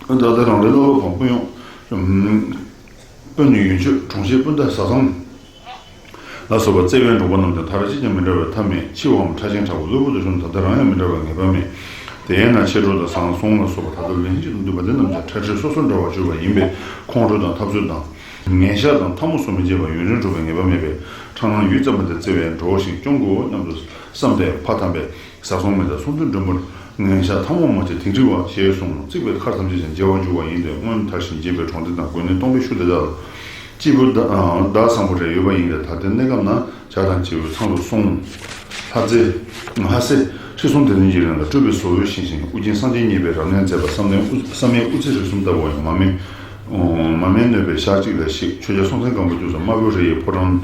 ད་ལྟ་རང་རེའི་བློ་སློབ་དང་དཔོན་གཡོག་དཔོན་ཡོན་མཆོད་གྲོང་ཁྱེར་སྤུན་ཟླ་བཟའ་ཚང་ལ་སོགས་པ་བརྩེ་བའི་འགྲོགས་པ་རྣམས་ཀྱང་མཐར་ཅིས་ཀྱང་མི་འབྲལ་བའི་མཐའ་མེད་འཆི་བའམ་ཕྲ་ཞིང་ཕྲ་བ་གློ་བུར་དུ་བྱུང་ད་ལྟ་རང་ཡང་མི་འབྲལ་བའི་ངེས་པ་མེད། དེས་ན་མཆེད་གྲོགས་དང་བཟང་སོང་ལ་སོགས་པ་ད་ལྟ་ལན་གཅིག་ཏུ་འདུས་པ་འདི་རྣམས་ཀྱང་ཁྲལ་ཁྲལ་སོ་སོར་འབྲལ་བར་གྱུར་པ་ཡིན་པས་ཁོང་ཁྲོ་དང་འཐབ་རྩོད་དང་ངན་ཤགས་དང་འཐབ་མོ་སོགས་མི་བྱེད་པར་ཡུན་རིང་འགྲོགས་པའི་ངེས་པ་མེད་པས་ཁྲག་ནང་ཡུད་ཙམ་པ་དེ་བརྩེ་བས་འགྲོགས་ཤིང་སྐྱོང་དགོས་སྙམ་དུ་བསམ་སྟེ་ཕ་དམ་པས། བཟའ་ཚང་མི་དང་ཚོགས་འདུ་མགྲོན་པོར་ངན་ཤགས་འཐབ་མོ་མ་བྱེད་དིང་རི་བ་ཞེས་གསུངས་ནས་བརྩིགས་པའི་མཁར་ཐམས་ཅད་ཀྱང་མཇལ་བར་འགྱུར་བ་ཡིན་ཏེ་སྔོན་མཐར་ཕྱིན་འགྱེད་པའི་གྲོང་སྡེ་དང་དགོན་གནས་སྟོང་པའི་ཤུལ་དེ་དག་ལ་སྐྱེས་བུ་བདག་བཟང་པོ་རེ་ཡོད་པ་ཡིན་ཏེ་ད་ལྟའི་གནས་སྐབས་ན་ཇ་དང་བཅས་པའི་ཚང་དུ་སོང་། ལྷ་རྫས་ལྷ་རྫས་ཁྲི་སྲོང་ལྡེ་བཙན་གྱི་རིང་ལ་སྤྲུལ་པའི་བཟོ་བོས་བཞེངས་ཤིང་ཨུ་རྒྱན་སངས་རྒྱས་མཉེས་པའི་རབ་གནས་མཛད་པ་བསམ་ལྡན་དབུ་བསམ་ཡས་དབུ་རྩེ་རིགས་གསུམ་ལྟ་བུ་ཡང་མ་སྨད་མ་སྨད་ནོད་པའི་ཞག་གཅིག་ལ་གཤེགས། ཆོས་རྒྱལ་སྲོང་བཙན་སྒམ་པོ་དུས་སུ་དམར་པོའི་རི་ཡི་ཕོ་བྲང་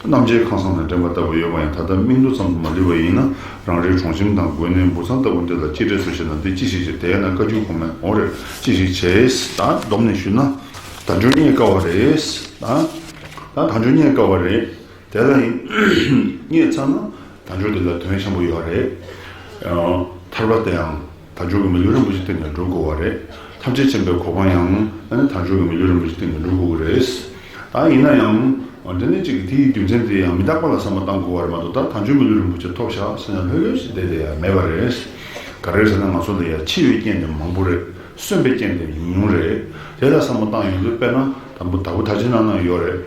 རྣམ་རྒྱལ་ཁང་བཟང་ནས་འདྲེན་པ་ལྟ་བུ་ཡོད་པ་ཡང་ད་ལྟ་མིག་ཏོ་ཙམ་དུ་མ་ལུས་པ་ཡིན་ན་རང་རེའི་གྲོང་ཁྱིམ་དང་དགོན་གནས་འབུ་ཚང་ལྟ་བུ་འདི་ལ་གཅེས་སྤྲས་སུ་བྱས་ན་འདི་ཅི་ཞིག་ཅེས་དེས་ན་བཀའ་བརྒྱུད་གོང་མའི་འོང་རེད། ཅི་ཞིག་བྱས་ད་བསྡོམས་ནས་ཞུས་ན་དལ་འབྱོར་རྙེད་དཀའ་བ་རེད། ད་ད་དལ་འབྱོར་རྙེད་དཀའ་བ་རེད། དེ་ལ་ཡིན་རྙེད་ཚར་ན་དལ་འབྱོར་དེ་ལ་དོན་ཆེན་པོ་ཡོད་རེད། ཐར་པ་དེའང་དལ་འབྱོར་གྱི་མི་ལུས་རིན་པོ་ཆེ་སྟེང་ནས་འགྲུབ་དགོས་པ་རེད། ཐམས་ཅད་མཁྱེན་པའི་གོ་འཕང་ཡང་ཨ་ནི་དལ་འབྱོར་གྱི་མི་ལུས་རིན་པོ་ཆེ་སྟེང་ནས་འགྲུབ་དགོས་ཀྱི་རེད། ད་ཡིན་ན་ཡང་འདི་ནི་གཅིག་གི་དེའི་རྒྱུ་མཚན་དེ་ཡང་མི་རྟག་པ་ལ་བསམ་བློ་བཏང་དགོས་པ་རེད་མ་གཏོགས་ད་དལ་འབྱོར་མི་ལུས་རིན་པོ་ཆེ་ཐོབ་ཤག་ཟེར་ན་ལྷོད་ལྷོད་ཞིག་བསྡད་དེ་ཡང་མེད་པ་རེད། ག་རེ་ཟེར་ན་ང་ཚོ་ལ་ཡང་འཆི་བའི་རྐྱེན་དེ་མང་པོ་རེད། གསོན་པའི་རྐྱེན་དེ་ཉུང་ཉུང་རེད། དེ་ལ་བསམ་བློ་བཏང་ཡོང་དུས་དཔེར་ན་དང་པོ་དྭགས་པོ་ད་ཅི་ནང་ན་ཡོད་རེད།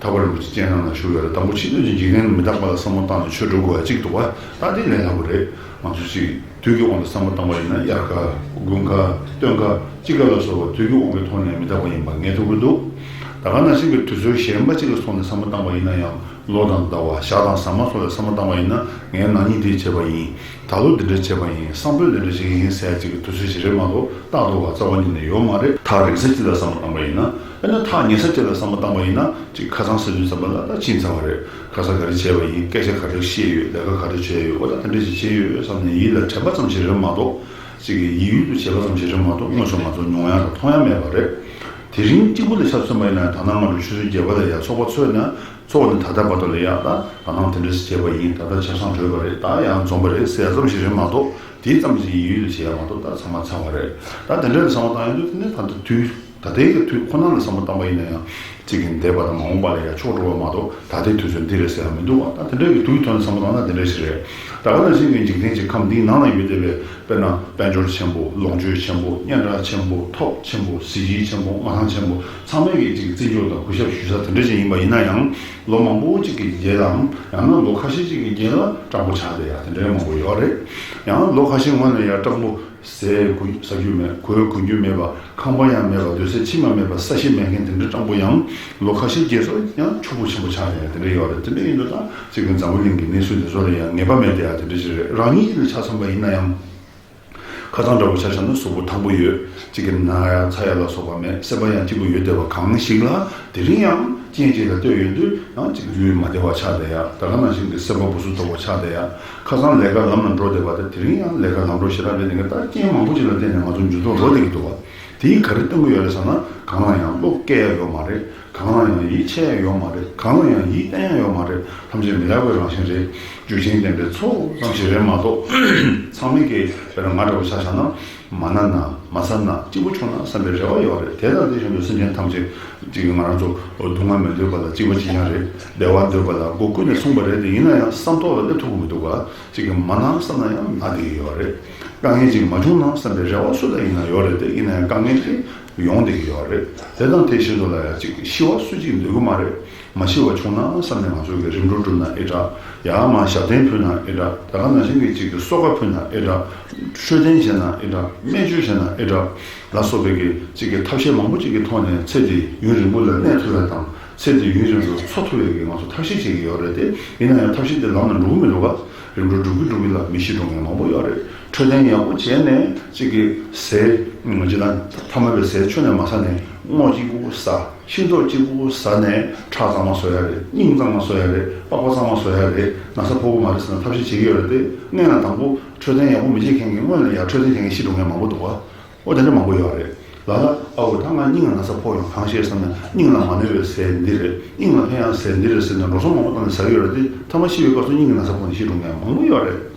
ཐར་པ་རིན་པོ་ཆེ་སྤྱན་སྔ་ན་བཞུགས་ཡོད་རེད། དང་པོ་ཕྱི་སྣོད་ཀྱི་འཇིག་རྟེན་མི་རྟག་པ་ལ་བསམ་བློ་བཏང་ནས་ཆོས་སྒྲུབ་དགོས་པ་གཅིག་འདུག་བ། ད་དེ་ལས་སླ་པོ་རེད། ང་ཚོ་ཅིག་དུས་ཀྱི་དབང་དུ་བསམ་བློ་བཏང་བ་ཡིན་ན་དབྱར་ཁ། དགུན་ཁ། སྟོན་ཁ། དཔྱིད་ཁ་ལ་སོགས་པ་དུས་ཀྱི་དབང་གི་ཐོག་ནས་མི་རྟག་པ་ཡིན་པ་ངེས་ཐུབ་ཀྱི་འདུག་ད་ག་ནང་བཞིན་གྱི་དུས་ཚོད་གཞན་པ་གཅིག་ལ་སོགས་ནས་བསམ་བློ་བཏང་བ་ཡིན་ན་ཡང་ལོ་དང་ཟླ་བ་ཞག་དང་ཟ་མ་སོགས་ལ་བསམ་བློ་བཏང་བ་ཡིན་ན་ངས་ན་ནིང་འདི་བྱས་པ་ཡིན། ད་ལོ་འདི་འདྲ་བྱས་པ་ཡིན། བསམ་ཕོད་འདི་འདྲ་བྱེད་ཀྱི་ཡིན་ཟེར་ཡ་གཅིག་གི་དུས་ཚོད་ཞིག་རེད་མ་གཏོགས་རྟག་ཏུ་བ་རྩ་བ་ཉིད་ནས་ཡོད་མ་རེད། ཐག་རིང་ས་གཅིག་ལ་བསམ་བློ་བཏང་བ་ཡིན་ན། ཨ་ནི་ཐག་ཉེ་ས་གཅིག་ལ་བསམ་བློ་བཏང་བ་ཡིན་ན། ཅིག་ཁ་སང་ཟེར་དུས་ཙམ་པ་ལ་ད་ཕྱིན་ཚར་བ་རེད། ཁ་སང་ག་རེ་བྱས་པ་ཡིན། སྐད་ཆ་ག་རེ་བཤད་ཡོད། ལས་ཀ་ག་རེ་བྱས་ཡོད། འོ་ད་དེ་འདྲ་ཞིག་བྱས་ཡོད་བསམ་ནས་ཡིད་ལ་དྲན་པ་ཙམ་ཞིག་རེད་མ་གཏོགས། ཅིག་གི་ཡིད་ཡུལ་དུ་བྱས་པ་ཙམ་ཞིག་རེད་མ་གཏོགས་དངོས་སུ་ང་ཚོ་མྱོང་ཡ་དང་མཐོང་ཡ་མེད་པ་རེད། དེ་རིང་གཅིག་པུ་ལ་ཆ་མཚོན་པ་ཡིན་ན་ད་ནང་ང་ཚོ་ཆུ་ཚོད་བརྒྱད་པ་ལ་ཡ་ཚོགས་པ་ཚོགས་ན་ཚོགས་ནས་ད་ལྟ་བར་དུ་ལ་ཡ་ད་ད་ནང་དེ་འདྲ་ཞིག་བྱས་པ་ཡིན། ད་ལྟ་ཆ་ཚང་གྲོལ་བ་རེད། ད་ཡང་འཛོམས་པ་རེད་ཟེར་ཡ་ཙམ་ཞིག་རེད་མ་གཏོགས་དེ་ཙམ་ཞིག་ཡིད་ཡུལ་དུ་བྱས་ཡ་མ་གཏོགས་ད་ཚང་མ་ཚར་བ་རེད། ད་དེ་འདྲ་ལ་བསམ་བློ་བཏང་ཡོང་དུས་དེ་ནས་ད་ལྟ་དུས། ད་ལྟའི་གི་དུས་ཁོ་ན་ལ་བསམ་བློ་བཏང་བ་ཡིན་ན་ཡང་གཅིག་གི་འདས་པ་དང་མ་འོངས་པ་ལ་ཡང་ཕྱོགས་འགྲོ་བ་མ་གཏོགས་ད་ལྟའི་དུས་ཚོད་འདི་རེད་ཟེར་ཡང་མི་འདུག་བ། ད་དེ་འདྲའི་གི་དུས་ཐོག་ནས་བསམ་བློ་བཏང་ན་དེ་འདྲ་ཞིག་རེད། ད་ག་ནང་བཞིན་གྱི་འཇིག་རྟེན་གྱི་ཁམས་འདིའི་ནང་ན་ཡོད་བསྡད་པའི་དཔེར་ན་དཔལ་འབྱོར་ཆེན་པོ། ལོངས་སྤྱོད་ཆེན་པོ། སྙན་གྲགས་ཆེན་པོ། ཐོབ་ཆེན་པོ། གཟི་བརྗིད་ཆེན་པོ། མངའ་ཐང་ཆེན་པོ། ཚང་མས་ཀྱི་གཅིག་བརྩི་འཇོག་དང་གུས་ཞབས་ཞུ་ས་དེ་འདྲ་ཞིག་ཡིན་པ་ཡིན་ན་ཡང་ལོ་མང་པོ་གཅིག་གི་རྗེས་ལའམ་ཡང་ན་ལོ་ཁ་ཤས་གཅིག་གི་རྗེས་ལ་སྤྲང་པོ་ཆགས་བསྡད་ཡ་དེ་འདྲའི་མང་པོ་ཡོད་རེད། ཡང་ལོ་ཁ་ཤས་སྔོན་ལ་ཡ་སྤྲང་པོ། ཟས་གོ་ཟ་རྒྱུ་མེད། གོས་གོན་རྒྱུ་མེད་པ། ཁང་པ་ཡང་མེད་པ། སྡོད་སའི་ཁྱིམ་ཡང་མེད་པ། ས་གཞི་མེད་མཁན་དེ་འདྲའི་སྤྲང་པོ་ཡང་ལོ་ཁ་ཤས་རྗེས་སུ་ཡང་ཕྱུག་པོ་ཆེན་པོ་ཆགས་ཡ་དེ་འདྲ་ཡོད་རེད། དེ་འདྲ་ཡིན་དུས་ད་ཅིག་གི་འཛམ་བུ་གླིང་གི་གནས་ཚུལ་འདི་ཚོ་ལ་ཡང་ངེས་པ་མེད་དེ་ཡ་དེ་འདྲ་ཞིག་རེད། རང་ཉིད་ལ་ཆ་མཚོན་པ་ཡིན་ན་ཡང་། ཁ་སང་འདྲ་པོ་ཆ་བཞག་ན་གཟུགས་པོ་ཐང་པོ་ཡོད། གཅིག་གི་ན་ཡ་ཚ་ཡ་ལ་སོགས་པ་མེད། སེམས་པ་ཡང་སྐྱིད་པོ་ཡོད་བསྡད་པ་གང་ཞིག་ལ་དེ་རིང་ཡང་རྐྱེན་གཅིག་ལ་ལྟོས་ཡོང་དུས་ཡང་གཅིག་ལུས་མ་བདེ་བ་ཆགས་བསྡད་ཡ། ད་ག་ནང་བཞིན་གྱི་སེམས་པ་སྦུ་སུ་དོག་པོ་ཆགས་བསྡད་ཡ། ཁ་སང་ལས་ཀ་ལམ་ལ་འགྲོ་བསྡད་པ་དེ་དེ་རིང་ཡང་ལས་ཀ་ལམ་འགྲོ་ཞེ་དྲག་རེད། དེ་ག་ད་རྐྱེན་མང་པོ་ཅིག་ལ་བརྟེན་ནས་ང་ཚོ་འགྱུར་ལྡོག་འགྲོ་བསྡད་ཀྱི་འདུག་བ། དེས་ག་རེ་སྟོན་གྱི་ཡོད་རེད་ཟེར་ན། གང་ལ་ཡང་བློ་སྐྱེ་ཡ་ཡོད་མ་རེད། གང་ལ་ཡང་ཡིད་ཆེས་ཡ་ཡོད་མ་རེད། གང་ལ་ཡང་ཡིད་བརྟན་ཡ་ཡོད་མ་རེད། ཐམས་ཅད་མི་རྟག་པའི་རང་བཞིན་རེད། རྒྱུ་རྐྱེན་ལྡན་པའི་ཚོགས་ཙམ་ཞིག་རེད་མ་གཏོགས། ཚང་མས་ཀྱིས་དཔེར་ན་ང་འདྲ་བོ་ཆ་བཞག་ན། མ་ན་ན་མ་ཟ་ན་སྐྱིད་པོ་བྱུང་ན་བསམ་པའི་རེ་བ་ཡོད་རེད། དེ་དང་དེ་བཞིན་དུ་སེམས་ཅན་ཐམས་ཅད་ཅིག་ང་རང་ཚོ་སྡུག་བསྔལ་མི་འདོད་པ་ལ་སྐྱིད་པ་ཅིག་ཀྱང་རེད། བདེ་བ་འདོད་པ་ལ་སྒོ་ཀུན་ནས་མཚུངས་པ་རེད། དེ་ཡིན་ན་ཡང་བསམ་ཐོག་ལ་སླེབས་ཐུབ་ཀྱི་མི་འདུག་ག་ཅིག་གི་མ་ན་བསམ་ན་ཡང་ན་བསྡད་ཀྱི་ཡོད་རེད། དཀའ་ངལ་ཅིག་མ་བྱུང་ན་བསམ་པའི་རེ་བ་སུ་ལ་ཡིན་ན་ཡོད་རེད། དེ་ཡིན་ན་ཡང་དཀའ་ངལ་དེ་ཡོང་བསྡད་ཀྱི་ཡོད་རེད། དེ་དང་དེ་བཞིན་དུ་ལ་ཡང་ཅིག་ཤི་བ་སུ་གཅིག་འདོད་ཀྱི་མ་རེད། མ་ཤི་བ་བྱུང་ན་བསམ་ནས་ང་ཚོ་གི་རིམ་གྲོ་བསྒྲུབས་ན་ཨེ་དྲག་ཡར་མར་ཞབས་བརྟན་ཕུལ་ན་ཨེ་དྲག་ད་ག་ནང་བཞིན་གྱི་ཅིག་གི་གསོལ་ཁ་ཕུལ་ན་ཨེ་དྲག་འཕྲོད་བསྟེན་བྱས་ན་ཨེ་དྲག་སྨན་བཅོས་བྱས་ན་ཨེ་དྲག་ལ་སོགས་པའི་གི་ཅིག་གི་ཐབས་ཤེས་མང་པོ་ཅིག་གི་ཐོག་ནས་ཚེ་འདི་ཡུན་རིང་པོ་ལ་གནས་ཐུབ་ཡ་དང་། ཚེ་འདི་ཡུན་རིང་པོར་འཚོ་ཐུབ་ཡ་གི་ང་ཚོ་ཐབས་ཤེས་བྱེད་ཀྱི་ཡོད་རེད་དེ། ཡིན་ན་ཡང་ཐབས་ཤེས་དེ་ལམ་ལ་འགྲོ་གི་མི་འདུག་ག་རིམ་གྲོ་སྒྲུབ་ཀྱི་སྒྲུབ་ཀྱི་ལ་མི་ཤི་འགྲོ་མཁན་མང་པོ་ཡོད་རེད། འཕྲོད་བསྟེན་ཡག་པོ་བྱས་ནས་ཅིག་གི་ཟས་ཇི་ལྟར་ཐ་མལ་པའི་ཟས་ཆུ་ནས་མ་ཟ་ནས་སྔོ་གཅིག་པུ་ཟ། ཤིང་ཏོག་གཅིག་པུ་ཟ་ནས་ཁྲག་གཙང་མ་བཟོ་ཡ་རེད། སྙིང་གཙང་མ་བཟོ་ཡ་རེད། པགས་པ་གཙང་མ་བཟོ་ཡ་རེད། ན་ཚ་ཕོག་གི་མ་རེད་ཟེར་ན་ཐབས་ཤེས་བྱེད་ཀྱི་ཡོད་རེད་དེ། སྔོན་ལ་དང་པོ་འཕྲོད་བསྟེན་ཡག་པོ་མི་བྱེད་མཁན་གྱི་སྔོན་ལ་ཡ་འཕྲོད་བསྟེན་བྱེད་མཁན་ཤི་འགྲོ་མཁན་མང་པོ་འདུག་ག་འོ་དེ་འདྲ་མང་པོ་ཡོད་རེད། ལ་ལ་ཨ་འོ་ད་ང་སྙིང་ལ་ན་ཚ་ཕོག་ཡོང་གང་ཤེས་བསམ་ནས་སྙིང་ལ་མ་གནོད་པའི་ཟས་འདི་རེད། སྙིང་ལ་ཕན་ཡག་ཟས་འདི་རེད་ཟེར་ནས་འགྲོ་སོང་མང་པོ་བཏང་ནས་ཟ་གི་ཡོད་རེད་དེ། མཐའ་མ་ཤི་བའི་སྐབས་སུ་སྙིང་གི་ན་ཚ་ཕོག་ནས་ཤི་འགྲོ་མཁན་མང་པོ་ཡོད་རེད།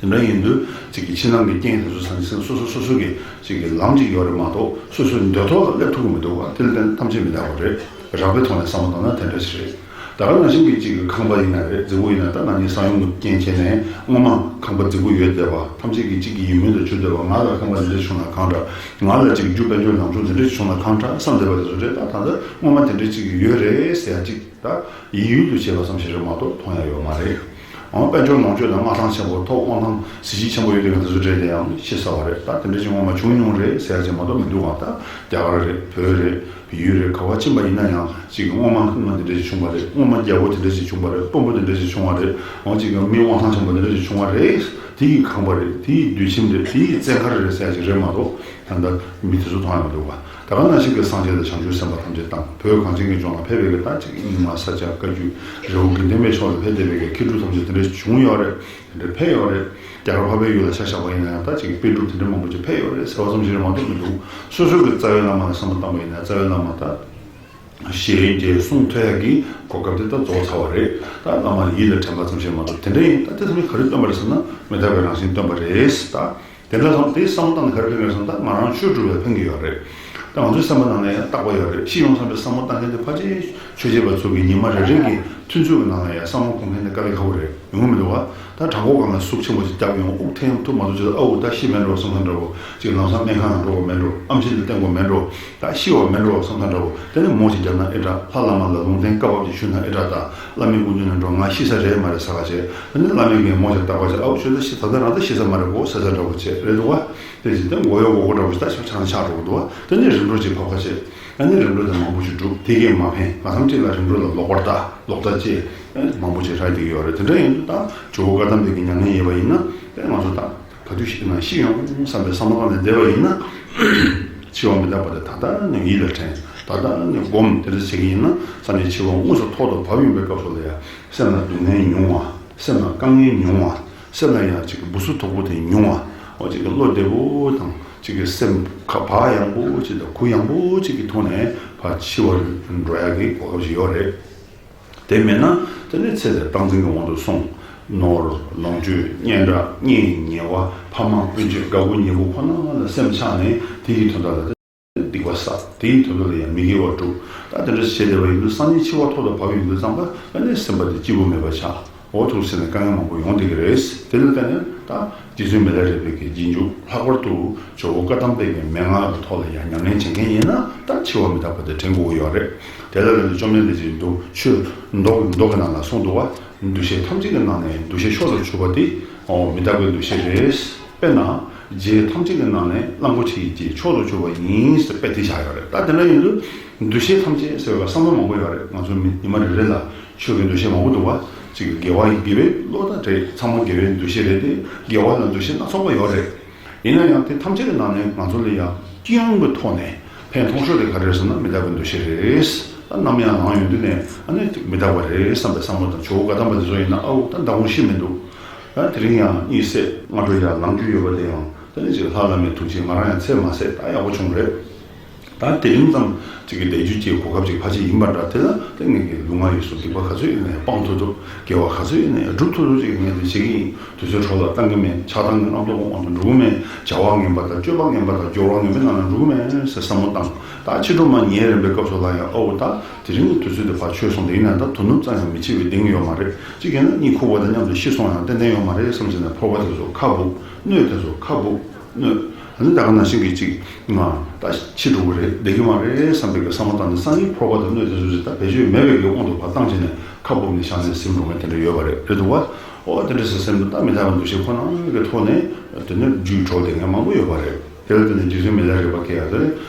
དེ་འདྲ་ཡིན་དུས་ཅིག་གི་ཕྱི་ནང་གི་རྐྱེན་དེ་ཚོ་ཟ་ནས་སོ་སོ་སོ་སོ་གི་ཅིག་གི་ལམ་ཅིག་ཡོད་རེད་མ་གཏོགས་སོ་སོའི་འདོད་ཐོག་ལ་སླེབས་ཐུབ་ཀྱི་མི་འདུག་བ། དེ་ལ་བརྟེན་ཐམས་ཅད་མི་རྟག་པ་རེད། རགས་པའི་ཐོག་ནས་བསམ་བློ་བཏང་ན་དེ་འདྲ་ཞིག་རེད། ད་ག་ནང་བཞིན་གྱི་གཅིག་གི་ཁང་པ་ཡིན་ན་རེད། རྫིག་པོ་ཡིན་ན་ད་ང་གཉིས་ས་ཡོམ་གྱི་རྐྱེན་བྱས་ནས་སྔོན་མ་ཁང་པ་རྫིག་པོ་ཡོད་བསྡད་པ་ཐམས་ཅད་ཀྱིས་གཅིག་གི་ཡིད་སྨོན་དུ་གྱུར་བསྡད་པ། ང་ལ་ཁང་པ་འདི་འདྲ་བྱུང་ན་གང་འདྲ། ང་ལ་གཅིག་རྒྱུ་དཔལ་འབྱོར་ལོངས་སྤྱོད་འདི་འདྲ་བྱུང་ན་གང་འདྲ་བསམ་བསྡད་པ་དེ་ཚོ་རེད། ད་ད་ལྟ་སྔོན་མ་དེ་འདྲ་གཅིག་ཡོད་རེད་ཟེར་ཡ་གཅིག་ད་ཡིད་ཡུལ་དུ་བྱེད་པ་ཙམ་ཞིག་རེད་མ་གཏོགས་མཐོང་ཡ་ཡོད་མ་རེད། འོ་དཔལ་འབྱོར་ལོངས་སྤྱོད་དང་མངའ་ཐང་ཆེན་པོ་ཐོབ། དབང་ཐང་གཟི་བརྗིད་ཆེན་པོ་ཡོད་དེ་ག་དེ་ཚོ་འདྲ་དེ་ཡང་ཤི་ཚར་བ་རེད། ད་དེ་འདྲ་ཅིག་སྔོན་མ་བྱུང་མྱོང་རེད་ཟེར་ཡ་ཅིག་མ་གཏོགས་མི་འདུག་ག་ད་རྒྱ་གར་རེད། བོད་རེད། ཡུལ་རེད། ག་བ་ཕྱིན་པ་ཡིན་ན་ཡང་ཅིག་སྔོན་མ་སྔོན་མ་དེ་འདྲ་ཞིག་བྱུང་བ་རེད། སྔོན་མ་རྒྱལ་པོ་དེ་འདྲ་ཞིག་བྱུང་བ་རེད། དཔོན་པོ་དེ་འདྲ་ཞིག་བྱུང་བ་རེད། འོ་ཅིག་མི་དབང་ཐང་ཆེན་པོ་དེ་འདྲ་ཞིག་བྱུང་བ་རེད། དེ་ཡི་ཁང་པ་རེད། དེ་ཡི་དུད་ཁྱིམ་རེད། དེ་ཡི་བཙན་མཁར་རེད་ཟེར་ཡ་ཅིག་རེད་མ་གཏོགས་ད་ལྟ་མི་དེ་ཚོ་མཐོང་ཡ་མི་འདུག་བ། ད་ག་ནང་བཞིན་གྱི་སངས་རྒྱས་དང་བྱང་ཆུབ་སེམས་དཔའ་ཐམས་ཅད་དང་བོད་གངས་ཅན་གྱི་ལྗོངས་ལ་ཕེབས་པའི་གི་ད་ཅིག་རྙིང་མ་ས་སྐྱ་བཀའ་བརྒྱུད་རི་བོ་དགེ་ལྡན་པའི་ཕྱོགས་ལ་ཕེབས་བསྡད་པའི་གི་མཁས་གྲུབ་ཐམས་ཅད་དེ་འདྲ་བྱུང་ཡོད་རེད། དེ་འདྲ་ཕེབས་ཡོད་རེད། རྒྱ་གར་འཕགས་པའི་ཡུལ་ལ་ཆ་བཞག་པ་ཡིན་ན་ཡང་ད་ཅིག་པཎ་གྲུབ་དེ་འདྲ་མང་པོ་ཅིག་ཕེབས་ཡོད་རེད་ཟེར་བ་ཙམ་ཞིག་རེད་མ་གཏོགས་མི་འདུག་སོ་སོ་གི་རྩ་བའི་བླ་མ་ལ་བསམ་བློ་བཏང་པ་ཡིན་ན་རྩ་བའི་བླ་མ་ད་ཞལ་མཇལ་གསུང་ཐོས་ཡག་གི་གོ་སྐབས་དེ་ད་རྫོགས་ཚར་བ་རེད། ད་བླ་མ་ཡིད་ལ་དྲན་པ་ཙམ་ཞིག་མ་གཏོགས། དེ་འདྲ་ཡིན་ད་དེ་ཚོ་ནི་ག་རེ་སྟོན་པ་རེད་ཟེར་ན་མི་རྟག་པའི་རང་བཞིན་སྟོན་པ་རེད། ད། དེ་འདྲ་སོང་དེ་བསམ་བློ་བཏང་ནས་ག་རེ་ཕན་གྱི་རེད་ཟེར་ན་ད་ང་རང་ཆོས་སྒྲུབ་པའི་ཕན་གྱི་ཡོད་རེད། ད་ང་ཚོའི་སེམས་པ་ནང་ལ་ཡང་རྟག་པ་ཡོད་རེད། ཤི་ཡོང་བསམ་པའི་བསམ་བློ་བཏང་མཁན་དེ་ཕལ་ཆེར་ཆོས་བྱེད་པ་ཚོ་གི་ཉི་མ་རེ་རེ་གི་མཐུན་ཚོགས་ཀྱི་ནང་ལ་ཡང་བསམ་བློ་འཁོར་མཁན་དེ་དཀའ་ལས་ཁག་པོ་རེད། ཡོང་གི་མི་འདུག་བ། ད་དྲང་པོ་སྒང་ལ་ཟུག་ཆེན་པོ་ཞིག་བརྒྱབ་ཡོང་དབུགས་ཐེངས་ཐུབ་མ་ཐུབ་བྱས་ཨའུ་ད་ཤི་མེད་འགྲོ་བསམ་ཐང་འདྲ་བོ་ཅིག་ལམ་སང་སྨན་ཁང་ལ་འགྲོ་དགོས་མེད་འགྲོ། ཨེམ་ཆི་ལ་བསྟེན་དགོས་མེད་འགྲོ། ད་ཤི་བ་མེད་འགྲོ་བསམ་ཐང་འདྲ་བོ། དེ་ནས་མོ་ཞིག་བརྒྱབ་ན་ཨེ་དྲག་ལྷ་བླ་མ་ལ་ལུང་བསྟན་བཀའ་བབས་ཅིག་ཞུས་ན་ཨེ་དྲག་ད་བླ་མའི་སྐུ་མདུན་ནས་འགྲོ། ང་ཤི་ས་རེད་མ་རེད་ཟེར་བ་བྱས། དེ་ནས་བླ་མས་ངས་མོ་ཞིག་བརྟག་པ་བྱས། ཨའུ་ཁྱོད་ད་ཤི་ད་ལྟ་རང་ད་ཤི་ས་མ་རེད་གོ་ཟེར་ས་འདྲ་བོ་བྱས་རེད་འདུག་བ། དེ་བཞིན་དུ་མགོ་གཡོག་མགོ་སྐོར་འདྲ་བོ་ཞིག་ད་ཆག་ཆག་ཆག་འགྲོ་གི་འདུག་བ། དེ་ནས་རིམ་གྲོ་ཅིག་ཕབ་ཁ་བྱས། ཨ་ནི་རིམ་གྲོ་དེ་མང་པོ་ཞིག་བསྒྲུབས། དེ་གས་མ་ཕན་མ་ཐམས་ཅད་ལ་རིམ་གྲོ་ལ་ལོག་པར་ལྟ་ལོག་ལྟ་བྱས། ཨ་ནི་མང་པོ་ཞིག་རག་བསྡད་ཀྱི་ཡོད་རེད། དེ་འདྲ་ཡིན་དུས་ད་ཇོ་བོ་བཀའ་གདམས་པའི་གི་མྱ་ངན་ཡིན་པ་ཡིན་ན་ཨ་ནི་ང་ཚོ་ད་ག་དུས་ཤི་ན་ཤི་ཡོང་བསམ་པའི་བསམ་བློ་བཏང་ནས་བསྡད་པ་ཡིན་ན། འཆི་བ་མི་རྟག་པ་དེ་ད་ལྟ་ནས་ཡིད་ལ་དྲན། ད་ལྟ་ནས་སྒོམ། དེ་འདྲ་བྱེད་ཀྱི་ཡིན་ན་སང་ཉིན་འཆི་བ་དངོས་སུ་ཐོག་ཏུ་བབས་ཡོང་པའི་སྐབས་སུ་ལ་ཡང་སེམས་ལ་སྡུག་བསྔལ་མྱོང་བ། སེམས་ལ་དཀའ་ངལ་མྱོང་བ། སེམས་ལ་ཡང་ཅིག་གི་སྦུ་སུ་དོག་པོ་དེ་མྱོང་བ། འོ་ཅིག་གི་བློ་བདེ་པོ་དང་ཅིག་གི་སེམས་ཁ་བག་ཡངས་པོ་ཅིག་དང་གུ་ཡངས་པོ་ཅིག་གི་ཐོག་ནས་ཕར་འཆི་བར་འགྲོ་ཡག་གི་གོ་སྐབས་ཤིག་ཡོད་རེད། དེ་མེད་ན་དེ་ནས་ཚེ་འདིར་སྟངས་འཛིན་གྱི་དབང་དུ་སོང་། ནོར་ལོངས་སྤྱོད་སྙན་གྲགས་གཉེན་ཉེ་བ་ཕ་མ་སྤུན་མཆེད་དགའ་པོ་ཉེ་པོ་ཁོ་ན་ལ་སེམས་ཆགས་ནས་དེ་ཡི་དོན་དག་ལ་སྡིག་པ་བསགས། དེའི་དོན་དུ་ལ་ཡང་མི་དགེ་བ་བསྒྲུབས། ད་དེ་འདྲ་བྱས་བསྡད་པ་ཡིན་དུས་སང་ཉིན་འཆི་བ་ཐོག་ཏུ་བབས་ཡོང་དུས་ཙམ་པ་ཨ་ནི་སེམས་པ་དེ་སྐྱིད་པོ་མེད་པ་ཆགས། འོ་ཐུགས་སེམས་ནས་དཀའ་ངལ་མང་པོ་ཡོང་བསྡད་ཀྱི་རེད། དེ་ལ་བརྟེན་ནས་ད་རྗེ་བཙུན་མི་ལ་རས་པའི་གི་རྗེས་འཇུག་ལྷག་པར་དུ་ཇོ་བོ་བཀའ་གདམས་པའི་གི་མན་ངག་གི་ཐོག་ལ་ཡང་ཉམས་ལེན་བྱེད་མཁན་ཡིན་ན་ད་འཆི་བ་མི་རྟག་པ་དེ་དྲན་དགོས་ཀྱི་ཡོད་རེད། དེ་ལ་བརྟེན་ནས་བཅོམ་ལྡན་འདས་ཀྱིས་འདུ་ཆོས་མདོ་མདོ་གི་ནང་ལ་གསུངས་འདུག་བ། འདུ་ཤེས་ཐམས་ཅད་ཀྱི་ནང་ནས་འདུ་ཤེས་མཆོག་ཏུ་གྱུར་པ་དེ་འོ་མི་རྟག་པའི་འདུ་ཤེས་རེད། དཔེར་ན། རྗེ་ཐམས་ཅད་ཀྱི་ནང་ནས་གླང་པོ་ཆེ་ཡི་རྗེས་མཆོག་ཏུ་གྱུར་པ་ཡིན་ཟེར་དཔེ་དེ་བཞག་ཡོད་རེད། ད་དེ་འདྲ་ཡིན་དུས་འདུ་ཤེས་ཐམས་ཅད་ཟེར་བའི་བསམ་བློ་མང་པོ་ཡོད་རེད། ང་ཚོ་མི་ཉི་མ་རེ་རེ་ལ་ཆོས་ཀྱི་འདུ་ཤེས་མང་པོ་འདུག་བ། གཅིག་གི་དགེ་བ་ཡི་དགེ་བའི་བློ་དང་འདྲེས། ཚང་མ་དགེ་བའི་འདུ་ཤེས་རེད་དེ། དགེ་བ་ལ་འདུ་ཤེས་སྣ་ཚོགས་པ་ཡོད་རེད། ཡིན་ན་ཡང་དེ་ཐམས་ཅད་ཀྱི་ནང་ནས་ང་ཚོ་ལ་ཡང་སྤྱི་ཡོངས་ཀྱི་ཐོག་ནས་ཕན་ཐོགས་ཤོས་དེ་ག་རེ་རེད་ཟེར་ན་མི་རྟག་པའི་འདུ་ཤེས་རེད། ད་ནམ་ཡང་ལངས་ཡོང་དུས་ནས་ཨ་ནི་མི་རྟག་པ་རེད་བསམ་པའི་བསམ་བློ་དང་ཇོ་བོ་བཀའ་གདམས་པ་དེ་ཚོ་ཡིན་ན་ཨའུ་ད་མདང་དགོང་ཤི་མི་འདུག་ཨ་དེ་རིང་ཡང་གཉིད་སད་སྔ་དྲོ་ཡར་ལངས་རྒྱུ་ཡོད་པ་དེ་ཡང་ད་ནི་ཅིག་ལྷ་བླ་མའི་ཐུགས་རྗེས་ང་རང་ཡང་ཚེ་མ་ཟད་ད་ཡག་པོ་བྱུང་རེད། ད་དེ་རིང་ཙམ་ཅིག་གི་བསྡད་རྒྱུ་ཅིག་གོ་སྐབས་ཅིག་ཕལ་ཆེར་ཡིན་པ་འདྲ། དེ་ལ་ད་ངེད་ཀྱི་ལུས་ངག་ཡིད་གསུམ་སྡིག་པ་ག་ཚོད་ཡིན་ན་ཡང་སྤང་ཐུབ་ཐུབ། དགེ་བ་ག་ཚོད་ཡིན་ན་ཡང་སྒྲུབ་ཐུབ་ཐུབ་ཅིག་ངས་དེ་བྱེད་ཀྱི་ཡིན། དུས་ཚོད་འཕྲོ་བརླག་གཏང་གི་མེད། ཆགས་སྡང་གི་རྣམ་རྟོག་དབང་དུ་འགྲོ་གི་མེད། བྱ་བ་ངན་པ་དང་སྤྱོད་པ་ངན་པ་དང་སྦྱོར་བ་ངན་པའི་ནང་ལ་འགྲོ་གི་མེད་ཟེར་བསམ་བློ་བཏང་། ད་ཕྱི་དྲོ་མ་ཉལ་རན་པའི་སྐབས་སུ་ལ་ཡང་ཨོ་ད་དེ་རིང་གི་དུས་ཚོད་དེ་ཕར་ཆོད་སོང་། དེ་ཡིན་ན་ད་དོ་ནུབ་ཙམ་ཡང་མི་འཆི་བའི་གདེང་ཡོད་མ་རེད། གཅིག་ཡིན་ན་གཉིད་ཁུག་པ་དང་མཉམ་དུ་ཤི་སོང་ཡང་ཏན་ཏན་ཡོད་མ་རེད་བསམ་བྱས་ནས་ཕོར་པ་དེ་ཚོ་ཁ་སྦུབ། སྣོད་དེ་ཚོ་ཁ་སྦུབ། སྣོད། ཨ་ནི་ད་ག་ནང་བཞིན་གྱི་ཅིག་ང་ད་འཆི་འགྲོ་གི་རེད། བསྡད་ཀྱི་མ་རེད་བསམ་པའི་གི་བསམ་བློ་བཏང་ནས་སང་ཉིན་ཕོར་པ་དང་སྣོད་དེ་ཚོ་ཅིག་ད་བེད་སྤྱོད་མེད་པའི་གི་དབང་དུ་ཕར་བཏང་བྱས་ནས་ཁ་སྦུབ་ནས་བཞག་ནས་ཟིན་འགྲོ་མཁན་དེ་འདྲ་ཡོད་པ་རེད། རེད་འདུག་བ། ཨོ་དེ་འདྲ་ཟེར་སེམས་དུ་ད་མི་ལྟ་བ་འདུ་ཤེས་ཁོ་ན་གི་ཐོག་ནས་དེ་ནས་རྒྱུད་གྲོལ་བསྡད་མཁན་མང་པོ་ཡོད་པ་རེད། དེ་ལ་བརྟེན་ནས་རྗེ་བཙུན་མི་ལ་རས་པ་སྐད་ཡག་དེ་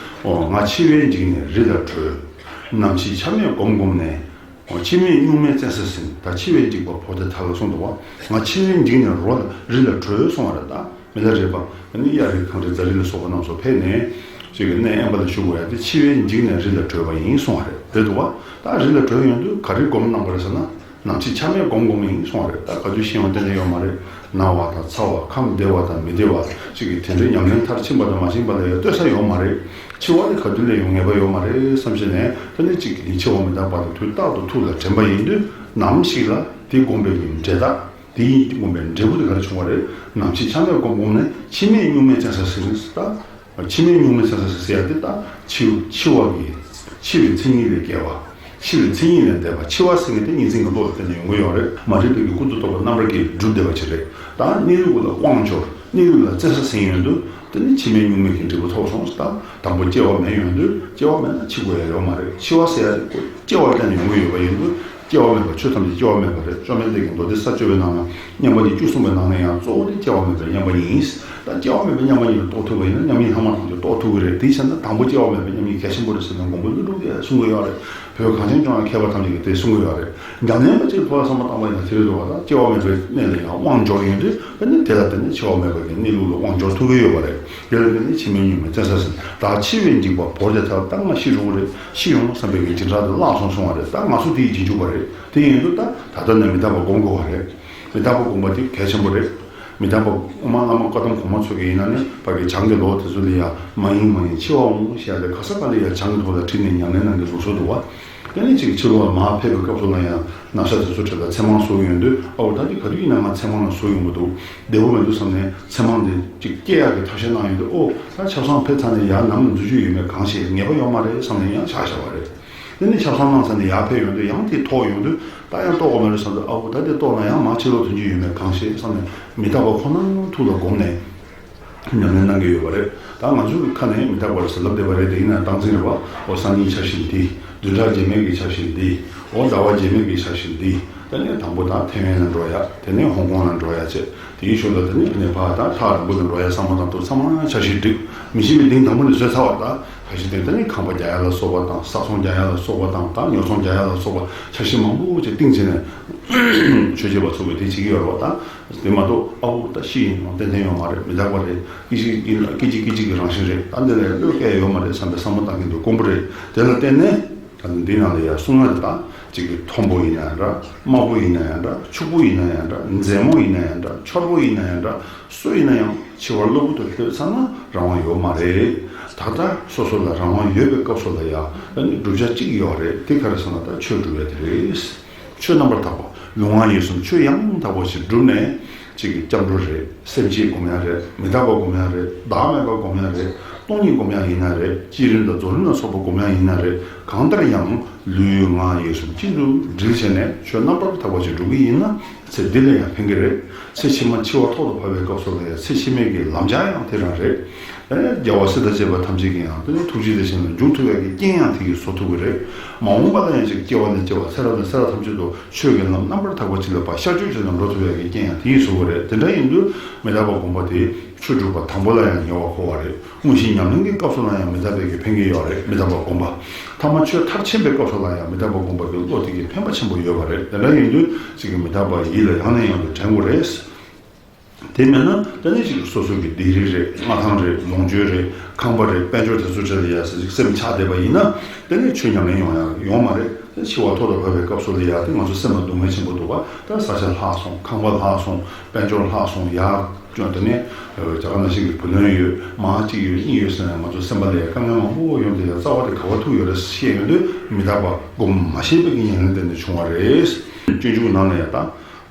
ཨོ་ང་འཆི་བའི་འཇིགས་ནས་རི་ལ་བྲོས། ནམ་འཆི་ཆ་མེད་སྒོམ་སྒོམ་ནས། འཆི་མེད་གཉུག་མའི་བཙན་ས་ཟིན། ད་འཆི་བའི་འཇིགས་པ་བོར་ཏེ་ཐར་ལ་གསུངས་འདུག་བ། ང་འཆི་བའི་འཇིགས་ནས་རོ་ལ་རི་ལ་བྲོས་གསུང་བ་རེད། ད་མི་ལ་རས་པ་ཨ་ནི་གཡའ་རི་གངས་རི་རྫ་རི་ལ་སོགས་པ་རྣམས་སུ་ཕེབས་ནས་ཅིག་གི་གནས་དབེན་པ་ལ་བཞུགས་དགོས་ཡ་དེ་འཆི་བའི་འཇིགས་ནས་རི་ལ་བྲོས་པ་ཡིན་གསུང་བ་རེད། རེད་འདུག་བ། ད་རི་ལ་བྲོས་ཡོང་དུས་ག་རེ་སྒོམ་གནང་བ་རེད་ཟེར་ན། ནམ་འཆི་ཆ་མེད་སྒོམ་སྒོམ་ཡིན་གསུང་བ་རེད། ད་ག་དུས་ཤི་ཡོང་ཏན་ཏན་ཡོད་མ་རེད། ན་བ་དང་ཚ་བ་ཁམས་བདེ་བ་དང་མི་བདེ་བ་ཅིག་གི་དེ་འདྲའི་ཉམས་ལེན་མཐར་ཕྱིན་པ་དང་མ་ཕྱིན་པ་ལ་ཡང་ལྟོས་ས་ཡོད་མ་རེད། འཆི་བ་དེ་ག་དུས་སླེབས་ཡོང་ངེས་པ་ཡོད་མ་རེད་བསམ་བྱས་ནས་ད་ནི་ཅིག་གི་འཆི་བ་མི་རྟག་པ་དང་དུས་རྟག་ཏུ་ཐུགས་ལ་དྲན་པ་ཡིན་དུས་ནམ་ཞིག་ལ་དེ་སྒོམ་པའི་གི་འབྲས་རྟགས་དེ་ཡིན་སྒོམ་པའི་འབྲས་བུ་དེ་ག་རེ་བྱུང་བ་རེད། ནམ་འཆི་ཆ་མེད་སྒོམ་སྒོམ་ནས་འཆི་མེད་གཉུག་མའི་བཙན་ས་ཟིན་ད། འཆི་མེད་གཉུག་མའི་བཙན་ས་ཟེར་ཡ་དེ་ད་འཆི་འཆི་བ་གི་འཆི་བའི་མཚན་ཉིད་ལས་བརྒལ་བ། འཆི་བའི་མཚན་ཉིད་ལས་འདས་པ། འཆི་བ་ཟེར་མཁན་དེ་གཉིས་འཛིན་གྱི་བློ་ལ་བརྟེན་ནས་ཡོང་གི་ཡོད་རེད། མ་རིག་པའི་གི་ཀུན་རྟོག་རྟོག་པ་རྣམ་པར་གྱིས་སྒྲུབ་བསྡད་པ་ཅིག་རེད། ད་གནས་ལུགས་ལ་དབང་འབྱོར་གནས་ལུགས་ལ་བཙན་ས་ཟིན་ཡོང་དུས་དེ་ནི་འཆི་མེད་གཉུག་མའི་གི་འབྲས་བུ་ཐོབ་སོང་། ད་དང་པོ་སྐྱེ་བ་མེད་ཡོང་དུས་སྐྱེ་བ་མེད་ན་འཆི་དགོས་ཡ་ཡོད་མ་རེད། འཆི་བ་ཟེར་ཡ་དེ་སྐྱེ་བ་བརྟེན་ནས་ཡོང་གི་ཡོད་པ་ཡིན་དུས། སྐྱེ་བ་མེད་པ། ཆོས་ཐམས་ཅད་སྐྱེ་བ་མེད་པ་རེད། བཅོམ་ལྡན་འདས་ཀྱིས་མདོ་སྡེ་ས་བཅུ་པའི་ནང་ན་མཉམ་པ་ཉིད་བཅུ་གསུངས་པའི་ནང་ནས་ཡང་གཙོ་བོ་དེ་སྐྱེ་བ་མེད་པའི་མཉམ་པ་ཉིད་ཡིན། ད་སྐྱེ་བ་མེད་པའི་མཉམ་པ་ཉིད་ལ་རྟོགས་ཐུབ་པ་ཡིན་ན་མཉམ་ཉིད་ལྷག་མ་ཐམས་ཅད་རྟོགས་ཐུབ་ཀྱི་རེད། དེའི་ཕྱིར་ན་དང་པོ་སྐྱེ་བ་མེད་པའི་མཉམ་ཉིད་གལ་ཆེན་པོ་རེད་ཟེར་ནས་མགོན་པོ་ཀླུ་སྒྲུབ་ཀྱིས་གསུང་གི་ཡོད་རེད། བོད་གངས་ཅན་ལྗོངས་ལ་མཁས་པ་ཐམས་ཅད་ཀྱིས་དེ་གསུང་གི་ཡོད་རེད། ཉམས་ལེན་པ་གཅིག་ལ་ཐོས་བསམ་བཏང་བ་ཡིན་ན་དེ་རེད་འདུག་བ། ད་སྐྱེ་བ་མེད་པའི་གནས་ལ་ཡང་དབང་འབྱོར་ཡོང་དུས་ཨ་ནི་དེ་ལ་བརྟེན་ནས་འཆི་བ་མེད་པ་གི་གནས་ལུགས་ལ་དབང་འབྱོར་ཐུབ་ཀྱི་ཡོད་པ་རེད། དེ་ལ་བརྟེན་ནས་འཆི་མེད་གཉུག་མའི་བཙན་ས་ཟིན། ད་འཆི་བའི་འཇིགས་པ་བོར་ཏེ་ཐར། ད་ང་ཤི་འགྲོ་གི་རེད། ཤི་ཡོང་བསམ་པའི་གི་འཛིན་གྲྭ་དེ་བརླག་སོང་གསུང་བ་རེད། ད་ང་ཚོ་དེའི་རྗེས་འཇུག་པ་རེད། དེ་ཡིན་དུས་ད་ད་ལྟ་ནས་མི་རྟག་པ་སྒོམ་དགོས་པ་རེད། མི་རྟག་པ་སྒོམ་པ་དེ་གལ་ཆེན་པོ་རེད། མི་རྟག་པ་དབུ་མ་བླ་མ་བཀའ་གདམས་གོང་མ་ཚོ་གི་ཡིན་ན་ནི་ཕ་གི་བྱང་གི་ལུགས་དེ་ཚོ་ལ་ཡ་མ་ཡིན་མ་ཡིན་འཆི་བ་འོང་ཞེས་ཡ་དེ་ག་ས་ག་ལ་ཡ་བྱང་གི་ལུགས་ལ་ཁྲིད་ནས་ཉམས་ལེན་གནང་གི་ལུགས་སྲོལ་འདུག་བ། དེ་ནས་ཅིག་ཕྱི་ལོགས་ལ་མར་ཕེབས་པའི་སྐབས་སུ་ལ་ཡང་ན་ཚ་དེ་ཚོ་ཁྲིད་ལ་ཚེར་མང་ཟུག་ཡོང་དུས་ཨའོ་ད་འདི་ག་དུས་ཡིན་ན་ང་ཚེར་མང་ལ་ཟུག་ཡོང་གི་འདུག་བདེ་པོ་མི་འདུག་བསམ་ནས་ཚེར་མང་འདི་ཅིག་སྐྱེ་ཡག་གི་ཐབས་ཤེས་གནང་ཡོང་དུས་ཨོ་ད་ཆབ་གསང་ཕེབས་ཚར་ནས་ཡར་ནང་ལ་འཛུལ་རྒྱུ་ཡོད་མེད་གང་ཤེས། ངེས་པ་ཡོད་མ་རེད་བསམ་ནས་ཡང་བཞག་བཞག་པ་རེད། དེ་ནས་ཆབ་གསང་གནང་ཚར་ནས་ཡར་ཕེབས་ཡོང་དུས་ཡང་དེ་ཐོག་ཡོང་དུས་ད་ཡང་ལྟོགས་དགོས་མ་རེད་བསམ་དུས་ཨའོ་ད་དེ་ལྟོགས་ན་ཡང་མར་ཕྱི་ལོགས་ཐོན་རྒྱུ་ཡོད་མེད་གང་ཤེས་བསམ་ནས་མི་རྟག་པ་ཁོ་ན་ཐུགས་ལ་བསྒོམས་ནས། ཉམས་ལེན་གནང་གི་ཡོད་པ་རེད། ད་ང་ཚོའི་ཁ་ནས་མི་རྟག་པ་རེད་ཟེར་ལབ་བསྡད་པ་རེད། དེ་ཡིན་ན་སྟངས་འཛིན་རེད་བ། འོ་སང་ཉིན་འཆར་གཞི་འདི། བདུན་ཕྲག་རྗེས་མའི་གི་འཆར་གཞི་འདི། འོ་ཟླ་བ་རྗེས་མའི་གི་འཆར་གཞི་འདི། དེ་ནས་དང་པོ་ད་ཐེ་ཝན་ལ་འགྲོ་ཡ། དེ་ནས་ཧོང་ཀོང་ལ་འགྲོ་ཡ་བྱས། དེའི་ཞོར་ལ་དེ་ནས་ནེ་པཱལ་དང་ཐག་རིང་པོ་ལ་འགྲོ་ཡ་བསམ་བློ་བཏང་དུས་ཚང་མ་འཆར་གཞི་སྒྲིག་མི་ཤེས་པའི་གདེང་དང་པོ་ནས་བཟོས་ཚར་བ། ད་ཁ་ཤས་དེ་ནས་ཁང་པ་རྒྱག་ཡ་ལ་སོགས་པ་དང་ས་ཚོང་རྒྱག་ཡ་ལ་སོགས་པ་དང་ད་ཉོ་ཚོང་རྒྱག་ཡ་ལ་སོགས་པ་འཆར་གཞི་མང་པོ་ཅིག་བཏིང་བྱས་ནས་ཆོས་བྱེད་པ་ཚོ་གིས་དེ་བྱེད་ཀྱི་ཡོད་རེད་བ། ད། དེ་མ་གཏོགས་ཨའུ་ད་ཤི་ཡིན་ནོ་ཏན་ཏན་ཡོད་མ་རེད། མི་རྟག་པ་རེད། སྐད་ཅིག་ཡིན་ལ་སྐད་ཅིག་སྐད་ཅིག་གི་རང་བཞིན་རེད། ད་འདི་ལ་བློས་བཀལ་ཡོད་མ་རེད་བསམ་པའི་བསམ་བློ་བཏང་མཁན་དེ་དཀོན་པོ་རེད། དེ་ལ་བརྟེན་ནས་ད་འདི་ནང་ལ་ཡ་གསུང་ཡ་དེ་དག་ཅིག་གི་མཐོན་པོ་ཡིན་ན་ཡང་འདྲ། དམའ་པོ་ཡིན་ན་ཡང་འདྲ། ཕྱུག་པོ་ཡིན་ན་ཡང་འདྲ། མཛེས་མོ་ཡིན་ན་ཡང་འདྲ། འཆོར་པོ་ཡིན་ན་ཡང་འདྲ། སུ་ཡིན་ན་ཡང་འཆི་བ་གློ་བུར་དུ་ལྷོད་ཚར་ན་རང་དབང་ཡོད་མ་རེད། ད་ལྟ་སོ་སོ་ལ་རང་དབང་ཡོད་པའི་སྐབས་སུ་ལ་ཡ་ཨ་ནི་བསྒྲུབ་བྱ་གཅིག་ཡོད་རེད། དེ་ག་རེ་ཟེར་ན་ད་ཆོས་སྒྲུབ་ཡ་དེ་རེད། ཆོས་རྣམ་པར་དག་པ། ལུས་ངག་ཡིད་གསུམ་ཆོས་ཡང་དག་པ་ཞིག་བསྒྲུབས་ནས། གཅིག་གི་སྐྱབས་འགྲོ་རེད། སེམས་བསྐྱེད་སྒོམ་ཡ་རེད། མི་རྟག་པ་སྒོམ་ཡ་རེད། བདག་མེད་པ་སྒོམ་ཡ་རེད། སྟོང་ཉིད་སྒོམ་ཡ་ཡིན་ན་རེད། བསྐྱེད་རིམ་དང་རྫོགས་རིམ་ལ་སོགས་པ་སྒོམ་ཡ་ཡིན་ན་རེད། གང་ལྟར་ཡང་ལུས་ངག་ཡིད་གསུམ་གཅིག་ཏུ་དྲིལ་བྱས་ནས་ཆོས་རྣམ་པར་དག་པ་ཞིག་སྒྲུབ་ཀྱི་ཡིན་ན་ཚེ་འདི་ལ་ཡང་ཕན་གྱི་རེད། ཚེ་ཕྱི་མ་འཆི་བ་ཐོག་ཏུ་བབས་པའི་སྐབས་སུ་ལ་ཡང་ཚེ་ཕྱི་མའི་གི་ལམ་སྦྱང་ཡང་དེ་རང་རེད། ཨེ་རྒྱལ་བ་སྲས་དང་བཅས་པ་ཐམས་ཅད་ཀྱིས་ཡང་དེ་ནི་ཐུགས་རྗེ་ལས་གཞན་ལ་འཇུག་ཐུབ་པའི་གི་རྐྱེན་ཡང་དེ་གིས་བཟོ་ཐུབ་ཀྱི་རེད། མ་འོངས་པ་ལ་ཡང་ཅིག་སྐྱེ་བ་ནས་སྐྱེ་བ་ཚེ་རབས་ནས་ཚེ་རབས་ཐམས་ཅད་དུ་ཆོས་ཀྱི་ལམ་རྣམ་པར་དག་པ་ཅིག་ལ་ཕར་ཤར་བསྐྱོད་བྱས་ནས་འགྲོ་ཐུབ་པའི་གི་རྐྱེན་ཡང་དེ་གིས་བཟོ་གི་རེད། དེ་འདྲ་ཡིན་དུས་མི་རྟག་པ་སྒོམ་པ་དེ་ ཆོས་སྒྲུབ་པ་དང་པོ་ལ་ཡང་ཉེ་བར་མཁོ་བ་རེད། དངོས་གཞི་ཉམས་ལེན་གྱི་སྐབས་སུ་ལ་ཡང་མི་རྟག་པའི་གི་ཕན་གྱི་ཡོད་རེད། མི་རྟག་པ་སྒོམ་པ། ཐ་མ་ཆོས་མཐར་ཕྱིན་པའི་སྐབས་སུ་ལ་ཡང་མི་རྟག་པ་སྒོམ་པ་གི་བློ་དེ་གི་ཕན་པ་ཆེན་པོ་ཡོད་པ་རེད། དེ་འདྲ་ཡིན་དུས་ཅིག་གི་མི་རྟག་པ་ཡིད་ལ་ཡང་ནས་ཡང་དུ་དྲན་དགོས་རེད། དེ་མེད་ན་དེ་ནས་ཅིག་སོ་སོ་གི་སྡེ་རིས་རེད། མངའ་ཐང་རེད། ལོངས་སྤྱོད་རེད། ཁང་པ་རེད། དཔལ་འབྱོར་དེ་ཚོ་འཕྲད་ལ་ཡ་ཟེར་ཅིག་སེམས་ཆགས་བསྡད་པ་ཡིན་ན་དེ་ནས་ཆོས་ཉམས་ལེན་ཡོང་ཡ་ཡོང་མ་རེད། དེ་འཆི་བ་ཐོག་ཏུ་བབས་པའི་སྐབས་སུ་ལ་ཡ་དེ་ང་ཚོ་སེམས་ལ་སྡུག་བསྔལ་ཆེན་པོ་འདུག་པ། ད་ས་ཆ་ལྷག་སོང་། ཁང་པ་ལྷག་སོང་། དཔལ་འབྱོར་ལྷག་སོང་། ཡ་ཅོ་དེ་ནས་ཇ་ག་ནང་བཞིན་གྱི་བུ་ལོན་ཡོད། མ་གཅིག་ཡོད། གཉིས་ཡོད་ཟེར་ནས་ང་ཚོ་སེམས་པ་ལ་ཡ་དཀའ་ངལ་མང་པོ་ཡོང་དེ་ཡ་རྩ་བ་དེ་ག་བ་ཐུག་ཡོད་རེད་ཤེས་ཡོང་དུས་མི་རྟག་པ་སྒོམ་མ་ཤེས་པའི་གི་ཉེན་ཁ་དེ་ནས་བྱུང་བ་རེད། སྤྱོད་འཇུག་ནང་ལ་ཡ་ད།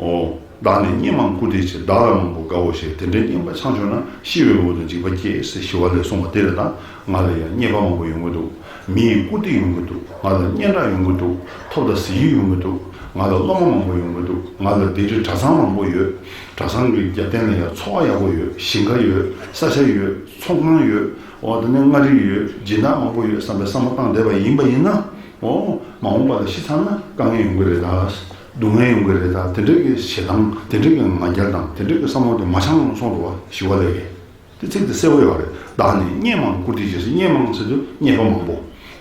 ཨོ། བདག་ནི་རྙེད་མང་བཀུར་སྟི་ཆེ། བདག་ལ་མང་པོ་དགའ་བོ་ཞེས། དེ་འདྲའི་རྙེད་པ་ཆང་ཆུང་ན། ཤི་བའི་འོག་ཏུ་འཇིགས་པ་སྐྱེ། ཞེས་ཞི་བ་ལྷས་གསུངས་པ་དེ་རེད། ད་ང་ལ་ཡང་རྙེད་པ་མང་པོ་ཡོང་གི་འདུག་མི་ཡིས་བཀུར་སྟི་ཡོང་གི་འདུག་ང་ལ་སྙན་གྲགས་ཡོང་གི་འདུག་ཐོབ་དང་གཟིགས་ཡིག་ཡོང་གི་འདུག་ང་ལ་སློབ་མ་མང་པོ་ཡོང་གི་འདུག་ང་ལ་སྡེ་རིས་གྲྭ་ཚང་མང་པོ་ཡོད། གྲྭ་ཚང་གི་རྒྱབ་རྟེན་ལ་ཡང་འཚོ་བ་ཡག་པོ་ཡོད། ཞིང་ཁ་ཡོད། ས་ཆ་ཡོད། ཚོང་ཁང་ཡོད། འོ་དེ་ནས་མངའ་རིས་ཡོད། སྦྱིན་བདག་མང་པོ་ཡོད་བསམ་པའི་བསམ་བློ་བཏང་བསྡད་པ་ཡིན་པ་ཡིན་ན། འོ། མ་འོངས་པ་ལ་ཤི་ཚར་ན་དཀའ་ངལ་ཡོང་གི་རེད་ད། སྡུག་བསྔལ་ཡོང་གི་རེད་ད། དེ་འདྲ་གི་ཞེ་སྡང་། དེ་འདྲ་གི་ང་རྒྱལ་དང་དེ་འདྲ་གི་བསམ་བློ་དེ་མ་འཆང་སོང་འདུག་བ། ཞི་བ་ལྷས་ཀྱིས། དེ་ཚིག་དེ་གསལ་པོ་ཡོད་རེད། བདག་ནི་རྙེད་མང་བཀུར་སྟི་ཆེ་ཟེར། རྙེད་མང་ཟེར་དུས་རྙེད་པ་མང་པོ།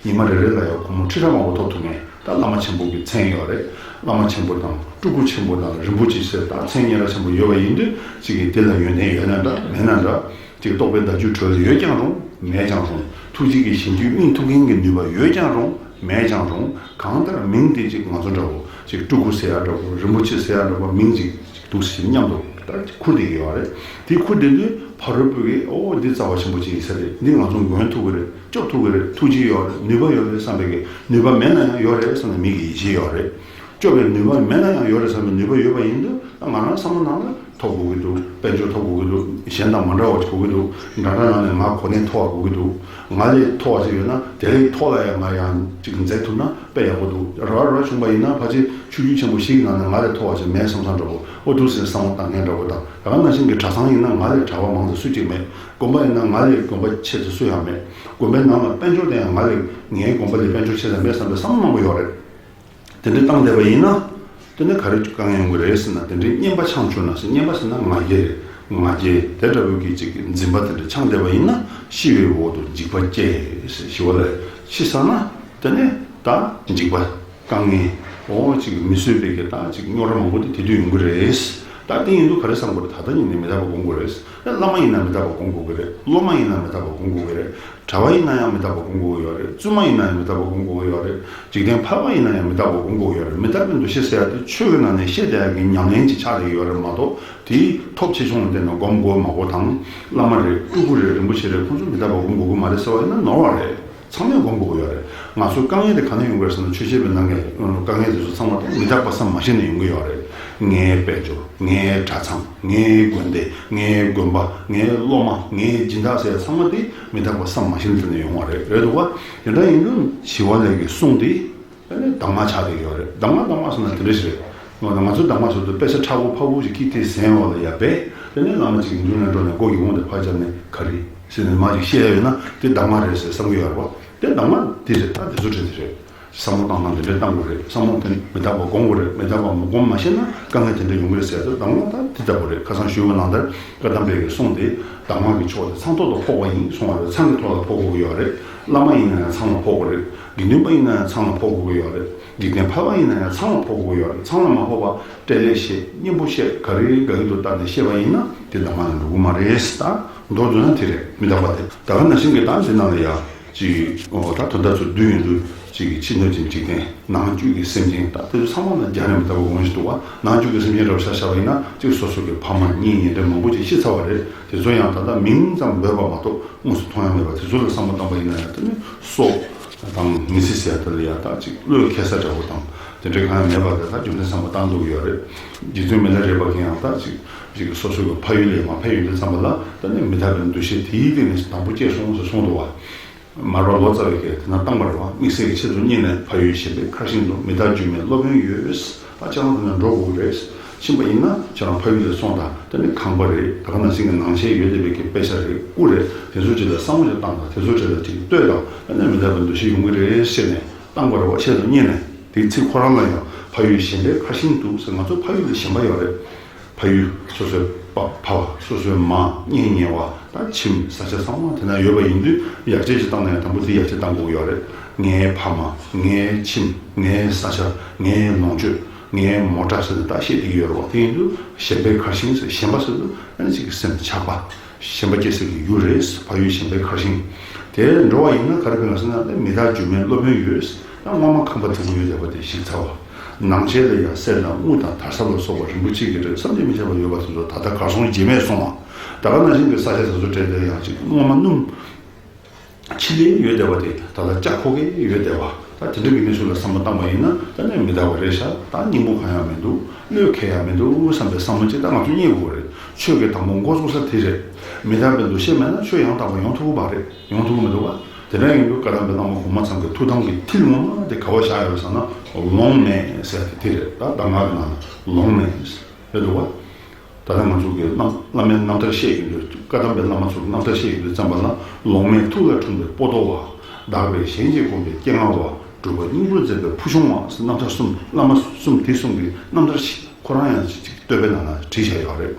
ཉི་མ་རེ་རེ་ལ་ཡང་སྒོར་མོ་ཁྲི་ཕྲག་མང་པོ་ཐོབ་ཐུབ་མཁན། ད་བླ་མ་ཆེན་པོ་གི་མཚན་ཡོད་རེད། བླ་མ་ཆེན་པོ་དང་སྤྲུལ་སྐུ་ཆེན་པོ་དང་རིན་པོ་ཆེ་ཟེར་ད་མཚན་སྙན་གྲགས་ཆེན་པོ་ཡོད་པ་ཡིན་དུས་ཅིག་གིས་དེ་ལ་ཡོན་ཏན་ཡོད་ན་འདྲ་མེད་ན་འདྲ། ཅིག་རྟོགས་པའི་བརྡ་བརྒྱུད་གྲོལ་ཡོད་ཀྱང་རུང་མེད་ཀྱང་རུང་། ཐུགས་རྗེ་གི་ཞིང་བཅུད་སྨིན་ཐུབ་མཁན་གྱི་ནུས་པ་ཡོད་ཀྱང་རུང་མེད་ཀྱང་རུང་། གང་ལྟར་མིང་དེ་ཅིག་ང་ཚོ་འདྲ་བོ་ཅིག་སྤྲུལ་སྐུ་ཟེར་ཡ་འདྲ་བོ། རིན་པོ་ཆེ་ཟེར་ཡ་འདྲ་བོ། མིང་ཅིག་འདུག་ཟེར་མཉམ་དུ་ད་ཅིག་ཁུར་བསྡད་ཀྱི་ཡོད་རེད། དེ་ཁུར་བསྡད་དུས་ཕ་རོལ་པོ་གིས་ཨོ་འདི་རྩ་བ་ཆེན་པོ་ཅིག་ཡིན་ས་རེད། འདི་ང་ཚོ་འགོན་ཐུབ་ཀྱི་རེད། སྐྱོབ་ཐུབ་ཀྱི་རེད། ཐུགས་རྗེ་ཡོད་རེད། ནུས་པ་ཡོད་རེད་བསམ་པའི་གི་ནུས་པ་མེད་ན་ཡང་ཡོད་རེད་བསམ་ན་མི་གི་ཡིད་ཆེས་ཡོད་རེད། སྐྱོབ་པའི་ནུས་པ་མེད་ན་ཡང་ཡོད་རེད་བསམ་པའི་ནུས་པ་ཡོད་པ་ཡིན་དུས་ད་ང་རང་བསམ་བློ་ནང་ལ། ཐོབ་དགོས་ཀྱི་འདུག་དཔལ་འབྱོར་ཐོབ་དགོས་ཀྱི་འདུག་གཞན་དང་མ་འདྲ་བ་ཞིག་དགོས་ཀྱི་འདུག་འདྲ་འདྲ་ནང་ནས་ང་གོ་གནས་མཐོ་བ་དགོས་ཀྱི་འདུག་ང་ལས་མཐོ་བ་ཞིག་ཡོད་ན་དེ་ལས་མཐོ་ལ་ཡང་ང་ཡང་ཅིག་འཛེག་ཐུབ་ན་དཔེ་ཡག་པོ་འདུག་ར་བ་ར་བ་བྱུང་པ་ཡིན་ན་ཕལ་ཆེར་ཆོས་བརྒྱུད་ཆེན་པོ་བཞི་གི་ནང་ནས་ང་ལས་མཐོ་བ་ཞིག་མེད་བསམ་བསམ་འདྲ་པོ་ཨོ་འདུག་ཟེར་བསམ་བློ་བཏང་མཁན་འདྲ་པོ་དང་། ད་ག་ནང་བཞིན་གྱི་གྲྭ་ཚང་ཡིན་ན་ང་ལས་གྲྭ་པ་མང་ཙམ་སུ་གཅིག་མེད། དགོན་པ་ཡིན་ན་ང་ལས་དགོན་པ་ཆེ་ཙམ་སུ་ཡང་མེད། དགོན་པའི་ནང་ལ་དཔལ་འབྱོར་དེ་ཡང་ང་ལས་ངའི་དགོན་པ་ལས་དཔལ་འབྱོར་ཆེ་ཙམ་མེད་བསམ་པའི་བསམ་བློ་མང་པོ་ཡོད་རེད། དེ་འདྲའི་བཏང་བསྡད་པ་ཡིན་ན། དེ་ནི་ག་རེ་དཀའ་ངལ་ཡོང་གི་རེད་ཟེར་ན། དེ་འདྲའི་རྙེད་པ་འཆང་བཅུག་ན་ཟེར། རྙེད་པ་ཟེར་ན་ང་རྒྱལ་རེད། ང་རྒྱལ་དེ་འདྲ་བོའི་གི་ཅིག་འཛིན་པ་དེ་འདྲ་འཆང་བསྡད་པ་ཡིན་ན། ཤི་བའི་འོག་ཏུ་འཇིགས་པ་སྐྱེ་ཟེར། ཞི་བ་ལྷས་ཤི་ཚར་ན་དེ་ནི་ད་འཇིགས་པ་དཀའ་ངལ་འོ་ཅིག་མི་བཟོད་པའི་གི་ད་ཅིག་རྙོག་དྲ་མང་པོ་དེ་དེ་དུས་ཡོང་གི་རེད། ད་དེ་ཡིན་དུས་ག་རེ་བསམ་དགོས་རེད། ད་ལྟ་ཉིད་ནས་མི་རྟག་པ་སྒོམ་དགོས་རེད། བླ་མ་ཡིན་ན་མི་རྟག་པ་སྒོམ་དགོས་ཀྱི་རེད། སློབ་མ་ཡིན་ན་མི་རྟག་པ་སྒོམ་དགོས་ཀྱི་རེད། གྲྭ་པ་ཡིན་ན་ཡང་མི་རྟག་པ་སྒོམ་དགོས་ཀྱི་ཡོད་རེད། བཙུན་མ་ཡིན་ན་ཡང་མི་རྟག་པ་སྒོམ་དགོས་ཀྱི་ཡོད་རེད། འཇིག་རྟེན་ཕལ་པ་ཡིན་ན་ཡང་མི་རྟག་པ་སྒོམ་དགོས་ཀྱི་ཡོད་རེད། མི་རྟག་པའི་འདུ་ཤེས་ཟེར་ཡ་དེ་ཆོས་ཀྱི་ནང་ནས་བཤད་བསྡད་ཡ་གི་ཉམས་ལེན་ཅིག་ཆགས་བསྡད་ཀྱི་ཡོད་རེད་མ་གཏོགས། དེའི་ཐོབ་ཆེ་ཆུང་ལ་བལྟས་ནས་སྒོམ་དགོས་མ་དགོས་དང་། བླ་མ་རེད། སྤྲུལ་སྐུ་རེད། རིན་པོ་ཆེ་རེད། ཁོང་ཚོ་མི་རྟག་པ་སྒོམ་དགོས་ཀྱི་མ་རེད་ཟེར་བ་ཡིན་ན་ནོར་བ་རེད། ཚང་མས་སྒོམ་དགོས་ཀྱི་ཡོད་རེད། ང་ཚོའི་དཀའ་ངལ་དེ་ག་ནས་ཡོང་གི་རེད་ཟེར་ན། ཆོས་བཤད་པའི་ནང་གི་དཀའ་ངལ་དེ་ཚོ་ཚང་མ་དེ་མི་རྟག་པ་བསམ་མ་ཤེས་ནས་ཡོང་གི་ཡོད་རེད། ངའི་དཔལ་འབྱོར། ངའི་གྲྭ་ཚང་། ངའི་དགོན་སྡེ། ངའི་དགོན་པ། ངའི་སློབ་མ། ངའི་སྦྱིན་བདག་ཟེར་ཚང་མ་དེ་མི་རྟག་པ་བསམ་མ་ཤེས་ནས་ཡོང་བ་རེད། རེད་འདུག་བ། དེ་འདྲ་ཡིན་དུས་ཞི་བ་ལྷས་ཀྱི་གསུང་དེ། དེ་ནས་གདམས་ངག་ཆགས་བསྡད་ཡོད་རེད། གདམས་ངག་གདམས་ངག་ཟེར་ན་དེ་འདྲ་ཞིག་རེད། ང་ང་ཚོའི་གདམས་ངག་ཟེར་དུས་དཔེ་ཆ་མཁྲེགས་པོ་ཕ་བུ་ཞིག་གིས་དེ་གཟན་འོག་ལ་ཡར་སྦས། དེ་ནས་བླ་མ་གཅིག་གི་མདུན་ལ་འགྲོ་ནས་སྒོ་གི་ཧོང་དེ་ཕར་བརྒྱབ་ནས་ག་རེ་ཟེར་ནས་མར་ཅིག་བཤད་ཡ་ཡོད་ན་དེ་གདམས་ངག་རེད་ཟེར་བསམ་གྱི་ཡོད་རེད་པ། དེ་གདམས་ངག་དེ་རེད། ད་དེ་ཚོ་དྲན་དེ་རེད། བསམ་བློ་བཏང་སྟངས་དེ་འདྲས་བཏང་དགོས་རེད། བསམ་བློ་དེ་མི་རྟག་པ་སྒོམ་དགོས་རེད། མི་རྟག་པ་མ་སྒོམ་མ་ཤེས་ན་དཀའ་ངལ་དེ་འདྲ་ཡོང་གི་རེད་ཟེར་ཡ་དེ་གདམས་ངག་ད་དེ་ལྟ་བུ་རེད། ཁ་སང་ཞུས་པ་ནང་ལྟར་བཀའ་གདམས་པའི་གི་གསུང་དེ་གདམས་ངག་གི་མཆོག་དེ་ཚངས་ཐོག་ཏུ་ཕོག་པ་ཡིན་གསུང་བ་རེད། ཚངས་ཀྱི་ཐོག་ལ་ཕོག་དགོས་ཀྱི་ཡོད་རེད། བླ་མ་ཡིན་ན་ཡང་ཚངས་ལ་ཕོག་དགོས་རེད། དགེ་འདུན་པ་ཡིན་ན་ཡང་ཚངས་ལ་ཕོག་དགོས་ཀྱི་ཡོད་རེད། འཇིག་རྟེན་ཕལ་པ་ཡིན་ན་ཡང་ཚངས་ལ་ཕོག་དགོས་ཀྱི་ཡོད་རེད། ཚངས་ལ་མ་ཕོག་པ་སྤྲེལ་ལད་བཤད། གཉེན་པོ་བཤད། ག་རེ་ག་ཡིན་དུ་བལྟས་ནས་བཤད་པ་ཡིན་ན་དེ་གདམས་ངག་ལ་འགྲོ་གི་མ་རེད། ད་མདོར་བསྡུས་ན་དེ་རེད། མི་རྟག་པ་དེ། ད་ག་ནང་བཞིན་གྱི་ད་འདི་ནང་ལ་ཡ་ཅིག་ཨོ་ད་དོན་དག་ཚོ་བསྡུས་ཡོང་དུས་ཅིག་གི་ཕྱི་སྣོད་ཀྱི་འཇིག་རྟེན། ནང་བཅུད་ཀྱི་སེམས་ཅན། ད་དེ་ཚོ་ཚང་མ་ལ་རྒྱ་ནས་མི་རྟག་པ་ངོ་ཤེས་འདུག་བ། ནང་བཅུད་ཀྱི་སེམས་ཅན་འདྲ་བོ་ཆ་བཞག་པ་ཡིན་ན་ཅིག་སོ་སོ་གི་ཕ་མ་གཉེན་ཉེ་འབྲེལ་མང་པོ་ཅིག་ཤི་ཚར་བ་རེད། དེ་ཚོ་ཡང་ད་ལྟ་མིང་ཙམ་འབོད་པ་མ་གཏོགས་དངོས་སུ་མཐོང་ཡ་མེད་པ་དེ་ཚོ་ལ་བསམ་བློ་བཏང་པ་ཡིན་ན་ཡང་དེ་ནི་སྲོག་དང་མི་ཚེ་ཟེར་ཡ་དེ་ལ་ཡ་ད་ཅིག་བློས་འཁེལ་ས་འདྲ་བོ་དང་དེ་འདྲའི་གང་ཡང་མེད་པ་དེ་ད་རྒྱུ་མཚན་བསམ་བློ་བཏང་འདུག་ཡོད་རེད། རྗེ་བཙུན་མི་ལ་རས་པ་གིས་ཡང་ད་ཅིག་ཅིག་སོ་སོ་གི་ཕ་ཡུལ་ལ་མ་ཕེབས་ཡོང་དུས་ཙམ་པ་ལ་ད་ནི་མི་རྟག་པའི་འདུ་ཤེས་དེའི་སྟེང་ནས་དང་པོ་སྐྱེས་སོང་ཟེར་གསུངས་འདུག་བ། མར་པ་ལོ་ཙཱ་བས་ཀྱིས་དེ་ན་བཏང་བ་རེད་བ། དམིགས་བསལ་གྱི་ཆེད་དུ་སྙིང་ནས་ཕ་ཡུལ་གཞན་པའི་ཁར་ཤིན་ཏུ་མི་རྟག་སྒྱུ་མའི་སློབ་དཔོན་ཡོད། ད་ཅང་དེ་ན་འགྲོ་དགོས་ཀྱི་རེད། ཕྱིན་པ་ཡིན་ན་ཁྱེད་རང་ཕ་ཡུལ་ལ་སོང་དང་། དེ་ནི་ཁང་པ་རེད། ད་ག་ནང་བཞིན་གྱི་ནང་ཆས་ཡོད་བསྡད་པའི་གི་དཔེ་ཆ་རེད། སྐུ་རེད། དེ་ཚོ་ཅིག་ལ་བསམ་བློ་ཅིག་བཏང་དང་། དེ་ཚོ་ཅིག་ལ་ཅིག་ལྟོས་དང་། ཨ་ནི་མི་རྟག་པའི་འདུ་ཤེས་ཡོང་གི་རེད་ཟེར་ནས་བཏང་བ་རེད་བ། ཆེད་དུ་སྙིང་ནས། དེའི་ཚིག་ཁོ་རང་ལ་ཡང་ཕ་ཡུལ་གཞན་པའི་ཁར་ཤིན་ཏུ་ཟེར། ང་ཚོ་ཕ་ཡུལ་ལ་ཞེན་པ་ཡོད་རེད། ཕ་ཡུལ་སོ་སོའི་ པ་ཕ་བ་སོ་སོའི་མ་གཉེན་ཉེ་བ་དང་ཁྱིམ་ས་ཆ་ཚང་མ་དེ་ན་ཡོད་པ་ཡིན་དུས་ཡར་རྒྱས་ཅིག་བཏང་ན་ཡང་དང་པོ་དེ་ཡར་རྒྱས་བཏང་དགོས་ཀྱི་ཡོད་རེད། ངའི་ཕ་མ། ངའི་ཁྱིམ། ངའི་ས་ཆ། ངའི་ལོངས་སྤྱོད། ངའི་མོ་ཊ་ཟེར་ནས་ད་བཤད་བསྡད་ཀྱི་ཡོད་རེད་བ། དེ་ཡིན་དུས་ཞེན་པའི་ཁར་ཤིང་ཟེར། ཞེན་པ་ཟེར་དུས་ཨ་ནི་ཅིག་གི་སེམས་ཆགས་པ། ཞེན་པ་སྐྱེ་སའི་གི་ཡུལ་རེད། ཕ་ཡུལ་ཞེན་པའི་ཁར་ཤིང་། དེར་འགྲོ་བ་ཡིན་ན་ག་རེ་ཕན་ལ་ཟེར་ན་མི་རྟག་སྒྱུ་མའི་སློབ་དཔོན་ཡོད། ད་སྔོན་མ་ཁང་པ་དེ་ཚོ་ཡོད་བསྡད་པ་དེ་ཞིག་ཚར་བ། ནང་ཆེན་ལ་ཡང་གསེར་དང་དངུལ་དང་དར་ཟབ་ལ་སོགས་པ་རིན་པོ་ཆེ་གི་རིགས་བསམ་གྱིས་མི་ཁྱབ་པ་ཡོད་པ་དེ་ཚོ་ད་ལྟ་གར་སོང་རྗེས་མེད་སོང་བ། ད་ག་ནང་བཞིན་གྱི་ས་ཆ་དེ་ཚོ་སྤྲད་དེ་ཡང་ཅིག་སྔོན་མ་སྣུམ་ཆི་ལི་ཡོད་བསྡད་པ་དེ་ད་ལྟ་ལྕགས་ཁོག་གི་ཡོད་བསྡད་པ། ད་དེ་འདྲ་གི་གནས་ཚུལ་ལ་བསམ་བློ་བཏང་བ་ཡིན་ན་ད་ནས་མི་རྟག་པ་རེད་ཤག་ད་སྙིང་པོ་གང་ཡང་མི་འདུག་བློས་འཁེལ་ཡང་མི་འདུག་བསམ་པའི་བསམ་བློ་ཅིག་ད་ང་ཚོ་རྙེད་དགོས་རེད། ཆོས་ཀྱི་དང་པོ་འགོ་བཙུགས་ས་དེ་རེད། མི་རྟག་པའི་འདུ་ཤེས་མེད་ན་ཆོས་ཡང་དག་པ་ཡོང་ཐུབ་ཀྱི་མ་རེད། ཡོང་ཐུབ་ཀྱི་མི་འདུག་བ། དེ་འདྲ་ཡིན་དུས་བཀའ་གདམས་པའི་བླ་མ་གོང་མ་ཚང་གི་ཐུགས་དམ་གྱི་མཐིལ་ངོ་མ་དེ་ག་བ་བཞག་ཡོད་ཟེར་ན་ལོང་མེད་ཟེར་ཏེ་དེ་རེད། ད་གདམས་ངག་གི་ནང་ན་ལོང་མེད་རེད་འདུག་བ། ད་ལྟ་ང་ཚོ་གི་རྣམ་བླ་མའི་རྣམ་ཐར་བཤད་ཡོང་དུས་བཀའ་གདམས་པའི་བླ་མ་ཚོ་གི་རྣམ་ཐར་བཤད་ཡོང་དུས་ཙམ་པ་ལ་ལོང་མེད་ཐུགས་ལ་འཁྲུངས་པའི་པོ་ཏོ་བ། དག་པའི་གཞན་གྱིས་བསྒོམས་པའི་སྐྱེ་ངར་བ། སྒྲུབ་པ་སྙིང་པོར་མཛད་པའི་ཕུལ་བྱུང་བ་ཟེར་རྣམ་ཐར་གསུམ། བླ་མ་གསུམ་དེ་གསུམ་གྱི་རྣམ་ཐར་ཁོ་རང་ཡང་ཅིག་བསྟོད་པའི་ནང་ན་བྲིས་བཞག་ཡོད་རེད།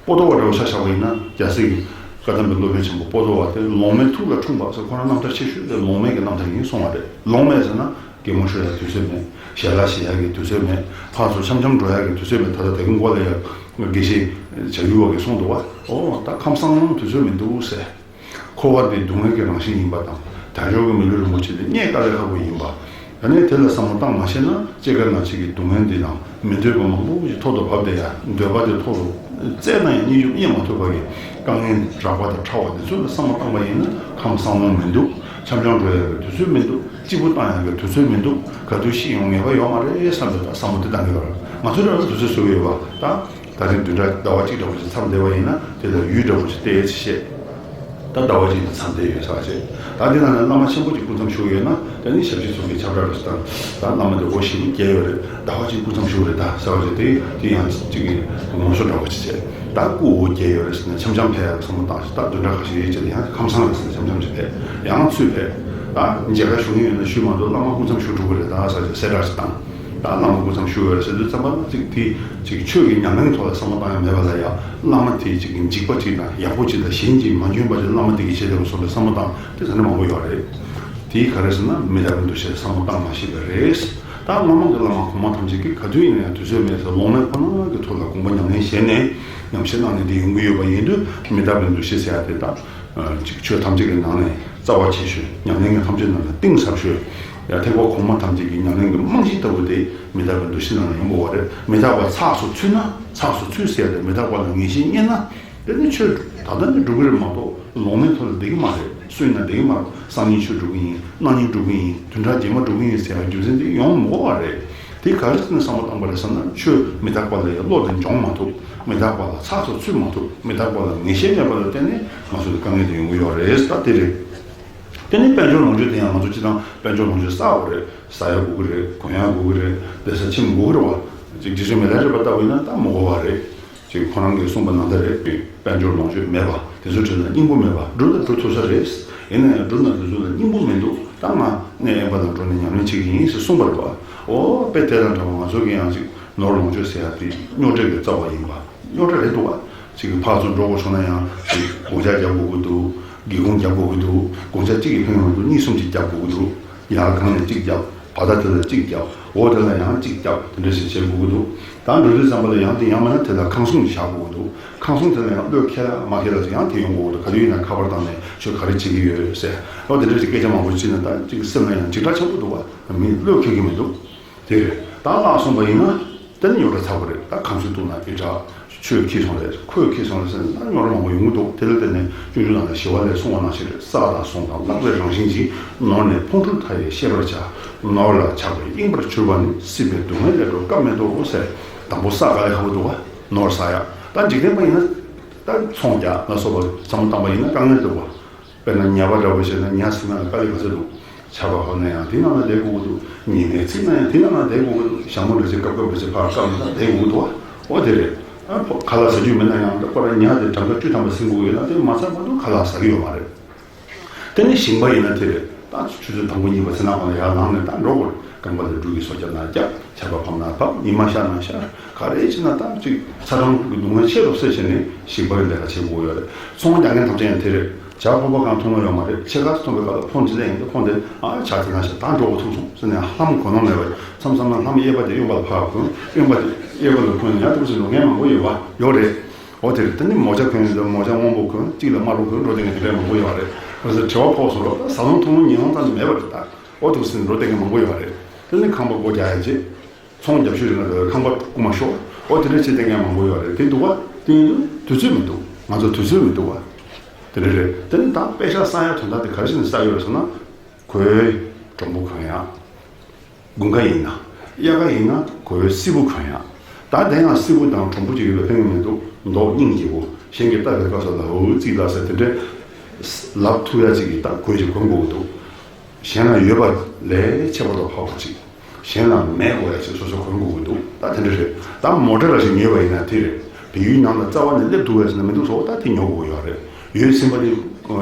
པོ་ཏོ་བ་འདྲ་བོ་ཆ་བཞག་པ་ཡིན་ན་རྒྱལ་སྲས་ཀྱི་བཀའ་གདམས་པའི་སློབ་དཔོན་ཆེན་པོ་པོ་ཏོ་བ་དེ་ལོང་མེད་ཐུགས་ལ་འཁྲུངས་པ་ཟེར་ཁོ་རང་རྣམ་ཐར་ཆེ་ཤོས་དེ་ལོང་མེད་ཀྱི་རྣམ་ཐར་ཡིན་གསུངས་པ་རེད། ལོང་མེད་ཟེར་ན་གད་མོ་ཤོར་ཡག་དུས་ཚོད་མེད། ཞལ་ལག་བཞེས་ཡག་གི་དུས་ཚོད་མེད། ཕར་ཚུར་འཆམ་འཆམ་འགྲོ་ཡག་གི་དུས་ཚོད་མེད། ད་ལྟ་དེ་གི་མགོ་ལ་ཡ་དགེ་བཤེས་བྱ་ཡུལ་བ་གིས་གསུངས་འདུག་བ། ཨོ་ད་ཁམས་སངས་དུས་ཚོད་མི་འདུག་ཟེར། འཁོར་བ་འདི་སྡུག་བསྔལ་གྱི་རང་བཞིན་ཡིན་པ་དང་། དལ་འབྱོར་གྱི་མི་ལུས་རིན་པོ་ཆེ་འདི་རྙེད་དཀའ་ལས་ཁག་པོ་ཡིན་པ། ཨ་ནི་དེ་ལ་བསམ་བློ་བཏང་མ་ཤེས་ན་སྐྱེ་རྒ་ན་འཆི་གི་སྡུག་བསྔལ་འདི་དང་མི་འདོད་པ་མང་པོ་ཞིག་ཐོག་ཏུ་བབས་བསྡད་ཡ། འདོད་པ་དེ་ཐོག་ཏུ་བཙལ་ན་ཡང་རྙེད་རྙེད་མ་ཐུབ་པ་གི་དཀའ་ངལ་རགས་པ་དང་ཕྲ་བ་འདི་ཚོ་ལ་བསམ་བློ་བཏང་པ་ཡིན་ན་ཁམས་སངས་ལོང་མི་འདུག་འཆམ་འཆམ་འགྲོ་ཡ་གི་དུས་ཚོད་མི་འདུག་སྐྱིད་པོ་བཏང་ཡ་གི་དུས་ཚོད་མི་འདུག་ག་དུས་ཤི་ཡོང་ངེས་པ་ཡོད་མ་རེད་བསམ་པའི་བསམ་བློ་དེ་བཏང་གི་ཡོད་རེད། ང་ཚོ་འདྲ་བོ་དུས་ཚོད་བཟོ་གི་ཡོད་པ་དང་། ད་རེས་བདུན་ཕྲག་ཟླ་བ་གཅིག་འདྲ་བོ་ཞིག་མཚམས་བསྡད་པ་ཡིན་ན་དེ་ལ་ཡུལ་འདྲ་བོ་ཞིག་བལྟས་ཡས་ཅིག་བཤད། ད་ཟླ་བ་གཅིག་ནས་མཚམས་བསྡད་ཡོད་ཟེར་བ་བྱས། ད་འདི་ནང་ནས་བླ་མ་ཆེན་པོ་ཅིག་སྐུ་མཚམས་བཞུགས་ཡོད་ན་དེ་ནི་ཞབས་ཕྱི་ཚོགས་ཀྱི་ཁྱབ་བསྒྲགས་རེ་ཞིག་དང་། ད་བླ་མ་དེ་སྒོ་ཞིག་བརྒྱབ་ཡོད་རེད། ཟླ་བ་གཅིག་སྐུ་མཚམས་བཞུགས་རེད་ད་ཟེར་བ་བྱས། དེ་དེ་ཡང་ཅིག་གི་ངོ་སོ་འདྲ་བོ་ཞིག་བྱས། ད་སྐུ་འོ་བརྒྱལ་ཡོད་རེད་ཟེར་ནས་འཆམ་འཆམ་ཕེབས་ཡག་བསམ་བློ་བཏང་ཞིག་ད་བདུན་ཕྲག་ཁ་ཤས་ཡས་ཅིག་ལ་ཡང་ཁམས་སངས་རེད་ཟེར་ནས་འཆམ་འཆམ་ཅིག་ཕེབས། ཡང་ཚུར་ཕེབས། ད་མཇལ་ཁ་ཞུ་མཁན་ཡོད་ན་ཞུས་མ་གཏོགས་བླ་མ་སྐུ་མཚམས་བཞུགས་འགྲོ་གི་རེད་ད་ཟེར་བྱས་གསལ་བསྒྲགས་ཞིག་བཏང་། ད་བླ་མ་སྐུ་མཚམས་བཞུགས་ཡོད་རེད་ཟེར་དུས་ཙམ་པ་ལ་ཅིག་དེ་ཅིག་ཆོས་ཀྱི་ཉམས་ལེན་ཐོག་ལ་བསམ་བློ་བཏང་ཡ་མེད་པ་ལ་ཡ། བླ་མ་དེ་ཅིག་གི་འཇིགས་པ་ཅིག་དང་ཡག་པོ་ཅིག་དང་གཞན་གྱིས་མ་འཇོན་པ་ཅིག་བླ་མ་དེ་གིས་བྱས་བསྡད་པ་སོགས་པའི་བསམ་བློ་བཏང་དེ་ད་ནི་མང་པོ་ཡོད་རེད། དེ་ག་རེ་ཟེར་ན་མི་རྟག་པའི་འདུ་ཤེས་བསམ་བློ་བཏང་མ་ཤེས་པ་རེད། ད་སྔོན་མ་གི་བླ་མ་གོང་མ་ཐམས་ཅད་ཀྱིས་ག་དུས་ཡིན་ན་ཡང་དུས་ཚོད་མེད་ཟེར་ལོང་མེད་ཁོ་ན་གི་ཐོག་ལ་དགོངས་པ་ཉམས་ལེན་བྱས་ནས་ཉམས་བཞེས་གནང་ནས་དེ་ཡོང་གི་ཡོད་པ་ཡིན་དུས་མི་རྟག་པའི་འདུ་ཤེས་ཟེར་ཡ་དེ་ད་ཅིག་ཆོས་ཐམས་ཅད་ཀྱི་ནང་ནས་རྩ་བ་ཆེ་ཤོས། ཉམས་ལེན་གྱི་ཐམས་ཅད་ནང་ནས་གཏིང་ཟབ་ཤོས། ཡང་ཐེག་པ་གོང་མ་ཐམས་ཅད་ཀྱི་ཉམས་ལེན་གྱི་རྨང་གཞི་ལྟ་བུ་དེ་མི་རྟག་པའི་འདུ་ཤེས་ནང་ལ་ཡོང་དགོས་པ་རེད། མི་རྟག་པ་ཚགས་སུ་ཚུད་ན། ཚགས་སུ་ཚུད་ཟེར་ཡ་དེ་མི་རྟག་པ་ལ་ངེས་ཤེས་རྙེད་ན་དེ་ནི་ཆོས་ད་ལྟ་ནས་འགྲུབ་ཀྱི་རེད་མ་གཏོགས་ལོང་མེད་ཐོག་ལ་བསྡད་ཀྱི་མ་རེད། སུ་ཡིན་ན་བསྡད་ཀྱི་མ་རེད། སང་ཉིན་ཆོས་འགྲུབ་ཀྱི་ཡིན། གནངས་ཉིན་འགྲུབ་ཀྱི་ཡིན། བདུན་ཕྲག་རྗེས་མ་འགྲུབ་ཀྱི་ཡིན་ཟེར་བའི་རྒྱུ་མཚན་དེ་ཡོང་མི་དགོས་པ་རེད། དེ་ག་རེ་བྱས་ནས་བསམ་བློ་བཏང་པ་རེད་ཟེར་ན་ཆོས་མི་རྟག་པ་ལ་ཡང་བློ་དེ་འཇོག་མ་ཐུབ། མི་རྟག་པ་ལ་ཚགས་སུ་ཚུད་མ་ཐུབ། མི་རྟག་པ་ལ་ངེས་ཤེས་མེད་པ་ལ་བརྟེན་ནས་ང་ཚོ་ལ་དཀའ་ངལ་དེ་ཡོང་གི་ཡོད་རེད། ད་དེ་རེད། དེ་ནས་དཔལ་འབྱོར་ལོངས་སྤྱོད་དེ་ཡང་ང་ཚོ་སྤྱིར་བཏང་དཔལ་འབྱོར་ལོངས་སྤྱོད་བསགས་དགོས་རེད། ཟ་ཡ་དགོས་ཀྱི་རེད། གོན་ཡ་དགོས་ཀྱི་རེད། བསྡད་ས་ཁྱིམ་དགོས་ཀྱི་རེད་བ། ཅིག་རྗེ་བཙུན་མི་ལ་རས་པ་ལྟ་བུ་ཡིན་ན་ད་མི་དགོས་པ་རེད། ཅིག་ཁོ་རང་གིས་གསུངས་པ་ནང་ལྟར་རེད། དཔལ་འབྱོར་ལོངས་སྤྱོད་མེད་པ་དེ་ཚོའི་གྲས་ལ་སྙིང་པོ་མེད་པ། འགྲོ་ན་འགྲོ་ཐུབ་ས་རེད། ཡིན་ན་ཡང་འགྲོ་ན་དེ་ཚོ་ལ་སྙིང་པོ་མི་འདུག་ད་ང་གནས་དབེན་པ་ལ་འགྲོ་ནས་ཉམས་ལེན་བྱེད་ཀྱི་ཡིན་ཟེར་གསུངས་པ་རེད་བ། ཨོ་དཔེ་དེ་དང་འདྲ་བ་ང་ཚོ་གི་ཡང་ཅིག་ནོར་ལོངས་སྤྱོད་ཟེར་ཡ་དེ་རྙོག་དྲ་གི་རྩ་བ་ཡིན་པ། རྙོག་དྲ་རེད་འདུག་བ། ཅིག་གི་ཕར་ཚུར་འགྲོ་དགོས་བྱུང་ན་ཡང་ཅིག་སྒོ་ལྕགས་རྒྱབ་དགོས་ཀྱི་འདུག་སྒེའུ་ཁུང་རྒྱབ་དགོས་ཀྱི་འདུག་སྒོ་ལྕགས་གཅིག་གིས་ཕན་ཡོང་དུས་གཉིས་གསུམ་ཅིག་རྒྱབ་དགོས་ཀྱི་འདུག་ཡར་སྒང་ནས་གཅིག་རྒྱབ། བར་ཐག་དེ་ལ་གཅིག་རྒྱབ། འོག་དེ་ལ་ཡང་གཅིག་རྒྱབ། དེ་འདྲ་ཞིག་བྱེད་དགོས་ཀྱི་འདུག་ད་འགྲོ་དུས་ཙམ་པ་ལ་ཡང་དེ་ཡང་མིན་ན་དེ་ལ་ཁང་སྲུང་ཞིག་བཞག་དགོས་ཀྱི་འདུག་ཁང་སྲུང་དེ་ལ་ཡང་བློས་འཁེལ་ལ་མ་འཁེལ་ལ་ཡང་དེ་ཡོང་དགོས་ཀྱི་འདུག་ག་དུས་ཡིན་ན་ཁ་པར་བཏང་ནས་ཁྱོད་ག་རེ་བྱེད་ཀྱི་ཡོད་ཟེར། ཨོ་དེ་འདྲ་ཞིག་སྐད་ཆ་མང་པོ་བྱས་ན་ད་ཅིག་སེམས་ལ་ཡང་འཇིགས་སྐྲག་ཆེན་པོ་འདུག་བ། མི་བློས་འཁེལ་གྱི་མི་འདུག་དེ་རེད། ད་ལྷག་སོང་པ་ཡིན་ན་དེ་ནི་རྙོག་དྲ་ཚ་པོ་རེད། ད་ཁང་སྲུང་གཏུག་ན་ཨི་དྲག་ཆོས་ཁྱེར་སོང་རེད། ཁོས་ཁྱེར་སོང་རེད་ཟེར་ན་ད་རྙོག་དྲ་མང་པོ་ཡོང་གི་འདུག་དེ་ལ་བརྟེན་ནས་སྤྱོད་འཇུག་ནང་ལ་ཞི་བ་ལྷས་གསུངས་པ་ནང་བཞིན་རེད། བསགས་དང་བཟུང་དང་བརླག་པའི་རང་བཞིན་གྱིས། ནོར་ནི་ཕུང་ཁྲོལ་མཐའ་ཡས་ཤེས་པར་བྱ། ནོར་ལ་ཆགས་པས་གཡེངས་པར་གྱུར་པ་ནི། སྲིད་པའི་སྡུག་བསྔལ་ལས་སྒྲོལ་སྐབས་མེད་དོ་ཟེར། དང་པོ་བསགས་དཀའ་ལས་ཁག་པོ་འདུག་བ། ནོར་བསགས་ཡ། ད་འཇིག་རྟེན་པ་ཡིན་ན་ད་ཚོང་རྒྱག་ལ་སོགས་པ་བསམ་བློ་བཏང་པ་ཡིན་ན་དཀའ་ངལ་འདུག་བ། དཔེར་ན་ཉ་པ་འདྲ་པོ་བྱས་ན་ཉ་བསད་ན་ལ་དཀའ་ལས་ག་ཚོད་འདུག་ཆར་པ་ཕབ་ན་ཡང་དེ་ནང་ན་བསྡད་དགོས་ཀྱི་འདུག་ཉི་མས་ཚིག་ན་ཡང་དེ་ནང་ན་བསྡད་དགོས་ཀྱི་འདུག་ཞྭ་མོ་འདྲ་ཅིག་སྐབས་སྐབས་འདྲ་ཅིག་ཕར་བཀབ་ན་བསྡད་དགོས་ཀྱི་འདུག་འོ་དེ་རེད། ཨ་ཁ་ལག་ཟ་རྒྱུ་མེད་ན་ཡང་ད་ཁོ་རང་ཉ་དེ་གྲངས་ཀ་བཅུ་ཐམ་པ་ཟིན་དགོས་ཡོད་ན་དེ་མ་ཟ་བར་དུ་ཁ་ལག་ཟ་གི་ཡོད་མ་རེད། དེ་ནས་ཞིང་པ་ཡིན་ན་དེ་རེད། ད་ཆུ་ཚོད་དང་པོ་གཉིས་པ་ཚེ་ན་གང་ལ་ཡར་ལངས་ནས་ད་འགྲོ་དགོས་རེད། རྐང་པ་ལ་འབྲུ་གི་སོ་རྒྱབ་ན་རྒྱབ། ཆར་པ་བབས་ན་བབས། ཉི་མ་ཤར་ན་ཤར། ག་རེ་བྱས་ན་ད་ཅིག་ཚ་གྲང་གི་སྡུག་བསྔལ་ཆེ་རུ་སེལ་བྱས་ནས་ཞིང་པ་གི་ལས་ཀ་བྱེད་དགོས་ཡོད་རེད། ཚོང་རྒྱག་མཁན་ཐམས་ཅད་ཡང་དེ་རེད། ཇ་ཕོར་པ་གང་འཐུང་ལོང་ཡོད་མ་རེད། ཕྱེད་ཀ་འཐུང་བའི་སྐབས་ལ་ཕོ་འདི་ལས་ཡིན་ཏེ་ཕོ་འདི་ཨ་ཇ་དེ་ན་ཤར། ད་འགྲོ་གོ་ཐུག་སོང་ཟེར་ནས་ལྷམ་གོ་ནོར་མེད་པ་མཚམས་མཚམས་ན་ལྷམ་གཡས་པ་དེ་གཡོན་པ་ལ་ཕར་གོན། གཡོན་པ་དེ་གཡས་པ་ལ་གོན་ནས་ཡར་འགྲོ་ཟེར་ལོ་ངན་མང་པོ་ཡོད་པ་ཡོད་རེད། འོ་དེ་རེད། དེ་ནི་མོ་ཇ་གོན་ཡོད་ན་མོ་ཇ་སྔོན་པོ་གོན། གཅིག་ལ་དམར་པོ་གོན་འགྲོ་དེ་ངན་དེ་འདྲ་མང་པོ་ཡོད་རེད། ག་ཟེར་དྲི་བ་ཕོག་སོང་རོགས། ད་ཟ་ལོང་འཐུང་ལོང་ཉལ་ལོང་ཙམ་དུ་མེད་པ་རེད། ད་འོ་འདུག་ཟེར་འགྲོ་དེ་ངན་མང་པོ་ཡོད་རེད། དེ་ནི་ཁང་པ་སྒོ་རྒྱག་ཡ་བྱེད། ཚོང་རྒྱབ་ཤོས་རེད་ན་ཁང་པ་རྐུ་མ་ཤོར། འོ་དེ་འདྲ་བྱེད་དེ་ངན་མང་པོ་ཡོད་རེད། དེ་འདུག་བ། དེ་ཡིན་དུས་དུས་ཚོད་མི་འདུག་ང་ཚོ་དུས་ཚོད་མི་འདུག་བ། དེ་འདྲ་རེད། དེ་ནི་ད་པེ་ཤག་བསག་ཡ་དོན་དག་དེ་ག་རེ་བྱས་ནས་བསགས་ཡོད་རེད་ཟེར་ན། གོས་འགྲོན་པོ་གོན་ཡ། དགུན་ཁ་ཡིན་ན། དབྱར་ཁ་ཡིན་ན་གོས་སིལ་བུ་གོན་ཡ། ད་དེ་ཡང་སིལ་བུ་དང་གྲུང་པོ་ཅིག་ཡོད་པའི་ཕན་གྱི་མི་འདུག་མདོག་སྙིང་རྗེ་པོ། གཞན་གྱིས་བལྟ་བའི་སྐབས་སུ་ལ་འུ་ཙིག་ལ་ཟེར་དེ་འདྲའི་ལབ་ཐུབ་ཡ་ཅིག་གི་ད་གོས་ཅིག་གོན་དགོས་ཀྱི་འདུག་གཞན་ལ་ཡོད་པ་ལས་ཁྱད་པར་དུ་འཕགས་པ་ཅིག་གཞན་ལ་མེད་དགོས་ཡ་ཅིག་སོ་སོ་གོན་དགོས་ཀྱི་འདུག་ད་དེ་འདྲ་རེད། ད་མོ་ཊ་ར་ཞིག་ཉོས་པ་ཡིན་ན་དེ་རེད། བལ་ཡུལ་ནང་ལ་རྩ་བ་ནས་སླེབས་ཐུབ་ཡ་ཅིག་ན་མི་འདུག་སོ། ད་དེ་ཉོ་དགོས་ཀྱི་ཡོད་རེད། ཡོད་ཟིན་པ་དེ་ཡང་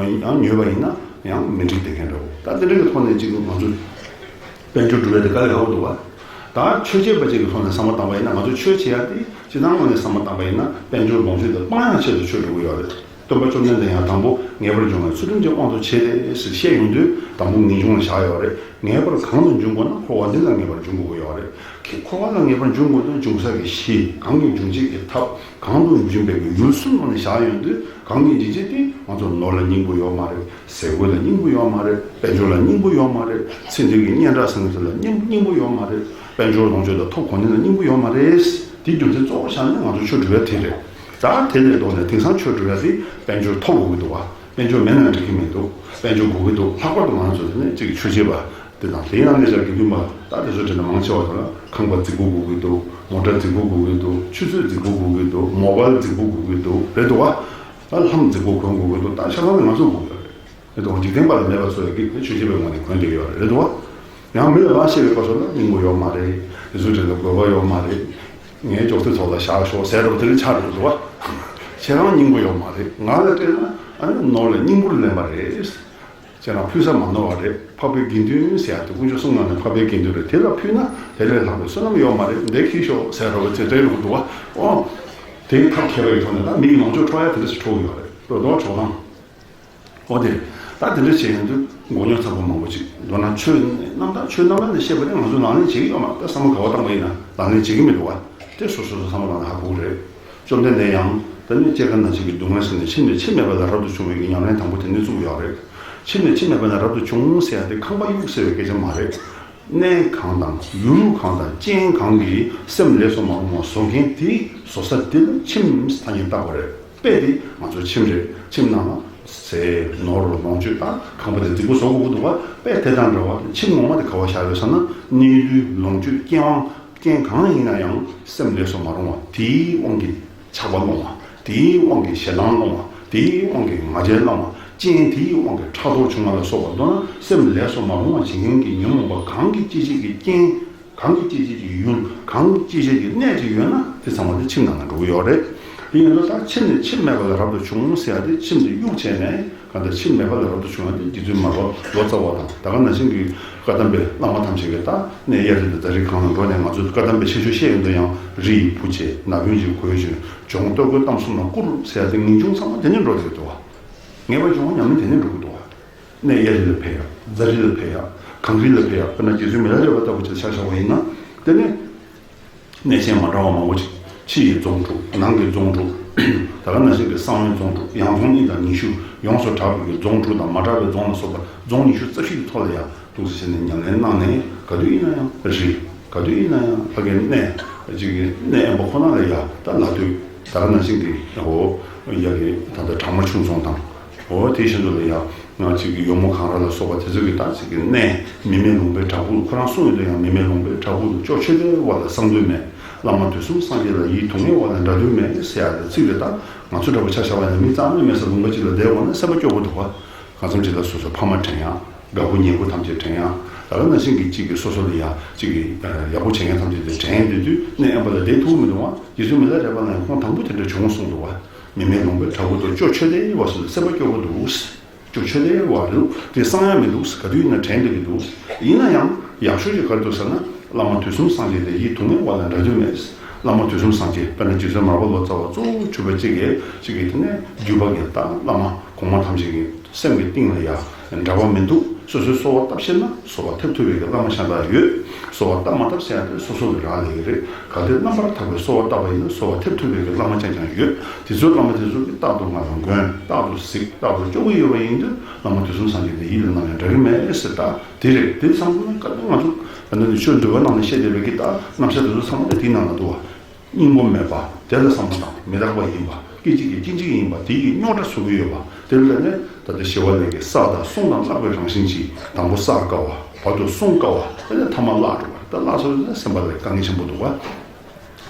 ཉོས་པ་ཡིན་ན་ཡང་མི་འགྲིག་དེ་མཁན་འདྲ་བོ། ད་དེ་འདྲ་གི་ཐོག་ནས་ཅིག་ང་ཚོ་དཔལ་འབྱོར་སྒྲུབ་ཡ་དེ་དཀའ་ལས་ཁག་པོ་འདུག་བ། ད་ཆོས་བྱེད་པ་ཅིག་གི་ཐོག་ནས་བསམ་བློ་བཏང་པ་ཡིན་ན། ང་ཚོ་ཆོས་བྱེད་ཡ་དེ་སྤྱིར་བཏང་ངོས་ནས་བསམ་བློ་བཏང་པ་ཡིན་ན་དཔལ་འབྱོར་ལོངས་སྤྱོད་དེ་སྤང་ཡ་ཆེད་དུ་ཆོས་སྒྲུབ་ཀྱི་ཡོད་རེད། སྟོན་པ་བཅོམ་ལྡན་འདས་ཡང་དང་པོ་ངེས་པར་འབྱུང་བའི་ཚུལ་ཁྲིམས་ཀྱི་དབང་དུ་བྱས་ཏེ་ཞེས་བཤད་ཡོང་དུས། དང་པོ་ངེས་འབྱུང་ལ་བཞག་ཡོད་རེད། ངེས་པར་གང་དུ་འབྱུང་དགོས་ན་འཁོར་བ་འདི་ལ་ངེས་པར་འབྱུང་དགོས་ཀྱི་ཡོད་རེད། ཁྱེད་འཁོར་བ་ལ་ངེས་པར་འབྱུང་དགོས་ན་འབྱུང་ས་གི་གཞི། གང་གི་འབྱུང་བྱེད་ཀྱི་ཐབས། གང་དུ་འབྱུང་བའི་གི་ཡུལ་གསུམ་ནང་ནས་བཞག་ཡོང་དུས། གང་གི་འཇིགས་བྱེད་དེ་ང་ཚོ་ནོར་ལ་སྙིང་པོ་ཡོད་མ་རེད། ཟས་གོས་ལ་སྙིང་པོ་ཡོད་མ་རེད། དཔལ་འབྱོར་ལ་སྙིང་པོ་ཡོད་མ་རེད། ཚེ་འདི་གི་སྙན་གྲགས་ཟེར་མཁན་དེ་ལ་སྙིང་སྙིང་པོ་ཡོད་མ་རེད། དཔལ་འབྱོར་ལོངས་སྤྱོད་དང་ཐོབ་གོ་ནི་ལ་སྙིང་པོ་ཡོད་མ་རེད། དེ་རྒྱུ་མཚན་གཙོ་བོ་བཞག་ནས་ང་ཚོ་ཆོས་སྒྲུབ་ཡ་དེ་རེད། ད་དེ་ལས་ལྡོག་ནས་དེང་སང་ཆོས་སྒྲུབ་ཡ་དེ་དཔལ་འབྱོར་ཐོབ་དགོས་ཀྱི་འདུག་བ། དཔལ་འབྱོར་མེད་ན་འགྲིག་གི་མི་འདུག་དཔལ་འབྱོར་དགོས་ཀྱི་འདུག་ལྷག་པར་དུ་ང་ཚོ་དེ་ནས་གཅིག་ཆོས་བྱེད་པ་དེ་དང་། དེའི་ནང་ནས་བྱ་དགེ་འདུན་པ་ད་དེ་ཚོ་དྲན་ན་མང་ཆེ་བ་དེ་ལ་ཁང་པ་རྫིག་པོ་དགོས་ཀྱི་འདུག་མོ་ཊ་རྫིག་པོ་དགོས་ཀྱི་འདུག་ཆུ་ཚོད་རྫིག་པོ་དགོས་ཀྱི་འདུག་མོ་བལ་རྫིག་པོ་དགོས་ཀྱི་འདུག་རེད་འདུག་བ། ད་ལྷམ་རྫིག་པོ་གོན་དགོས་ཀྱི་འདུག་ད་ཆ་ཚང་ནི་ང་ཚོ་དགོས་ཀྱི་རེད། དེ་དང་འཇིག་རྟེན་པ་ལ་མེད་པ་བཟོ་ཡ་གི་དེ་ཆོས་བྱེད་པའི་ངོས་ནས་གོན་བསྡད་ཡོད་རེད་འདུག་བ། ཡང་མི་ལ་ལ་བཤད་པའི་སྐབས་སུ་ལ་སྙིང་པོ་ཡོད་མ་རེད། དེ་ཚོའི་གྲས་ལ་དགོས་པ་ཡོད་མ་རེད། ངའི་ཅོག་ཙེ་ཐོག་ལ་བཞག་ཤོག་ཟེར་རོགས་དེ་རིང་ཆགས་འགྲོ་འདུག་བ། ཁྱེད་རང་སྙིང་པོ་ཡོད་མ་རེད། ང་ལ་སྤྲད་ན་ཨ་ནི་ནོར་ལ་སྙིང་པོར་ལེན་པ་རེད། ཁྱེད་རང་ཕུལ་ས་མ་ནོར་བ་རེད། འཕགས་པའི་དགེ་འདུན་ཟེར་ཡ་དེ་དཀོན་མཆོག་གསུམ་ནང་ནས་འཕགས་པའི་དགེ་འདུན་རེད། དེ་ལ་ཕུལ་ན་དེ་ལས་ལྷག་པའི་བསོད་ནམས་ཡོད་མ་རེད། འདི་ཁྱེར་ཤོག་ཟེར་རོགས་ཅེས་སྤྲད་རོགས་འདུག་བ། ཨོ། དེའི་ཐབས་མཁས་པ་ཡི་ཐོག་ནས་ད་མི་ཡི་ལོངས་སྤྱོད་འཕྲོག་ཡ་དེ་འདྲ་ཞིག་འཕྲོག་གི་ཡོད་རེད། འགྲོ་འདུག་བ་འཕྲོག་སྟངས། འོ་དེ། ད་དེ་འདྲ་བྱས་ཡོང་དུས་མགོ་རྙོག་ཚ་པོ་མང་པོ་ཅིག་མདོར་ན་ཆོས་རྣམ་དག་ཆོས་རྣམ་དག་ནས་བཤད་པ་དེ་ང་ཚོས་ལག་ལེན་བྱེད་ཀྱི་ཡོད་མ་རེད། ད་བསམ་བློ་ག་བ་བཏང་པ་ཡིན་ན་ལག་ལེན་བྱེད་ཀྱི་མི་འདུག་བ། དེ་སོ་སོ་སོ་བསམ་བློ་བཏང་ན་ཧ་གོ་གི་རེད། བཅོམ་ལྡན་འདས་ཡང་ད་ནི་སྐྱེ་རྒ་ན་འཆི་གི་སྡུག་བསྔལ་ཟེར་ནས་འཆི་ནས་འཆི་མེད་པ་ལ་རབ་ཏུ་བྱུང་བའི་གི་ཉམས་ལེན་དང་པོ་དེ་ནི་བཙུགས་ཡོད་རེད། འཆི་ནས་འཆི་མེད་པ་ལ་རབ་ཏུ་བྱུང་ཟེར་ཡ་དེ་ཁང་པ་གཡུག་ཟེར་བའི་སྐད་ཆ་མ་རེད། གནས་གང་དང་ཡུལ་གང་དང་རྐྱེན་གང་གིས་སེམས་ལས་སུ་མ་རུང་བ་བཟོ་མཁན་དེ་བཟོ་ས་དེ་ལ་ཁྱིམ་ཐ་སྙད་བཏགས་པ་རེད། དཔེ་དེ་ང་ཚོ་ཁྱིམ་རེད། ཁྱིམ་ནང་ལ་ཟས་ནོར་ལོངས་སྤྱོད་དང་ཁང་པ་དེ་རྫིག་པོ་བཟོ་དགོས་ཀྱི་འདུག་བ། དཔེ་དེ་དང་འདྲ་བ་ཁྱིམ་ངོ་མ་དེ་ག་བ་བཞག་ཡོད་ཟེར་ན། གནས་ཡུལ་ལོངས་སྤྱོད་རྐྱེན་དབང་རྐྱེན་གང་ཡིན་ན་ཡང་སེམས་ལས་སུ་མ་རུང་བ་དེའི་དབང་གིས་ཆགས་པ་སློང་བ། དེའི་དབང་གིས་ཞེ་སྡང་སློང་བ། དེའི་དབང་གིས་ང་རྒྱལ་སློང་བ། རྐྱེན་དེའི་དབང་གིས་ཕྲག་དོག་བྱུང་བ་ལ་སོགས་པ། མདོར་ན་སེམས་ལས་སུ་མ་རུང་བ་བྱེད་མཁན་གྱི་ཉོན་མོངས་པ་གང་གི་སྐྱེད་བྱེད་ཀྱི་རྐྱེན། གང་གི་སྐྱེད་བྱེད་ཀྱི་ཡུལ། གང་གི་སྐྱེད་བྱེད་ཀྱི་གནས་ཅིག་ཡོད་ན་དེ་ཚང་མ་དེ་ཁྱིམ་ནང་ལ་འགྲོ་གི་ཡོད་རེད། དེ་ཡིན་དུས་ད་ཁྱིམ་ནས་ཁྱིམ་མེད་པ་ལ་རབ་ཏུ་བྱུང་ཟེར་ཡ་དེ་ཁྱིམ་དེ་གཡུག་བྱས་ནས་གང་ལྟར་ཁྱིམ་མེད་པ་ལ་རབ་ཏུ་བྱུང་བ་དེ་རྗེ་བཙུན་མར་པ་ལོ་ཙཱ་བ་དང་། ད་ག་ནང་བཞིན་གྱི་བཀའ་གདམས་པའི་བླ་མ་ཐམས་ཅད་ཀྱིས་ད་གནས་གཡའ་རི་དང་རྫ་རི་སྒང་ལ་འགྲོ་ནས་ང་ཚོས་བཀའ་གདམས་པའི་ཆེ་ཆུང་བཤད་ཡོང་དུས་ཡང་། རི་ཡི་བུ་བྱས། ན་བུན་གྱི་གོས་གྱོན། ལྗོངས་སྟོད་གོས་གཏམ་གསུམ་ལ་བཀུར་ཟེར་ཡ་དེ་ངེས་འབྱུང་ཚང་མ་དེ་ནས་འགྲོ་བསྡད་འདུག་བ། ངེས་པར་འབྱུང་བ་ཉམས་ལེན་དེ་ནས་འགྲོ་གི་འདུག་བ། གནས་གཡའ་རི་ལ་ཕེབས་ཡ། རྫ་རི་ལ་ཕེབས་ཡ། གངས་རི་ལ་ཕེབས་ཡ། དཔེར་ན་རྗེ་བཙུན་མི་ལ་རས་པ་ལྟ་བུ་ཅིག་ཆ་བཞག་པ་ཡིན་ན། དེ་ནས་གནས་ཆེན་མ་འདྲ་བ་མང་པོ་ཅིག་ཕྱི་ཡི་རྫོང་དྲུག་ནང་གི་རྫོང་དྲུག་ད་ག་ནང་བཞིན་གྱི་གསང་བའི་རྫོང་དྲུག་ཡང་རྫོང་གཉིས་དང་ཉི་ཤུ་ཡོངས་སུ་གྲགས་པའི་རྫོང་དྲུག་དང་མ་གྲགས་པའི་རྫོང་ལ་སོགས་པ་རྫོང་ཉི་ཤུ་རྩ་བཞི་གི་ཐོག་ལ་ཡ་འདུག་སེ་བྱས་ནས་ཉམས་ལེན་གནང་ནས། ག་དུས་ཡིན་ན་ཡང་རི། ག་དུས་ཡིན་ན་ཡང་ཕ་གིའི་གནས་ཅིག་གི་གནས་དབེན་པ་ཁོ་ན་ལ་ཡ་ད་ལ་སྟོད་ད་ག་ནང་བཞིན་གྱི་འོ་ཡ་གི་ད་ལྟ་བྲག་དམར་ཁྱུང་རྫོང་དང་། འོ་དེ་བཞིན་དུ་ལ་ཡ་ང་ཅིག་གི་ཡོལ་མོ་གངས་ར་ལ་སོགས་པ་དེ་ཚོ་གི་ད་ཅིག་གི་གནས་མི་མེད་ལུང་པའི་བྲག་ཕུག་ཁོ་རང་གསུངས་ཡོད་དུས་ཡང་མི་མེད་ལུང་པའི་བྲག་ཕུག་ཏུ་ཅོག་ཆོས་སྡེ་བ་ལ་གསང་འདུས་མེད། བླ་མ་དུས་གསུམ་སངས་རྒྱས་ལ་ཡིད་དུ་ངེས་པ་ལ་འདྲ་འདུས་མེད་ཟེར་ཡ་དེ་ཚིག་རེད། ད་ང་ཚོ་འདྲ་པོ་ཆ་བཞག་པ་ཡིན་ན་མི་རྩ་མེད་མེད་ས་ལུང་པ་ཅིག་ལ་བསྡད་འོང་ན་སེམས་པ་སྐྱོ་པོ་འདུག་བ། གང་འཚམ་ཅིག་ལ་སོ་སོ་ཕ་མ་དྲན་ཡག་དགའ་པོ་ཉེ་པོ་ཐམས་ཅད་དྲན་ཡག་ད་ག་ནང་བཞིན་གྱི་གཅིག་གི་སོ་སོ་ལ་ཡག་གཅིག་གི་ཡག་པོ་བྱེད་མཁན་ཐམས་ཅད་དེ་དྲན་ཡོང་དུས་གནས་དབེན་པ་ལ་བསྡད་ཐུབ་མི་འདུག་བ། རྗེ་བཙུན་མི་ལ་རས་པ་ལ་ཡང་ཁོང་དང་པོ་དེ་འདྲ་བྱུང་གསུངས་འདུག་བ། མི་མེད་ལུང་པའི་བྲག་ཕུག་ཏུ་ཅོག་ཆོས་སྡེ་བ་སོགས་ལ་སེམས་པ་སྐྱོ་པོ་འདུག་ཅོག་ཆོས་སྡེ་བ་རུ་དེ་གསང་ཡག་མི་འདུག་ག་དུས་ཡིན་ན་དྲན་བསྡད་ཀྱི་འདུག་ཡིན་ན་ཡང་ཡག་ཤོས་ཀྱི་ག་རེ་འདུག་ཟེར་ན། བླ་མ་དུས་གསུམ་སངས་རྒྱས་དེ་ཡིད་དུ་ངེས་པ་ལ་འདྲ་རྒྱུ་མེད། བླ་མ་དུས་གསུམ་སངས་རྒྱས་དཔེར་ན་རྗེ་བཙུན་མར་པ་ལོ་ཙཱ་བ་གཙོ་བོ་གྱུར་པ་གཅིག་གིས་གཅིག་གིས་དེ་ནས་བརྒྱུད་པ་གི་ད་བླ་མ་གོང་མ་ཐམས་ཅད་ཀྱི་སེམས་ཀྱི་གཏིང་ལ་ཡ་འབྲལ་བ་མི་འདུག་སོ་སོའི་གསོལ་བ་བཏབ་ཤེས་ན་གསོལ་བ་ཐེབས་ཐུབ་པའི་གི་བླ་མ་གཞན་དག་ཡོད། གསོལ་བ་བཏབ་མ་ཐུབ་ཟེར་ཡ་དེ་སོ་སོ་གི་རག་ལས་ཀྱི་རེད། གལ་ཏེ་རྣམ་པར་དག་པའི་གསོལ་བ་བཏབ་པ་ཡིན་ན་གསོལ་བ་ཐེབས་ཐུབ་པའི་གི་བླ་མ་རྐྱང་རྐྱང་ཡོད། དེ་ཚོའི་བླ་མ་དེ་ཚོ་གིས་རྟག་ཏུ་ང་ལ་མགོན། རྟག་ཏུ་གཟིགས། རྟག་ཏུ་སྐྱོང་གི་ཡོད་པ་ཡིན་དུས་བླ་མ་དུས་གསུམ་སངས་རྒྱས་དེ་ཡིད་ལ་ནམ་ཡང་འབྲལ་གི་མེད་ཟེར། ད་དེ་རེད། དེ་བསམ་བློ་ནི་བཀའ་དྲིན་ང་ཚོ་ད་ནི་ཆོས་འདུལ་བ་ནང་ནས་བཤད་བསྡད་པའི་གི་ད་རྣམ་གཞག་དེ་ཚོ་ཚང་མ་དེ་དེའི་ནང་ལ་འདུག་བ། སྙིང་པོ་མེད་པ། དེ་ལ་བསམ་བློ་བཏང་། མི་རྟག་པ་ཡིན་པ། སྐད་ཅིག་གིས་ཅི་འཇིག་ཡིན་པ། དེ་ཡི་རྙོག་དྲ་བཟོ་གི་ཡོད་པ། དེ་ལ་ནི་ད་ལྟ་ཞི་བ་ལྷས་ཀྱིས་བསགས་དང་བསྲུང་དང་བརླག་པའི་རང་བཞིན་གྱིས། དང་པོ་བསགས་དཀའ་བ། བར་དུ་བསྲུང་དཀའ་བ། དེ་ནས་ཐ་མ་བརླག་འགྲོ་བ་རེད། ད་བརླག་སོང་ན་སེམས་པ་ལ་དཀའ་ངལ་ཆེན་པོ་འདུག་བ།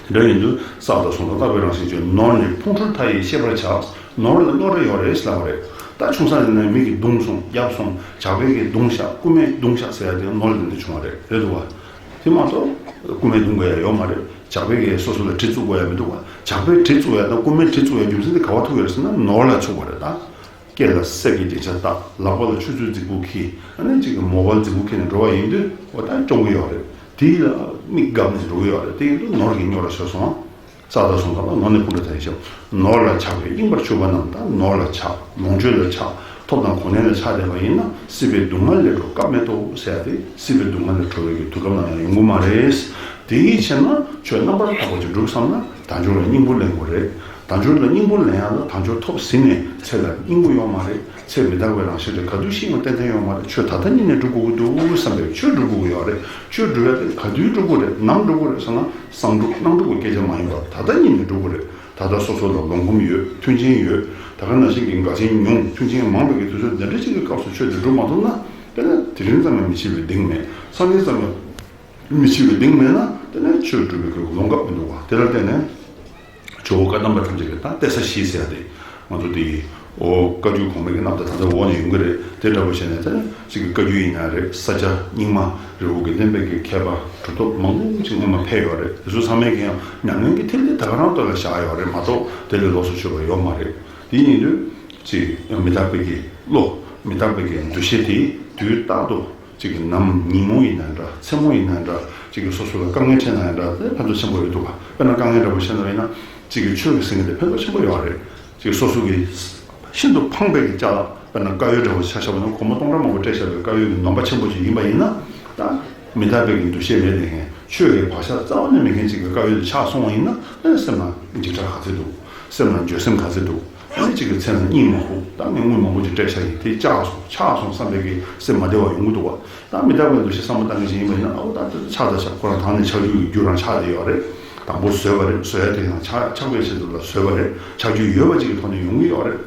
དེ་འདྲ་ཡིན་དུས་བསགས་དང་བསྲུང་དང་བརླག་པའི་རང་བཞིན་གྱིས། ནོར་ནི་ཕུང་ཁྲོལ་མཐའ་ཡས་ཤེས་པར་བྱ། ནོར་ལ་རྙོག་དྲ་ཡོད་རེད་ཟེར་ལབ་པ་རེད། ད་ཆུང་ས་ནས་ནི་མི་གིས་བརྡུངས་སོང་། བརྒྱབ་སོང་། ཇག་པས་ཀྱིས་བརྡུངས་བཞག་རྐུན་མས་བརྡུངས་བཞག་ཟེར་ཡ་དེ་ནོར་ལ་བརྟེན་ནས་བྱུང་བ་རེད། རེད་འདུག་བ། དེ་མ་གཏོགས་རྐུན་མས་བརྡུང་དགོས་ཡ་ཡོད་མ་རེད། ཇག་པས་ཀྱིས་སོ་སོ་ལ་གྲི་བཙུགས་དགོས་ཡ་མི་འདུག་བ། ཇག་པས་གྲི་བཙུགས་ཡ་དང་རྐུན་མས་གྲི་བཙུགས་ཡ་རྒྱུ་མཚན་དེ་ག་བ་ཐུག་ཡོད་རེད་ཟེར་ན་ནོར་ལ་ཐུག་པ་རེད་ད། སྐེ་ལ་གསེར་གྱི་རྒྱན་ཆ་བཏགས། ལག་པ་ལ་ཆུ་ཚོད་རྫིག་པོ་འཁྱེར། ཨ་ནི་གཅིག་གི་མོ་བལ་རྫིག་པོ་འཁྱེར་ནས་འགྲོ་བ་ཡིན་དུས་འོ་ད་སྐྱོང་གི་ཡོད་རེད། དེ་ལ་མིག་བསྒགས་ནས་འགྲོ་གི་ཡོད་རེད། དེ་ཡིན་དུས་ནོར་གྱི་རྙོག་དྲ་ཤོར་སོང་། བསགས་དང་བསྲུང་དང་ནོར་ནི་ཕུང་ཁྲོལ་མཐའ་ཡས་ཤེས། ནོར་ལ་ཆགས་པས་གཡེངས་པར་གྱུར་པ་རྣམས། ད་ནོར་ལ་ཆགས། ལོངས་སྤྱོད་ལ་ཆགས། ཐོབ་དང་གོ་གནས་ལ་ཆགས་བསྡད་པ་ཡིན་ན་སྲིད་པའི་སྡུག་བསྔལ་ལས་གྲོལ་སྐབས་མེད་དོ་ཟེར་ཡ་དེ་སྲིད་པའི་སྡུག་བསྔལ་ལས་གྲོལ་བའི་གི་དུས་སྐབས་ནམ་ཡང་ཡོང་གི་མ་རེད། དེའི་ཕྱིར་ན་ཆོས་རྣམ་པར་དག་པ་ཅིག་སྒྲུབ་བསམ་ན་དལ་འབྱོར་ལ་སྙིང་པོ་ལེན་དགོས་རེད། དལ་འབྱོར་ལ་སྙིང་པོ་ལེན་ཡག་ལ་དལ་འབྱོར་ཐོབ་ཟིན་ནས་ཚེ་ལ་སྙིང་པོ་ཡོད་མ་རེད། ཚེ་མི་རྟག་པའི་རང་བཞིན་རེད། ག་དུས་ཤི་ཡང་ཏན་ཏན་ཡོད་མ་རེད། ཆོས་ད་ལྟ་ཉིད་ནས་སྒྲུབ་དགོས་ཀྱི་འདུག་བསམ་པའི་ཆོས་སྒྲུབ་དགོས་ཀྱི་ཡོད་རེད། ཆོས་སྒྲུབ་ཡག་དེ་ག་དུས་སྒྲུབ་དགོས་རེད། ནམ་སྒྲུབ་དགོས་རེད་ཟེར་ན་བསམ་འགྲུབ་གནམ་སྒྲུབ་ཀྱི་སྐད་ཆ་མ་ཡིན་པར་ད་ལྟ་ཉིད་ནས་སྒྲུབ་དགོས་རེད། ད་ལྟ་སོ་སོ་ལ་ལོང་སྒོམ་ཡོད། མཐུན་རྐྱེན་ཡོད། ད་ག་ནང་བཞིན་གྱི་འགག་རྐྱེན་ཉུང་། མཐུན་རྐྱེན་མང་བའི་གི་དུས་ཚོད་འདི་འདྲ་ཅིག་གི་སྐབས་སུ་ཆོས་དེ་སྒྲུབ་མ་ཐུབ་ན་དེ་ནི་དེ་རིང་ཙམ་ཡང་མི་འཆི་བའི་གདེང་མེད། སང་ཉིན་ཙམ་ཡང་མི་འཆི་བའི་གདེང་མེད་ན་དེ་ནི་ཆོས་སྒྲུབ་པའི་གི་ལོང་སྐབས་མི་འདུག་བ། དེ་ལ་བརྟེན་ནས་ཇོ་བོ་བཀའ་གདམས་པ་ཐམས་ཅད་ཀྱིས་ད་གཏད་ས་བཞི་ཟེར་ཡ་དེ་ང་ཚོ་དེ་ཨོ་བཀའ་བརྒྱུད་གོང་མའི་གི་རྣམ་ཐར་ད་ལྟ་འོག་ནས་ཡོང་གི་རེད། དེ་འདྲ་པོ་བྱས་ནས་དེ་ནི་གཅིག་གི་བཀའ་བརྒྱུད་ཡིན་ན་རེད། ས་སྐྱ་རྙིང་མ་རི་བོ་དགེ་ལྡན་པའི་གི་མཁས་པ་གྲུབ་ཐོབ་མང་པོ་ཅིག་སྔོན་མ་ཕེབས་ཡོད་རེད། དེ་ཚོ་ཚང་མས་ཀྱི་ཡང་ཉམས་ལེན་གྱི་ཐིག་ལེ་ད་ག་རང་ལྟ་ལ་བཞག་ཡོད་རེད་མ་གཏོགས་དེ་ལས་ལོགས་སུ་གྱུར་པ་ཡོད་མ་རེད། དེ་ཡིན་དུས་ཅིག་མི་རྟག་པའི་གི་བློ། མི་རྟག་པའི་གི་འདུ་ཤེས་དེ་དུས་རྟག་ཏུ་ཅིག་གི་ནམ་ཉིན་མོ་ཡིན་ན་འདྲ། མཚན་མོ་ཡིན་ན་འདྲ། ཅིག་གི་སོ་སོ་ལ་དཀའ་ངལ་འཕྲད་ན་ཡང་འདྲ། དེ་ཕན་ཐོགས་ཆེན་པོ་ཡོད་འདུག་ག་དཔེར་ན་དཀའ་ངལ་འདྲ་པོ་འཕྲད་ན་ཡིན་ན་ཅིག་གི་ཆོས་ཀྱི་ཟིན་གྱི་དེ་ཕན་ཐོགས་ཆེན་པོ་ཡོད་རེད། ཅིག་སོ་སོ་གི་ཤིན་ཏུ་ཕངས་པའི་གི་ཅ་ལག་དཔེར་ན་དཀར་ཡོལ་འདྲ་བོ་ཆ་བཞག་པ་ན་སྒོར་མོ་སྟོང་ཕྲག་མང་པོ་སྤྲད་བཞག་པའི་དཀར་ཡོལ་གྱི་ནོམ་པ་ཆེན་པོ་ཅིག་ཡིན་པ་ཡིན་ན། ད་མི་རྟག་པའི་གི་འདུ་ཤེས་མེད་དེ་མཁན། ཆོས་ཀྱི་བག་ཆགས་རྩ་བ་ནས་མེད་མཁན་ཅིག་གི་དཀར་ཡོལ་དེ་ཆག་སོང་བ་ཡིན་ན། ཨེ་སེམས་ལ་འཇིགས་སྐྲག་ག་ཚོད་འདུག་སེམས་ལ་འགྱོད་སེམས་ག་ཚོད་འདུག་ཨ་ནི་གཅིག་གི་མཚན་ལ་གཉིད་མ་ཁུག་ད་ངས་དངུལ་མང་པོ་ཅིག་སྤྲད་བཞག་ཡིན། དེ་ཆག་སོང་། ཆག་སོང་བསམ་པའི་གི་སེམས་མ་བདེ་བ་ཡོང་གི་འདུག་བ། ད་མི་རྟག་པའི་འདུ་ཤེས་བསམ་བློ་བཏང་མཁན་ཞིག་ཡིན་པ་ཡིན་ན། ཨའོ་ད་དེ་ཆག་ད་ཆག་ཁོ་རང་དང་ནས་ཆག་རྒྱུ་ཡི་རྒྱུ་རང་ཆགས་བསྡད་ཡོད་རེད། དང་པོ་བཟོས་པ་རེད། བཟོ་ཡ་དེ་ཡང་ཆག་ཆགས་པའི་ཆེད་དུ་ལ་བཟོས་པ་རེད། ཆག་རྒྱུ་ཡོད་པ་ཅིག་གི་ཐོག་ནས་ཡོང་གི་ཡོད་རེད།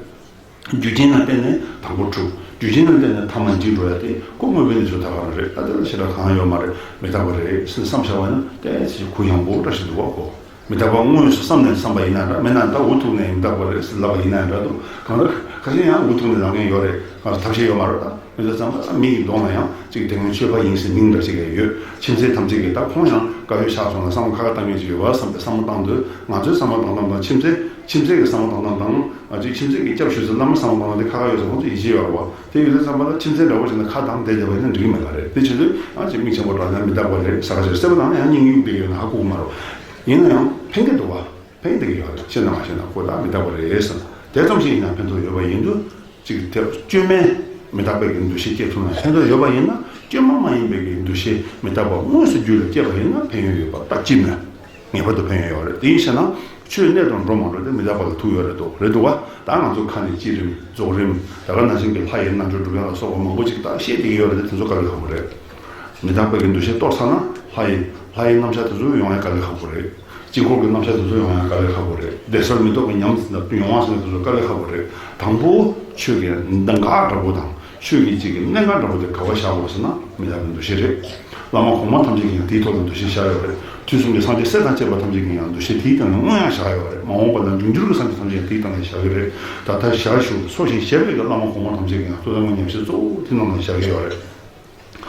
རྒྱུ་རྐྱེན་ལ་བརྟེན་ནས་དང་པོ་གྲུབ། རྒྱུ་རྐྱེན་ལ་བརྟེན་ནས་ཐ་མ་འཇིག་འགྲོ་ཡ་དེ་ཁོ་དངོས་པོའི་གནས་ཚུལ་ད་ག་རང་རེད། ད་དེ་ལ་ཞེ་དྲག་གང་ཡང་ཡོད་མ་རེད། མི་རྟག་པ་རེད་ཟེར་བསམ་བཞག་པ་ཡིན་ན་ཏོག་ཙམ་གུ་ཡངས་པོ་འདྲ་ཞིག་འདུག་བ་ཁོ། མི་རྟག་པ་དངོས་སུ་བསམ་ནས་བསམ་པ་ཡིན་ན་འདྲ། མེད་ན་ད་འུ་ཐུག་ནས་མི་རྟག་པ་རེད་ཟེར་ལབ་པ་ཡིན་ན་འདྲ་འདུག་གང་ལྟར་ཁ་ཤས་ཡང་འུ་ཐུག་ནས་ལབ་མཁན་ཡོད་རེད། གང་ལྟར་ཐབས་ཤེས་ཡོད་མ་རེད་ད། མི་ཚོ་ཚང་མ་མི་ཡི་གདོང་ལ་ཡང་གཅིག་དེ་སྔོན་ཆོས་པ་ཡིན་ཟེར་མིང་འདྲ་ཞིག་ཡང་ཡོད། ཁྱིམ་མཚེས་ཐམས་ཅད་ཀྱིས་ད་ཁོང་ཡང་དཀར་ཡོལ་ཆག་སོང་ལ་བསམ་བློ་ཁ་ཁ་བཏང་མཁན་ཅིག་ཡོད་པ་བསམ་པའི་བསམ་བློ་བཏང་དུས། ང་ཚོའི་བསམ་བློ་བཏང་སྟངས་དང་ཁྱིམ་མཚེས་ཁྱིམ་མཚེས་ཀྱི་བསམ་བློ་བཏང་སྟངས་དང་། ང་ཚོའི་ཁྱིམ་མཚེས་ཀྱི་སྐྱབས་ཞུ་ཚུལ་བླ་མའི་བསམ་བློ་བཏང་སྟངས་དེ་ཁ་ཁ་ཡོད་ས་ཁོང་ཚོ་ཡིད་ཆེས་ཡོད་རེད་བ། དེ་ཡོད་དུས་ཙམ་པ་ལ་ཁྱིམ་མཚེས་འདྲ་བོ་ཞིག་ན་ཁ་གདངས་བསྡད་བསྡད་པ་ཡིན་ན་འགྲིག་གི་མེད་པ་རེད། དེ་བྱེད་དུས་ཡང་ཅིག་མིག་ཆེན་པོ་འདྲ་ཡང་མི་རྟག་པ་རེད་ཟེར་ཁ་ཤས་སེམས་པ་ནང་ཡང་སྙིང་གཡུག་བསྡད་ཡོད་ན་ཧ་གོ་གི་མ་རེད། ཡིན་ན་ཡང་ཕན་གྱི་འདུག་བ། ཕན་གྱི་ཡོད་རེད། ཤེས་ན་མ་ཤེས་ན་ཁོ་ད་མི་རྟག་པ་རེད་ཟེར་ན། དེ་ཙམ་ཞིག་ཡིན་ན་ཕན་ཐོགས་ཡོད་པ་ཡིན་དུས། གཅིག་དེ་བཅོས་མའི་མི་རྟག་པའི་གི་འདུ་ཤེས་སྐྱེ་ཐུབ་ན་ཕན་ཐོགས་ཡོད་པ་ཡིན་ན། བཅོས་མ་མ་ཡིན་པའི་གི་འདུ་ཤེས་མི་རྟག་པ་དངོས་སུ་རྒྱུད་ལ་སྐྱེས་པ་ཡིན་ན་ཕན་ཡོན་ཡོད་པ་རྟགས་ཅི་སྨོས། ངེས་པར་དུ་ཕན་ཡོན་ཡོད་རེད། དེ་ཡིན་ཞེ་ན་ཆོས་གནད་དུ་འགྲོ་མ་འགྲོ་དེ་མི་རྟག་པ་ལ་ཐུག་ཡོད་རེད་དོ། རེད་འདུག་བ། ད་ང་ཚོ་ཁ་ནས་བསྐྱེད་རིམ་རྫོགས་རིམ་ད་ག་ནང་བཞིན་གྱི་ལྷ་ཡི་རྣལ་འབྱོར་སྒྲུབ་ཡ་ལ་སོགས་པ་མང་པོ་ཅིག་ད་བཤད་བསྡད་ཀྱི་ཡོད་རེད་དེ། དེ་ཚོ་དཀའ་ལས་ཁག་པོ་རེད། མི་རྟག་པའི་གི་འདུ་ཤེས་གཏོར་ཚར་ན་ལྷ་ཡི་ལྷ་ཡི་རྣམ་གཞག་དེ་ཚོ་ཡོང་ཡ་དཀའ་ལས་ཁག་པོ་རེད། དཀྱིལ་འཁོར་གྱི་རྣམ་གཞག་དེ་ཚོ་ཡོང་ཡ་དཀའ་ལས་ཁག་པོ་རེད། བདེ་གསལ་མི་རྟོག་པའི་ཉམས་ཟིན་དང་ཡོང་བ་ཟིན་དེ་ཚོ་དཀའ་ལས་ཁག་པོ་རེད། དང་པོ་ཆོས་ཀྱི་གདམས་ངག་འདྲ་པོ་དང་ཆོས་ཀྱི་གཅིག་གི་གནད་འགག་འདྲ་པོ་དེ་ག་བ་བཞག་དགོས་ཟེར་ན་མི་རྟག་པའི་འདུ་ཤེས་རེད། བླ་མ་གོང་མ་ཐམས་ཅད་ཀྱིས་ཡང་དེའི་ཐོག་ལ་འདུ་ཤེས་བཞག་ཡོད་རེད། དུས་གསུམ་གྱི་སངས་རྒྱས་སྲས་དང་བཅས་པ་ཐམས་ཅད་ཀྱིས་ཡང་འདུ་ཤེས་དེའི་སྟེང་ནས་མངོན་ཡང་བཞག་ཡོད་རེད། མ་འོངས་པ་ལ་འབྱུང་འགྱུར་གྱི་སངས་རྒྱས་ཐམས་ཅད་ཀྱིས་དེའི་སྟེང་ནས་བཞག་གི་རེད། ད་ལྟ་ཞལ་བཞུགས་འཚོ་ཞིང་གཞེས་པའི་གི་བླ་མ་གོང་མ་ཐམས་ཅད་ཀྱིས་ཡང་ཐུགས་བསམ་སྒོམ་ཉམས་བཞེས་གཙོ་བོ་དེ་ནང་ལ་བཞག་གི་ཡོད་རེད།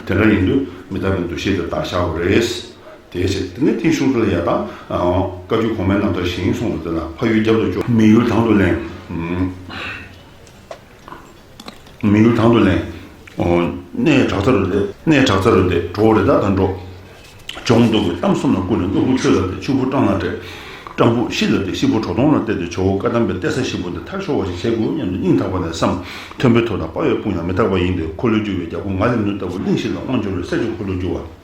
དེ་འདྲ་ཡིན་དུས་མི་རྟག་པའི་འདུ་ཤེས་དེ་དག་བཞག་དགོས་རེད། དེ་བྱས་དེ་ནས་ཐེངས་ཤུགས་ལ་ཡ་ད་བཀའ་བརྒྱུད་གོང་མའི་རྣམ་ཐར་བཞིན་གསུངས་པ་དེ་ལ་ཕ་ཡུལ་རྒྱབ་ཏུ་འཇོག་མི་ཡུལ་དང་དུ་ལེན། མི་ཡུལ་དང་དུ་ལེན། གནས་བྲག་རྩ་རུ་འདེད། གནས་བྲག་རྩ་རུ་འདེད། གྲོགས་རི་དྭགས་དང་འགྲོགས། གྱོང་ལྡོག་གི་གཏམ་གསུམ་ལ་བསྐུར་ནས། གློ་བུར་ཆོས་ལ་གཏད། ཆུ་བུར་སྤྲང་ལ་བསྒྲེས། སྤྲང་ཕུག་ཤི་ལ་གཏད། ཤི་བུར་གྲོག་དོང་ལ་གཏད་དེ། ཇོ་བོ་བཀའ་གདམས་པའི་གཏད་ས་ཞིག་པོ་འདི་མཐར་ཤོར་བ་ཞིག་བྱེད་དགོས་སྙམ་དུ་སྙིང་ཐག་པ་ནས་བསམ། མཐོན་པོའི་ཐོག་དང་དཔའ་བའི་དཔུང་ཡང་མི་རྟག་པ་ཡིན་ཏེ། འཁོར་ལོས་སྒྱུར་བའི་རྒྱལ་པོ་ང་ལས་ནུ་ལྟ་བུ་གླིང་བཞི་ལ་དབང་འབྱོར་བའི་སྲས་ཀྱི་འཁོར་ལོས་སྒྱུར་བ།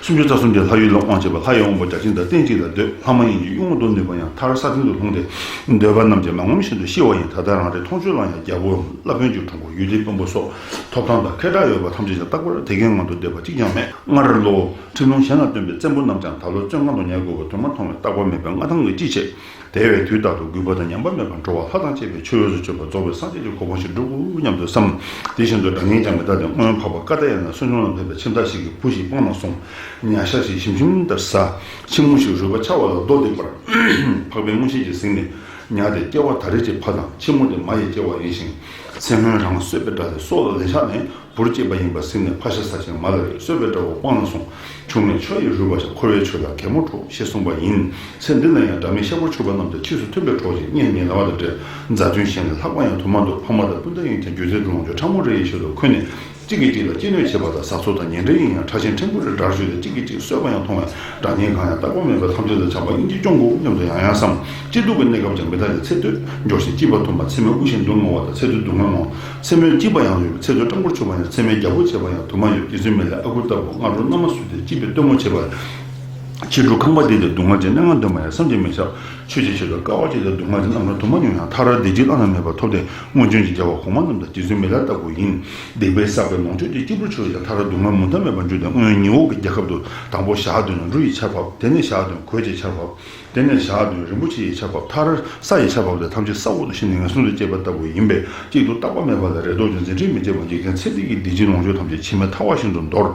སུམ་ཅུ་རྩ་གསུམ་གྱི་ལྷ་ཡུལ་ལ་དབང་བྱེད་པ། ལྷ་ཡི་དབང་པོ་བརྒྱ་བྱིན་དང་རྟེན་གཅིག་ལ་སྡོད། ལྷ་མ་ཡིན་གྱི་གཡུལ་ངོར་འགྲོ་ནུས་པ་ཡང་མཐར་ས་སྟེང་དུ་ལྷུང་སྟེ། འདོད་པ་རྣམས་ཀྱིས་མ་ངོམས་བཞིན་དུ་ཤི་བ་ཡིན། ད་ལྟ་རང་རེའི་མཐོང་ཆོས་ལ་ཡང་རྒྱལ་པོའམ་བླ་དཔོན་གྱི་གྲོགས་པོ་ཡུལ་ལྷའི་དཔོན་པོ་སོགས་ཐོབ་ཐང་དང་ཁེ་གྲགས་ཡོད་པ་ཐམས་ཅད་ཀྱང་རྟག་པར་དེ་གའི་ངང་དུ་བསྡད་པ་གཅིག་ཀྱང་མེད། སྔར་ལོ་ཁྲིམས་ལུགས་གཞན་ལ་སྟོན་པའི་བཙན་པོ་རྣམས་ཀྱང་ད་ལོ་བཙོན་ཁང་དུ་ཉལ་དགོས་པ་དུ་མ་མཐོང་བས་རྟག་པ་མེད་པའི་མངའ་ཐང་གིས་ཅི་བྱེད། དེ་བས་དུས་རྟག་ཏུ་རྒུད་པ་དང་ཉམས་པ་མེད་པར་འགྲོ་བ་ལྷ་དང་བཅས་པའི་ཆོས་འོས་སུ་གྱུར་པ་རྫོགས་པའི་སངས་རྒྱས་ཀྱི་གོ་འཕང་ཞིག་སྒྲུབ་དགོས་སྙམ་དུ་བསམ། དེ་བཞིན་དུ་སྒྲ་སྙན་ཀྱང་མི་རྟག་སྟེ། སྔོན་འཕགས་པ་ཀ་ཏྱ་ཡ་ན་སུན་ཕུང་ལ་ཕེབས་པའི་ཁྱིམ་བདག་ཞིག་གིས་བུ་ཞིག་སྤངས་ནས་སོང་། ཉ་ཤ་ཞིག་ཞིམ་ཞིམ་ལྟར་ཟ། ཕྱེ་མོ་ཞིག་རུས་པ་ཆག་པ་ལ་རྡོ་བརྡེགས་པར་འཕགས་པའི་མངོན་ཤེས་ཀྱིས་གཟིགས་ནས། ཉ་དེ་སྐྱེ་བ་ད་རེས་ཀྱི་ཕ་དང་། ཕྱེ་མོ་དེ་མ་ཡི་སྐྱེ་བ་ཡིན་ཞིང་། ཚེ་སྔོན་རང་གསོད་པའི་དགྲ་དེ་སྲོག་ལ་ལན་ཆགས་ནས། བུར་སྐྱེས་པ་ཡིན་པ་གཟིགས་ནས་ཕ་ཤ་ཟ་ཞིང་མ་ལ་རས་གསོད་པའི་དགྲ་བོ་སྤངས་ནས་སོང་། ཆུང་ངུས་ཆོས་ཡི་རུས་པ་ཆག། འཁོར་བའི་ཆོས་ལ་གད་མོ་འཁྲོག་ཞེས་གསུངས་པ་ཡིན། ཚེ་འདི་ལ་ཡང་སྒྲ་མེད་གཤེགས་པར་གྱུར་པ་རྣམས་དང་ཕྱིས་སུ་མཐུན་པའི་གྲོགས་ཤིག་རྙེད་ཉེ་སླ་བ་དང་འབྲེལ། མཛའ་མཐུན་གཞན་ལས་ལྷག་པ་ཡང་དུ་མ་འདུག། ཕ་མ་དང་སྤུན་ཟླ་ཡིན་ཀྱང་སྒྱུ་རྩལ་གྱི་ལོངས་སྤྱོད་ཕྲ་མོ་རེ་ཡི་ཆེད་དུ་འཁོན་ནས། གཅིག་གིས་གཅིག་ལ་ཅི་གནོད་བྱེད་པ་དང་། ཟ་འཚོ་དང་ཉེ་འབྲེལ་ཡིན་ཡང་ཕྲ་ཞིང་ཕྲན་བུ་རེ་དགྲར་གྱུར་ཏེ། གཅིག་གིས་གཅིག་གསོད་པ་ཡང་མཐོང་བས། སྒྲ་སྙན་གང་ཡང་བརྟག་པ་མེད་པའི་ཐམས་ཅད་ལ་ཆགས་པ་སྙིང་རྗེ་སྐྱོང་དགོས་སྙམ་དུ་ཡང་ཡང་བསམ། སྐྱིད་སྡུག་གི་གནས་སྐབས་ཀྱང་མི་རྟག་སྟེ། ཚེ་སྟོད་འགྱོགས་ཤིང་སྐྱིད་པ་དུ་མ། ཚེ་སྨད་དབུལ་ཞིང་སྡུག་བསྔལ་བ་དང་། ཚེ་སྟོད་སྡུག་བསྔལ་མང་། ཚེ་སྨད་སྐྱིད་པ་ཡང་ཡོད། ཚེ་སྟོད་སྤྲང་པོར་གྱུར་པ་ཡང་། ཚེ་སྨད་རྒྱལ་པོར་བྱེད་པ་ཡང་དུ་མ་ཡོད། རྗེ་བཙུན་མི་ལས་ཨ་ཁུ་ལྟ་བུ། སྔ་དྲོ་མནའ་མ་བསུས་ཏེ་སྐྱིད་པའི་སྟོན་མོ་བྱེད་པ། ཕྱི་དྲོ་ཁང་པ་བརྡིབས་ཏེ་སྡུག་བསྔལ་གྱི་གནས་ལྔ་འདོན་པ་ཡང་བསམ་གྱིས་མི་ཁྱབ། ཆོས་ཀྱི་ཆེད་དུ་དཀའ་བ་སྤྱད་དེ་སྡུག་བསྔལ་གྱི་རྣམ་གྲངས་དུ་མ་མྱོང་ཡང་། མཐར་བདེ་སྐྱིད་བླ་ན་མེད་པ་ཐོབ་སྟེ། སྔོན་བྱོན་གྱི་རྒྱལ་བ་གོང་མ་རྣམས་དང་རྗེ་བཙུན་མི་ལ་ལྟ་བུ་ཡིན། སྡིག་པས་བསགས་པའི་ལོངས་སྤྱོད་དེ་སྐྱིད་པོར་གྱུར་ཡང་། མཐར་སྡུག་བསྔལ་མུ་མཐའ་མེད་པར་འཇུག་སྟེ། སྔོན་ཉི་འོག་གི་རྒྱལ་ཁབ་ཏུ་དང་པོ་ཞག་བདུན་འབྲུ་ཡི་ཆར་ཕབ། དེ་ནས་ཞག་བདུན་གོས་ཀྱི་ཆར་ཕབ། དེ་ནས་ཞག་བདུན་རིན་པོ་ཆེ་ཡི་ཆར་ཕབ། མཐར་ས་ཡི་ཆར་ཕབ་སྟེ། ཐམས་ཅད་ས་འོག་ཏུ་ཞིག་ནས་ངན་སོང་དུ་སྐྱེས་པ་ལྟ་བུ་ཡིན་པས། གཅིག་ཏུ་རྟག་པ་མེད་པ་ལ་རེ་དོགས་ཀྱང་འཛིན་ཁྲིམས་མི་བྱེད་པར། འཇིག་རྟེན་ཚེ་འདི་ཡི་སྡིག་ལྟུང་ལོངས་སྤྱོད་ཐམས་ཅད་ཕྱི་མའི་ཐལ་བ་བཞིན་དུ་འདོར།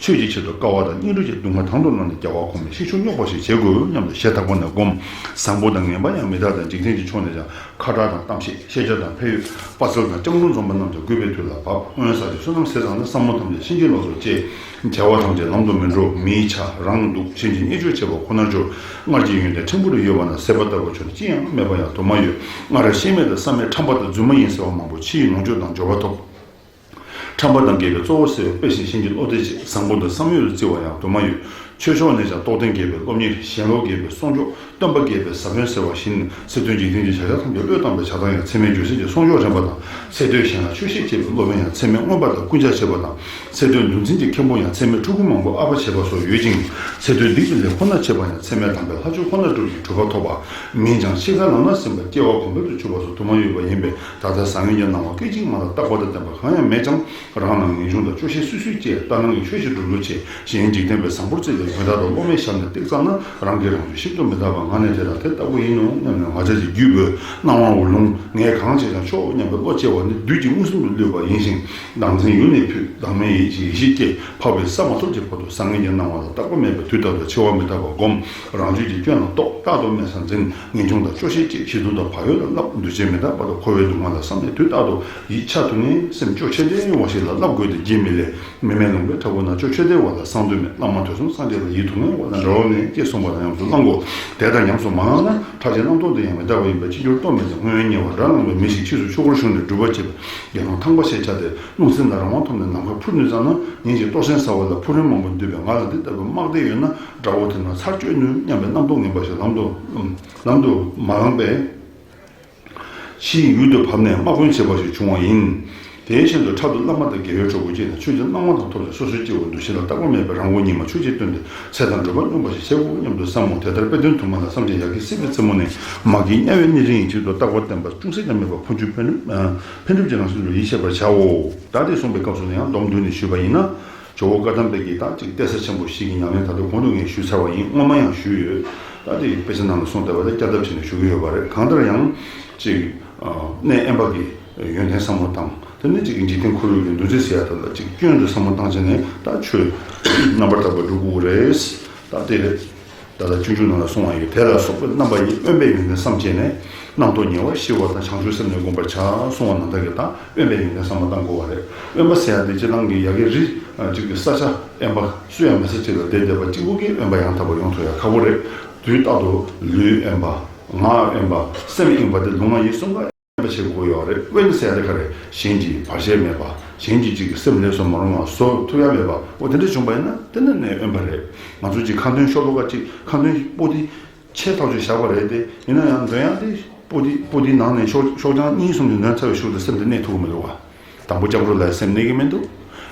ཆོས་ཀྱི་ཆེད་དུ་དཀའ་བ་དང་སྙིགས་དྲུག་གི་སྡུག་བསྔལ་དང་དུ་བླངས་ནས་རྒྱལ་བ་གོང་མའི་ཤིང་མཆོག་སྙོགས་པ་ཞིག་བྱེད་དགོས་སྙམ་དུ་ཞེ་ཐག་པ་ནས་བསྒོམ། བཟང་པོ་དང་ངན་པ་ཡང་མི་བརྟག་སྟེ། འཇིག་རྟེན་གྱི་ཕྱོགས་ནས་ཀྱང་ཁ་གྲགས་དང་གཏམ་བཤད། ཤེས་བྱ་དང་ཕན་ཡོན། དཔའ་རྩལ་དང་སྐྱབས་མགོན་འཛོམས་པ་རྣམས་ཀྱང་རྒུད་པའི་དུས་ལ་བབ། སྔོན་བསགས་ཀྱི་བསོད་ནམས་ཟད་ཚར་ནས། བསམ་བློ་ཐམས་ཅད་གཤིན་རྗེའི་ལོགས་སུ་བཅད། བྱ་བ་ཐམས་ཅད་ལམ་དུ་མི་འགྲོ། མིའི་ཆ་རང་སྡུག་གཞན་གྱིས་བརྙས་བཅོས་བྱེད་པ་ཁོ་ནར་གྱུར། སྔར་གྱི་ཡོན་ཏན་ཕྲན་བུ་རེ་ཡོད་པ་ན་ཟད་པ་ལྟ་བུར་གྱུར། ཅི་ཡང་མེད་པ་ཡང་དུ་མ་ཡོད། སྔར་ཤེས་མེད་དང་བསམ་མེད། ཁྲམ་པ་དང་རྫུན་མ་ཡིན་ཟེར་བ་མང་པོ། ཕྱི་ཡི་ལོངས་སྤྱོད་དང་འབྱོར་པ་ཐོབ། ཁྲམ་པ་དང་འགལ་བའི་གཙོ་བོ་ཟེར་བའི་དཔེ་བཞིན་གཞན་གྱི་བློ་གཏད་བྱེད། བཟང་པོ་དང་བསམ་ཡུལ་ལ་བརྩི་བ་ཡང་དུ་མ་ཡོད། ཆོས་ཕྱོགས་ནས་ཀྱང་རྟོགས་ལྡན་རྒྱས་པའི་སློབ་གཉེར། ཞེན་ལོག་རྒྱས་པའི་གསོག་འཇོག། སྟོན་པ་རྒྱས་པའི་ཟབ་དཔོན་ཟེར་བ་བཞིན། ཚེ་དོན་འཇིག་རྟེན་གྱི་བྱ་བཞག་ཐམས་ཅད་བློས་བཏང་བའི་བྱ་སྟངས་ཡང་ཚད་མའི་རྒྱུ་མཚན་གྱིས་གསོག་འཇོག་རན་པ་དང་། ཚེ་སྟོད་གཞན་ལ་ཆོས་བཤད་བྱེད་པའི་སློབ་དཔོན་ཡང་ཚད་མའི་མངོན་པ་དང་རྐུན་ཇག་བྱེད་པ་དང་། ཚེ་སྟོད་འདུལ་འཛིན་གྱི་མཁན་པོ་ཡང་ཚད་མའི་ཕྲུ་གུ་མང་པོ་ཨ་ཕ་བྱེད་པ་སོགས་ཡོད་ཅིང་། ཚེ་སྟོད་སྡིག་གི་ལས་ཁོ་ན་བྱེད་པ་ཡང་ཚད་མའི་དམ་པའི་ལྷ་ཆོས་ཁོ་ནར་སྒྲུབ་ཀྱི་གྲུབ་པ་ཐོབ་པ། མིན་ཀྱང་འཆི་ཁ་ལམ་སྣ་ཟིན་པ། སྐྱེ་བ་གོང་འཕེལ་དུ་གྱུར་པ་སོགས་དུ་མ་ཡོད་པ་ཡིན་པས། ད་ལྟ་བཟང་ངན་གྱི་སྣང་བ་སྐད་ཅིག་མ་ལ་རྟག་པ་དང་ལྡན་པ་གང་ཡང་མེད་ཀྱང་། རང་ལ་ངེས་འབྱུང་དང་སྐྱོ་ཤས་སོ་སོས་སྐྱེས། ལྟར་སྣང་གིས་ཆོས་ཤིག་སྒྲུབ་ལུགས་ཆེ། གཞན་འཇིག་རྟེན་པའི་བཟང་པོར་བརྩིས་ཏེ་དགོན་བདག་དང་སློབ་མའི་ཞབས་ནས་སྟེགས་བརྩམས་ན། རང་གིས་རང་ཚོད་ཞིབ་ཏུ་མི་བལྟ་བར་ངག་ནས་དེ་དང་དེ་ལྟ་བུ་ཡིན་ནོ་སྙམ་ནས། ང་བཅས་ཀྱི་རྒྱུད་པའི་སྣང་བ་འོད་ལུང་ངས་གང་བྱས་ཀྱང་ཆོག་སྙམ་པའི་བློ་སྐྱེ་བ་ནི་བདུད་ཀྱི་མངོན་སུམ་དུ་བསླུས་པ་ཡིན་ཞིང་། བདག་འཛིན་ཡུལ་ནས་ཕུད། བདག་མེད་ཡིད་ཀྱི་ཡེ་ཤེས་སྐྱེས། འཕགས་པའི་ས་མ་ཐོབ་ཀྱི་བར་དུ་བཟང་ངན་གྱི་སྣང་བ་ལ་རྟག་པ་མེད་པར་དུས་རྟག་ཏུ་འཆི་བ་མི་རྟག་པ་བསྒོམ། རང་རྒྱུད་ཀྱི་སྐྱོན་ལ་རྟོག། རྟག་ཏུ་དམན་ས་འཛིན། ངེས་འབྱུང་དང་སྐྱོ་ཤས་སྐྱེས། ཞེ་སྡུག་དང་བག་ཡོད་ལ་བསླབ། འདུ་བྱེད་མི་རྟག་པ་དང་འཁོར་བའི་སྡུག་བསྔལ་ལ་བསམ་ནས་དུས་རྟག་ཏུ་ཡིད་ཆེས་ཐུབ་ངེས་སེམས་སྐྱོ་ཆེ་ལྡན་ཡོང་བ་ཞིག་ལ་བསླབ་དགོས་ཏེ་རྗེ་མི་ལས། མི་མེད་ལུང་པའི་ཁྲ་བོ་ན་སྐྱོ་ཆེ་ལྡན་བ་ལ་གསང་འདུས་མེད། བླ་མ་དུས་གསུམ་སངས་རྒྱས་ལ་ཡིད་ཐུབ་ངེས་བ་ལ་འདྲ་བ་མེད་ཅེས་གསུངས་པ་དང་ཉམས་སུ་བླང་དགོས། དེ་དང་ཉམས་སུ་མ་བླངས་ན་ཕྲ་ཕྱིན་རྣམ་རྟོག་འདི་ཡང་མི་རྟག་པ་ཡིན་པས་ཕྱིར་འགྱུར་རྟོག་མེད་ཅིང་སྔོན་ཉེ་བར་དགྲར་ལངས་པའི་མི་ཞིག་ཕྱིས་སུ་ཆོས་སྒོར་ཞུགས་ནས་སྒྲུབ་པ་བྱེད་པའི་དགེ་སློང་ཐང་པ་ཞེས་བྱ་སྟེ། རླུང་སེམས་ལ་རང་དབང་ཐོབ་ནས་ནམ་མཁར་འཕུར་ནུས་ཙམ་ན། ཉིན་གཅིག་གཏོར་སེམས་ཟ་བ་ལ་ཕུག་རོན་མང་པོ་འདུས་པས་ང་ལ་འདི་ལྟ་བུའི་དམག་སྡེ་ཡོད་ན་དགྲ་བོ་དེ་རྣམས་ཚར་གཅོད་ནུས་སྙམ་པའི་རྣམ་རྟོག་ངན་པ་ཞིག་ལམ་དུ་ལམ་དུ་མ་ལངས་པས། ཕྱིའི་ཡུལ་དུ་བབས་ནས་དམག་དཔོན་བྱེད་པ་ཞིག་བྱུང་བ་ཡིན། དེ་བཞིན་དུ་འཕྲལ་དུ་བླ་མ་དང་དགེ་བའི་གྲོགས་པོ་བཅས་དང་ཆོས་ཀྱི་སྣང་བ་དང་ཐོབ་ཅིང་སོ་སོའི་སྐྱེ་བོ་འདུ་ཤེས་ལ་རྟག་པ་མེད་པར་རང་ངོ་ཉིད་མ་ཆོས་ཀྱི་དོན་དུ་ཚེ་དང་སྒྲུབ་པ་སྙོམས་པ་ཞིག་བྱེད་དགོས་སྙམ་དུ་བསམ་མོ། དེ་ལྟར་དཔེ་དོན་དུ་མ་ལ་བསམ་ཞིང་ཡ་གི་སྲིད་པའི་རྩེ་མོ་ནས་མ་གིའི་དམྱལ་བའི་སྣེ་རིང་ཡི་ཕྱིར་དུ་རྟག་པར་བརྟན་པ་ཅུང་ཟད་ཀྱང་མེད་པར་འཕོ་འགྱུར་འཕེལ་འགྲིབ་འཕེལ་འགྲིབ་ཀྱི་རང་བཞིན་དུ་ཡིད་ཆེས་པར་བྱའོ། ད་དེ་གསུངས་པའི་སྐབས་སུ་ཡང་སྡོམ་མདུན་ནས་ཞུས་པ་ཡིན་ན། ཇོ་བོ་བཀའ་གདམས་པའི་གི་ད་ཅིག་གཏད་ས་ཆེན་པོ་ཞིག་གི་ཉམས་ལེན་ད་དུང་གོང་དུ་ངས་ཞུས་ཚར་བ་ཡིན། སྔོན་མ་ཡང་ཞུས་ཡོད། ད་དེ་དཔེ་ཆ་ནང་ལ་གསུངས་བསྡད་པ་ལ་བསྐྱར་ལྡབ་བྱས་ནས་ཞུ་གི་ཡོད་པ་རེད། གང་ལྟར་ཡང་ཅིག་གནས་དབེན་པ་གི་ཡོན་ཏན་བསམ་བློ་བཏང་། དེ་ནས་ཅིག་འཇིག་རྟེན་འཁོར་ལོ་གི་འདུ་འཛི་ཟེར་ཡ་དག་ལ་ཅིག་སྐྱོན་དུ་བསམ་བློ་བཏང་བྱས་ནས་ད་ཆོས་རྣམ་པར་དག་པ་སྒྲུབ་དགོས་རེད། ད་དེ་རེད། ད་ལྟ་སྤྱོད་འཇུག་ནང་ལ་གསུངས་པ་ཡོད། དེ་ལ་སོགས་པའི་རྣམ་པ་ཡིས་དབེན་པའི་ཡོན་ཏན་བསམ་བྱས་ནས། རྣམ་རྟོག་ཉེ་བར་ཞི་བ་དང་བྱང་ཆུབ་སེམས་ནི་བསྒོམ་པར་བྱ་གསུངས་པ་ནང་ལྟར་གྱི་ད་དབེན་པའི་ཡོན་ཏན་བསམ་བློ་བཏང་དགོས་པ་རེད། དབེན་པ་ཟེར་ཡ་དེ་སྤྱིར་བཏང་གི་ཡ་གི་རི་ཅིག་གི་ས་ཆ་དབེན་པ་སུ་ཡང་མི་ཟེར་ཅིག་ལ་བསྡད་བསྡད་པ་གཅིག་པུ་གིས་དབེན་པ་ཡང་དག་པ་ཡོང་ཐུབ་ཡ་ཁག་པོ་རེད། དུས་རྟག་ཏུ་ལུས་དབེན་པ། ངག་དབེན་པ། སེམས་དབེན་པ་དེ་ལུས་ངག་ཡིད་གསུམ་ཀ་དབེན་པ་བྱེད་དགོས་ཡོད་རེད། དབེན་ཟེར་ཡ་དེ་ག་རེ། གཞན་གྱི་བར་ཆད་མེད་པ། གཞན་གྱི་ཅིག་གི་སེམས་ལས་སུ་མ་རུང་བ་བཟོ་ཐུབ་ཡ་མེད་པ། འོ་དེ་འདྲ་བྱུང་བ་ཡིན་ན་དེ་ནི་གནད་དབེན་པ་རེད། ང་ཚོ་ཅིག་ཁ་འདོན་ཤོ་ལོ་ཀ་ཅིག་ཁ་འདོན་པོ་ཏི་ཆེ་ཐག་ཆོད་བཞག་པ་རེད་དེ། ཡིན་ན་ཡང་འདོན་ཡག་དེ་པོ་ཏི་པོ་ཏིའི་ནང་ནས་ཤོག་ཤོག་བྱང་གཉིས་གསུམ་དེ་འདོན་ཚར་བའི་གཞུག་ཏུ་སེམས་དེ་གནས་ཐུབ་ཀྱི་མི་འདུག་བ། དང་པོ་སྐྱབས་འགྲོ་ལ་སེམས་གནས་ཀྱི་མི་འདུག་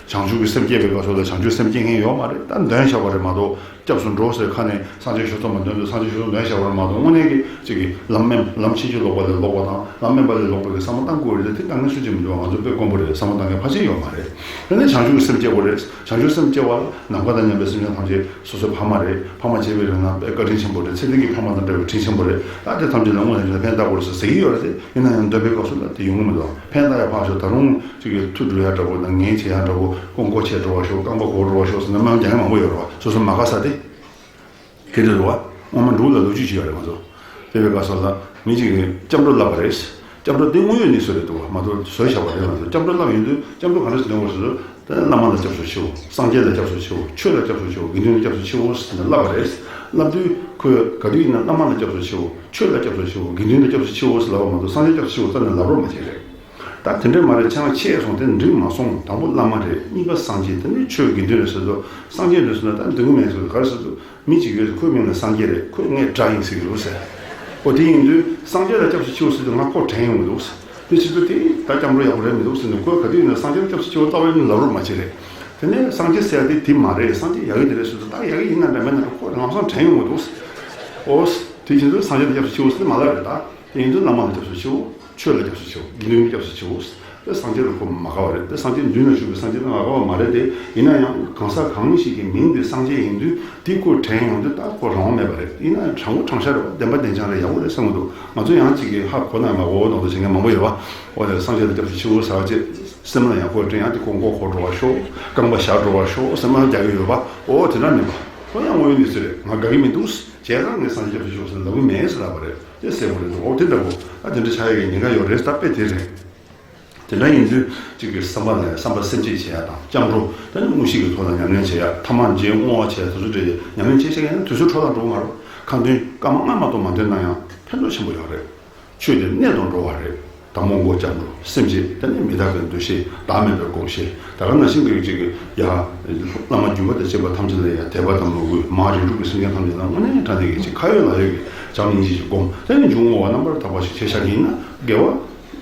བྱང་ཆུབ་ཀྱི་སེམས་བསྐྱེད་པའི་སྐབས་སུ་ལ་བྱང་ཆུབ་སེམས་བསྐྱེད་མཁན་ཡོད་མ་རེད། ད་འདོན་བཞག་པ་རེད་མ་གཏོགས། སྐྱབས་སུ་འགྲོ་ཟེར་ཁ་ནས་སངས་རྒྱས་ཆོས་ཚོགས་མ་འདོན་དུས་སངས་རྒྱས་ཆོས་ཚོགས་འདོན་བཞག་པ་རེད་མ་གཏོགས། དངོས་གནས་ཀྱི་ཅིག་གི་ལམ་དམན་ལམ་ཕྱིན་ཅི་ལོག་པ་ལས་ལོག་པ་དང་ལམ་དམན་པ་ལས་ལོག་པའི་གི་བསམ་བློ་བཏང་དགོས་རེད་དེ། དེ་ད་ངས་སུ་ཅིག་མི་འདུག་ང་ཚོ་དཔེ་དཀོན་པོ་རེད། བསམ་བློ་བཏང་མཁན་ཕལ་ཆེར་ཡོད་མ་རེད། དེ་ནས་བྱང་ཆུབ་ཀྱི་སེམས་བསྐྱེད་དགོས་རེད། བྱང་ཆུབ་སེམས་བསྐྱེད་པ་ལ་ནམ་མཁའ་དང་མཉམ་པའི་སེམས་ཅན་ཐམས་ཅད་སོ་སོའི་ཕ་མ་རེད། ཕ་མ་བྱེད་པའི་རིང་ལ་དཔེ་བཀའ་དྲིན་ཆེན་པོ་རེད། ཚེ་འདི་གི་ཕ་མ་དང་འདྲ་བའི་དྲིན་ཆེན་པོ་རེད། ད་དེ་ཐམས་ཅད་ལ་དངོས་གནས་དྲིན་ལ་ཕན་བཏགས་དགོས་རེད་ཟེར་ཟེར་གྱི་ཡོད་རེད་དེ། ཡིན་ན་ཡང་འདོན་པའི་སྐབས་སུ་ལ་དེ་ཡོང་གི་མི་འདུག་ཕན་བཏགས་ཡ་ཕར་ཞོག་ད་རུང་ཅིག་གི་མཐུ་སྒྲུབ་ཡ་འདྲ་པོ་དང་ངན་བྱེད་ཡ་འདྲ་པོ་ཀོང་ཀོ་བྱས་འགྲོ་བ་ཤོག་རྐང་པ་གོག་འགྲོ་བ་ཤོག་ཟེར་ནས་སྨོན་ལམ་རྒྱག་མཁན་མང་པོ་ཡོད་རེད་བ། སོ་སོ་མ་དགའ་ས་དེ། དེ་རེད་བ། སྔོན་མ་འབྲུག་ལ་ལོ་རྒྱུས་ཅིག་ཡོད་རེད་ང་ཚོ། དེ་བའི་སྐབས་སུ་ལ་མི་གཅིག་གིས་སྐྱབས་འགྲོ་བསླབས་པ་རེད། སྐྱབས་འགྲོ་དེ་དངོས་ཡོད་གནས་ཚུལ་རེད་འདུག་བ། མ་གཏོགས་བཟོས་བཞག་པ་རེད། ང་ཚོ་སྐྱབས་འགྲོ་བསླབས་ཡོང་དུས་སྐྱབས་འགྲོ་ག་འདྲ་ཞིག་འདོན་དགོས་ཟེར་དུས། ད་བླ་མ་ལ་སྐྱབས་སུ་མཆིའོ། སངས་རྒྱས་ལ་སྐྱབས་སུ་མཆིའོ། ཆོས་ལ་སྐྱབས་སུ་མཆིའོ། དགེ་འདུན་ལ་སྐྱབས་སུ་མཆིའོ་ཟེར་ནས་བསླབས་པ་རེད། བསླབས་དུས་ཁོས་ག་དུས་ཡིན་ན་བླ་མ་ལ་སྐྱབས་སུ་མཆིའོ། ཆོས་ལ་སྐྱབས་སུ་མཆིའོ། དགེ་འདུན་ལ་སྐྱབས་སུ་མཆིའོ་ཟེར་ལབ་པ་མ་གཏོགས་སངས་རྒྱས་སྐྱབས་སུ་མཆིའོ་རྩ་ནས་ལབ་རོགས་མ་བྱས་རེད། ད་དེ་འདྲས་མ་རེད། ཆང་ཆད་སོང་དེ་འགྲིག་མ་སོང་། དང་པོ་བླ་མ་རེད། གཉིས་པ་སངས་རྒྱས། དེ་ནས་ཆོས་དགེ་འདུན་རེད་ཟེར་དུས་སངས་རྒྱས་འདུག་ཟེར་ན་ད་འདུག་གི་མེད་ཟེར་དུས་ག་རེ་ཟེར་དུས་མི་གཅིག་ཡོད་ཟེར། ཁོའི་མིང་ལ་སངས་རྒྱས་རེད། ཁོས་ངས་དགྲ་ཡིན་ཟེར་གྱི་འདུག་ཟེར། ཨོ་དེ་ཡིན་དུས་སངས་རྒྱས་ལ་སྐྱབས་སུ་མཆིའོ་ཟེར་དུས་ང་ཁོ་དྲན་ཡོང་གི་འདུག་ཟེར། དེ་བྱེད་དུས་དེ་ད་སྐྱབས་འགྲོ་ཡག་པོ་རེད་མི་འདུག་ཟེར་ནས། ཁོས་ག་དུས་ཡིན་ན་སངས་རྒྱས་ལ་སྐྱབས་སུ་མཆིའོ་རྩ་བ་ནས་ལབ་རོགས་མ་བྱས་རེད། དེ་ནས་སངས་རྒྱས་ཟེར་ཡ་དེ་དེ་མ་རེད། སངས་རྒྱས་ཡག་གི་དེ་རེད་ཟེར་དུས་ད་ཡག་གི་ཡིན་ན་འདྲ་མིན་ན་འདྲ་ཁོ་ལམ་སང་དྲན་ཡོང་གི་འདུག་ཟེར། ཨོ་དེ་བྱེད་དུས་སངས་རྒྱས་ལ་སྐྱབས་སུ་མཆིའོ་ཟེར་མ་ལབ་རེད། ད་དེ་ཡིན་དུས་བླ་མ་ལ་སྐྱབས་སུ་མཆིའོ། ཆོས་ལ་སྐྱབས་སུ་མཆིའོ། དགེ་འདུན་ལ་སྐྱབས་སུ་མཆིའོ། དེ་སངས་རྒྱས་ལ་ཁོ་མ་དགའ་བ་རེད། དེ་སངས་རྒྱས་མདུན་ལ་བཞུགས་པའི་སངས་རྒྱས་ལ་མ་དགའ་བ་མ་རེད་དེ། ཡིན་ན་ཡང་གང་ཟག་གང་ཞིག་གི་མིང་དེ་སངས་རྒྱས་ཡིན་དུས་དེ་ཁོས་དྲན་ཡོང་དུས་ད་ཁོ་རང་དབང་མེད་པ་རེད། ཡིན་ན་ཡང་དྲང་པོ་དྲང་བཞག་རེད་བ། བདེན་པ་བདེན་རྐྱང་རེད། ཡག་པོ་རེད་བསམ་གྱི་འདུག་ང་ཚོ་ཡང་གཅིག་གིས་ཧ་གོ་ན་མ་གོ་མདོག་མདོག་བྱེད་མཁན་མང་པོ་ཡོད་བ། འོ་དེ་སངས་རྒྱས་ལ་སྐྱབས་སུ་མཆིའོ་ཟེར་བ་ཅེས་སེམས་ལ་ཡང་ཁོས་དྲན། ཡང་དེ་ཁོ་མགོ་འཁོར་འགྲོ་བ་ཤོག་རྐང་པ་ཞག་འགྲོ་བ་ཤོག་སེམས་ལ་རྒྱག་གི་ཡོད་བ། འོ་དེ་འདྲ་མིན་པ། ཁོ་ཡང་དངོས་ཡོད་གནས་ཚུལ་རེད། ང་དགའ་གི་མི་འདུག་བྱས་ཙང་ངས་སངས་རྒྱས་སྐྱབས་སུ་མཆིའོ་ཟེར་ལབ་གི་མེད་ཟེར་ལབ་པ་རེད། དེ་གསལ་པོ་རེད་འདུག་འོ་དེ་འདྲ་པོ། ཨ་དེ་འདྲ་ཆགས་ཡ་གི་ཉེན་ཁ་ཡོད་རེད། ད་དཔེ་དེ་རེད། དེ་འདྲ་ཡིན་དུས་གཅིག་གི་བསམ་པ་ལ་བསམ་པ་སེམས་བསྐྱེད་བྱེད་ཡ་དང་སྐྱབས་འགྲོ། ད་ནི་དངོས་གཞི་གི་ཐོག་ལ་ཉམས་ལེན་བྱེད་ཡ། ཐ་མ་རྗེས་བསྔོ་བ་བྱེད་ཡ་དེ་ཚོ་འདྲ་ཉམས་ལེན་བྱེད་བྱེད་ཡ་ན་དུས་ཚོད་འཕྲོ་བརླག་འགྲོ་གི་མ་རེད། ཁ་འདོན་སྐར་མ་ལྔ་མ་གཏོགས་མ་འདོན་ན་ཡང་ཕན་ཐོགས་ཆེན་པོ་ཡོད་རེད། ཆོས་དེ་གནད་དུ་འགྲོ་བ་རེད། དང་པོ་མགོ་སྐྱབས་འགྲོ་སེམས་བསྐྱེད། དེ་ནས་མི་རྟག་པའི་འདུ་ཤེས། བདག་མེད་པའི་དགོངས་བཞེས། ད་ག་ནང་བཞིན་གྱི་ཅིག་གི་ཡ། བླ་མ་སྒྱུ་མ་དང་བཅས་པ་ཐམས་ཅད་ལ་ཡ་དད་པ་དང་མོས་གུས། མ་རིགས་དྲུག་གི་སེམས་ཅན་ཐམས་ཅད་ལ་དངོས་གནས་དྲང་གནས་ཀྱི་ཅིག་ཁ་ཡོད་ལག་ཡོད་ཀྱི་བྱམས་སྙིང་རྗེ་ཞིག་སྒོམ། དེ་ནས་མཇུག་བསྔོ་བ་རྣམ་པར་དག་པ་ཞིག་བྱས་བཞག་གི་ཡིན་ན། དགེ་བ་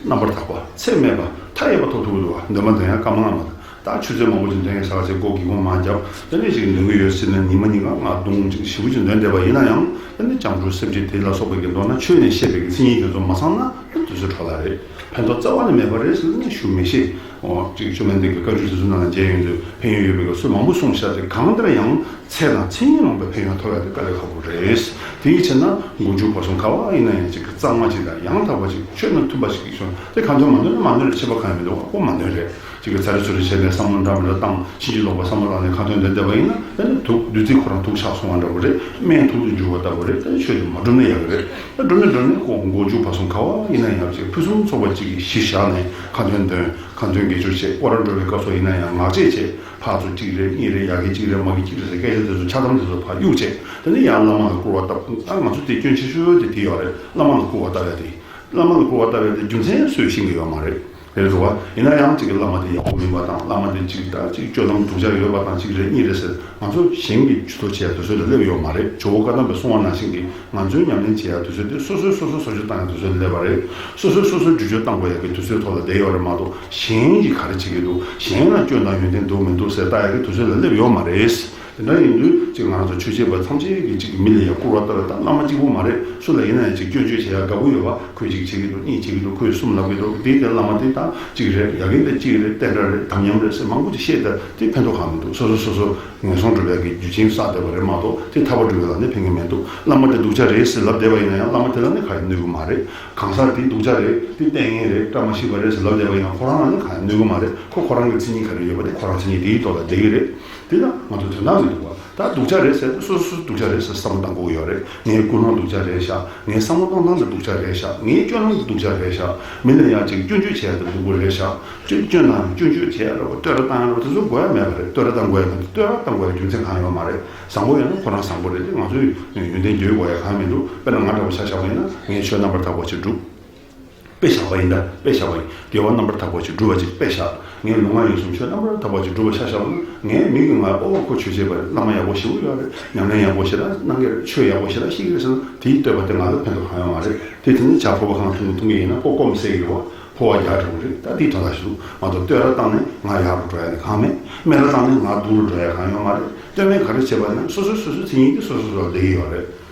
རྣམ་པར་དག་པ་ཚད་མེད་པ་མཐའ་ཡས་པ་ཐོབ་ཐུབ་ཀྱི་འདུག་བ། འདོན་པ་འདོན་ཡ་སྐར་མ་ལྔ་མ་གཏོགས། ད་ཆུ་ཚོད་མང་པོ་ཅིག་འདོན་ཡ་ཟེར་བ་ཅིག་སྒོ་སྒེའུ་ཁུང་མར་བརྒྱབ། དེ་ནས་ཅིག་འདོན་གྱི་ཡོད་ཟེར་ན་ཉི་མ་གཉིས་ཀ་ང་གདུང་ཅིག་ཞེ་པོ་ཅིག་འདོན་བསྡད་པ་ཡིན་ན་ཡང་། དེ་ནས་སྐྱབས་འགྲོ་སེམས་བསྐྱེད་དེ་ལ་སོགས་པའི་གི་མདོར་ན་ཆོས་ནས་བཤད་པའི་གི་མཚན་ཉིད་དེ་ཚོ་མ་ཚང་ན་དུས་ཚོད་འཕྲོ་བརླག་རེད། ཕན་ཐོགས་རྩ་བ་ནས་མེད་པ་རེད་ཟེར་ནས་ཞུ་མི་ཤེས། འོ་ཅིག་མཆོད་མེ་འདི་གི་བཀའ་འགྱུར་དེ་ཚོ་ནང་ལ་མཇལ་ཡོང་དུས་ཕན་ཡོན་ཡོད་པའི་གི་སུ་མང་པོ་གསུངས་ཤག་དེ་གང་ལྟར་ཡང་ཚད་དང་མཚན་ཉིད་མང་པོའི་ཕན་ཡོན་ཐོབ་ཡ་དེ་དཀའ་ལས་ཁག་པོ་རེད། དེའི་ཕྱིར་ན་མགོ་མཇུག་བར་གསུམ་ག་བ་ཡིན་ན་ཡང་ཅིག་གི་གཙང་མ་ཅིག་དང་ཡང་དག་པ་ཅིག་མཆོད་ན་མཐུན་པ་ཞིག་གི་བྱུང་། དེ་ཁ་འདོན་མ་འདོན་ན་མ་འདོན་རེད། ཁྱད་པར་གང་ཡང་མི་འདུག་ཁོ་མ་འདོན་རེད། ཅིག་གི་ཚ་རེ་ཚུ་རེ་བྱས་ནས་བསམ་བློ་འདྲ་མི་འདྲ་བཏང་། ཕྱིན་ཅི་ལོག་པ་བསམ་བློ་བཏང་ནས་ཁ་འདོན་འདོན་བསྡད་པ་ཡིན་ན། དེ་ནི་དུག་བདུད་རྩི་ཁོ་རང་དུག་ཆགས་སོང་བ་འདྲ་པོ་རེད། སྨན་དུག་ཏུ་འགྱུར་བ་ལྟ་བུ་རེད། དེ་ནི་ཆོས་དེ་མ་བསྒྲུབས་ན་ཡག་གི་རེད། ད་བསྒྲུབས་ནས་བསྒྲུབས་ནས་ཁོ་མགོ་མཇུག་བར་གསུམ་ག་བ་ཡིན་ན་ཡང་ཅིག་ཕུན་སུམ་ཚོགས་པ་ཅིག་གི་གཞི་བཞག་ནས་ཁ་འདོན་འདོན། ཁ་འདོན་དགེ་སྦྱོར་བྱེད། སྐོར་ར་འགྲོ་བའི་སྐབས་སུ་ཡིན་ན་ཡང་ངག་བཅད་བྱེད། ཕར་ཚུར་གཅིག་རེད། གཉིས་རེད། ཡ་གི་གཅིག་རེད། མ་གི་གཅིག་རེད་ཟེར་སྐད་ཆ་དེ་ཚོ་ཆགས་གཏམ་དེ་ཚོ་ཕར་གཡུག་བྱས། དེ་ནས་ཡང་བླ་མ་ལ་སྐུར་བ་བཏབ། ད་ང་ཚོ་དེ་སྐྱོན་ཆེ་ཤོས་དེ་དེ་ཡོད་རེད། བླ་མ་ལ་སྐུར་བ་བཏབ་ཡ་དེ། བླ་མ་ལ་སྐུར་བ་བཏབ་ཡ་དེ་རྒྱུ་མཚན་སུས་ཤེས་ཀྱི་ཡོད་མ་རེད། རེད་འགྲོ་བ། ཡིན་ན་ཡང་ཅིག་གི་བླ་མ་དེ་ཡག་པོ་མིན་པ་དང་། བླ་མ་དེ་ཅིག་ད་ཅིག་སྤྱོད་ལམ་སྡུག་ཅག་ཡོད་པ་དང་ཅིག་རེད་གཉིས་རེད་ཟེར། ང་ཚོ་གཞན་གྱིས་ཇུས་གཏོགས་བྱེད་ཡ་དུས་ཚོད་དེ་སླེབས་ཡོད་མ་རེད། ཇོ་བོ་བཀའ་གདམས་པས་གསུངས་པ་ནང་བཞིན་གྱི་ང་ཚོའི་ཉམས་ལེན་བྱེད་ཡ་དུས་ཚོད་དེ་སོ་སོས་སོ་སོ་བཟོ་བཅོས་བཏང་ཡ་དུས་ཚོད་སླེབས་པ་རེད། སོ་སོས་སོ་སོ་བསྒྱུར་བཅོས་བཏང་དགོས་ཡ་གི་དུས་ཚོད་ཐོག་ལ་བསྡད་ཡོད་རེད་མ་གཏོགས། གཞན་གྱིས་ག་རེ་བྱེད་ཀྱི་འདུག་གཞན་ལ་སྐྱོན་དང་ཡོན་ཏན་འདུག་མི་འདུག་ཟེར་ལྟ་ཡ་གི་དུས་ཚོད་ལ་སླེབས་ཡོད་མ་རེད། དེ་འདྲ་ཡིན་དུས་ཅིག་ང་རང་ཚོ་ཆོས་བྱེད་པ་ཐམས་ཅད་ཀྱིས་ཅིག་མི་ལ་ཡང་སྐུར་བ་བཏབ་པ་དང་། བླ་མ་གཅིག་པུ་མ་རེད། སུ་ལ་ཡིན་ན་ཡང་ཅིག་སྐྱོན་བརྗོད་བྱེད་ཡ་དགའ་པོ་ཡོད་པ། ཁོས་གཅིག་བྱེད་ཀྱི་འདུག་གཉིས་བྱེད་ཀྱི་འདུག་ཁོས་གསུམ་ལབ་ཀྱི་འདུག་དེའི་སྟེང་བླ་མ་དེ་དང་གཅིག་རེད། ཡ་གི་དེ་གཅིག་རེད། བསྟན་དགྲ་རེད། དམ་ཉམས་རེད་ཟེར་མང་པོ་ཅིག་བཤད། ད་དེ་ཕན་ཐོགས་གང་མི་འདུག་སོ་སོ་སོ་སོ་ངན་སོང་སྒྲུབ་ཡ་གི་རྒྱུ་རྐྱེན་བསགས་བསྡད་པ་རེད་མ་གཏོགས། དེ་ཐར་པ་སྒྲུབ་ཡ་ལ་ནི་ཕན་གྱི་མི་འདུག་བླ་མ་དེ་སྡུག་ཅག་རེད་ཟེར་ལབ་བསྡད་པ་ཡིན་ན་ཡང་བླ་མ་དེ་ལ་ནི་གང་ཡང་གནོད་གི་མ་རེད། གང་ཟག་དེ་སྡུག་ཅག་རེད། དེ་ལྟས་ངན་རེད། བཀྲ་མ་ཤིས་པ་རེད་ཟེར་ལབ་བསྡད་པ་ཡིན་ན་ཁོ་རང་ལ་ནི་གང་ཡང་གནོད་གི་མ་རེད། ཁོ་ཁོ་རང་གི་མཚན་ཉིད་ག་རེ་ཡོད་པ་དེ་ཁོ་རང་མཚན་ཉིད་དེའི་ཐོག་ལ་བསྡད་ཀྱི་རེད། དེ་ལ་ང་ཚོ་དོན་དག་མི་འདུག་བ། ད་སྡུག་ཅག་རེད་ཟེར་ན་སོ་སོ་སོ་སྡུག་ཅག་རེད་ཟེར་བསམ་བློ་བཏང་དགོས་ཀྱི་ཡོད་རེད། ངའི་ཀུན་སློང་སྡུག་ཅག་རེད་ཤག་ངའི་བསམ་བློ་གཏོང་སྟངས་དེ་སྡུག་ཅག་རེད་ཤག་ངའི་སྤྱོད་ལམ་དེ་སྡུག་ཅག་རེད་ཤག་མི་ལ་ཡང་ཅིག་སྐྱོན་བརྗོད་བྱེད་ཡ་དེ་སྡུག་པོ་རེད་ཤག་སྐྱོན་སྐྱོན་དང་སྐྱོན་བརྗོད་བྱེད་ཡ་འདྲ་པོ། བསྟོད་ར་བཏང་ཡ་འདྲ་པོ། དེ་ཚོ་དགོས་ཡ་མེད་པ་རེད། བསྟོད་ར་བཏང་དགོས་ཡ་མེད། བསྟོད་ར་བཏང་དགོས་ཡ་རྒྱུ་མཚན་གང་ཡོད་མ་རེད། བཟང་པོ་ཡོད་ན་ཁོ་རང་བཟང་པོ་རེད་དེ། ང་ཚོས་ཡོན་ཏན་བརྗོད་དགོས་ཡ་གང་མི་འདུག་དཔེར་ན་ང་འདྲ་པོ་ཆ་བཞག་པ་ཡིན་ན་ངས་ཆོས་རྣམ་པར་དག་པ་ཞིག་བསྒྲུབས། དཔེ་བཞག་པ་ཡིན་ད། དཔེ་བཞག་པ་ཡིན། དགེ་བ་རྣམ་པར་དག་པ་ཅིག་བསྒྲུབ་པ་ཅིག་དཔེ་བཞག་ངས་ལུས་ངག་ཡིད་གསུམ་ཆོས་རྣམ་པར་དག་པ་ཅིག་བསྒྲུབ་པ་ཆ་བཞག་ན། ངས་མི་གིས་ང་ཨོ་ཁོ་ཆོས་བྱེད་པ་རེད། བླ་མ་ཡག་པོ་ཞེ་པོ་ཡོད་རེད། ཉམས་ལེན་ཡག་པོ་ཞེ་དྲག་གནང་གི་རེད། ཆོས་ཡག་པོ་ཞེ་དྲག་ཤེས་ཀྱི་རེད་ཟེར་ན། དེའི་བསྟོད་པ་དེ་ང་ལ་ཕན་ཐོགས་གང་ཡང་མ་རེད། དེ་དེ་ནི་ཇ་ཕོར་པ་གང་འཐུང་གི་འཐུང་གི་ཡིན་ན་ཕོ་སྐོམ་སེལ་གྱི་རེད་བ། ཕོ་བ་རྒྱག་འགྲོ་གི་རེད། ད་དེའི་དོན་དག་ཞུ་མ་གཏོགས། བསྟོད་ར་བཏང་ནས་ང་ཡག་རུ་འགྲོ་ཡ་དེ་གང་མེད། སྨད་ར་བཏང་ནས་ང་སྡུག་རུ་འགྲོ་ཡ་གང་ཡང་མ་རེད། བསྟོད་སྨད་ག་རེ་བྱེད་པ་ཡིན་ན་སོ་སོའི་སོ་སོའི་མཚན་ཉིད་དེ་སོ་སོ་སོ་ལ་བསྡད་ཀྱི་ཡོད་རེད།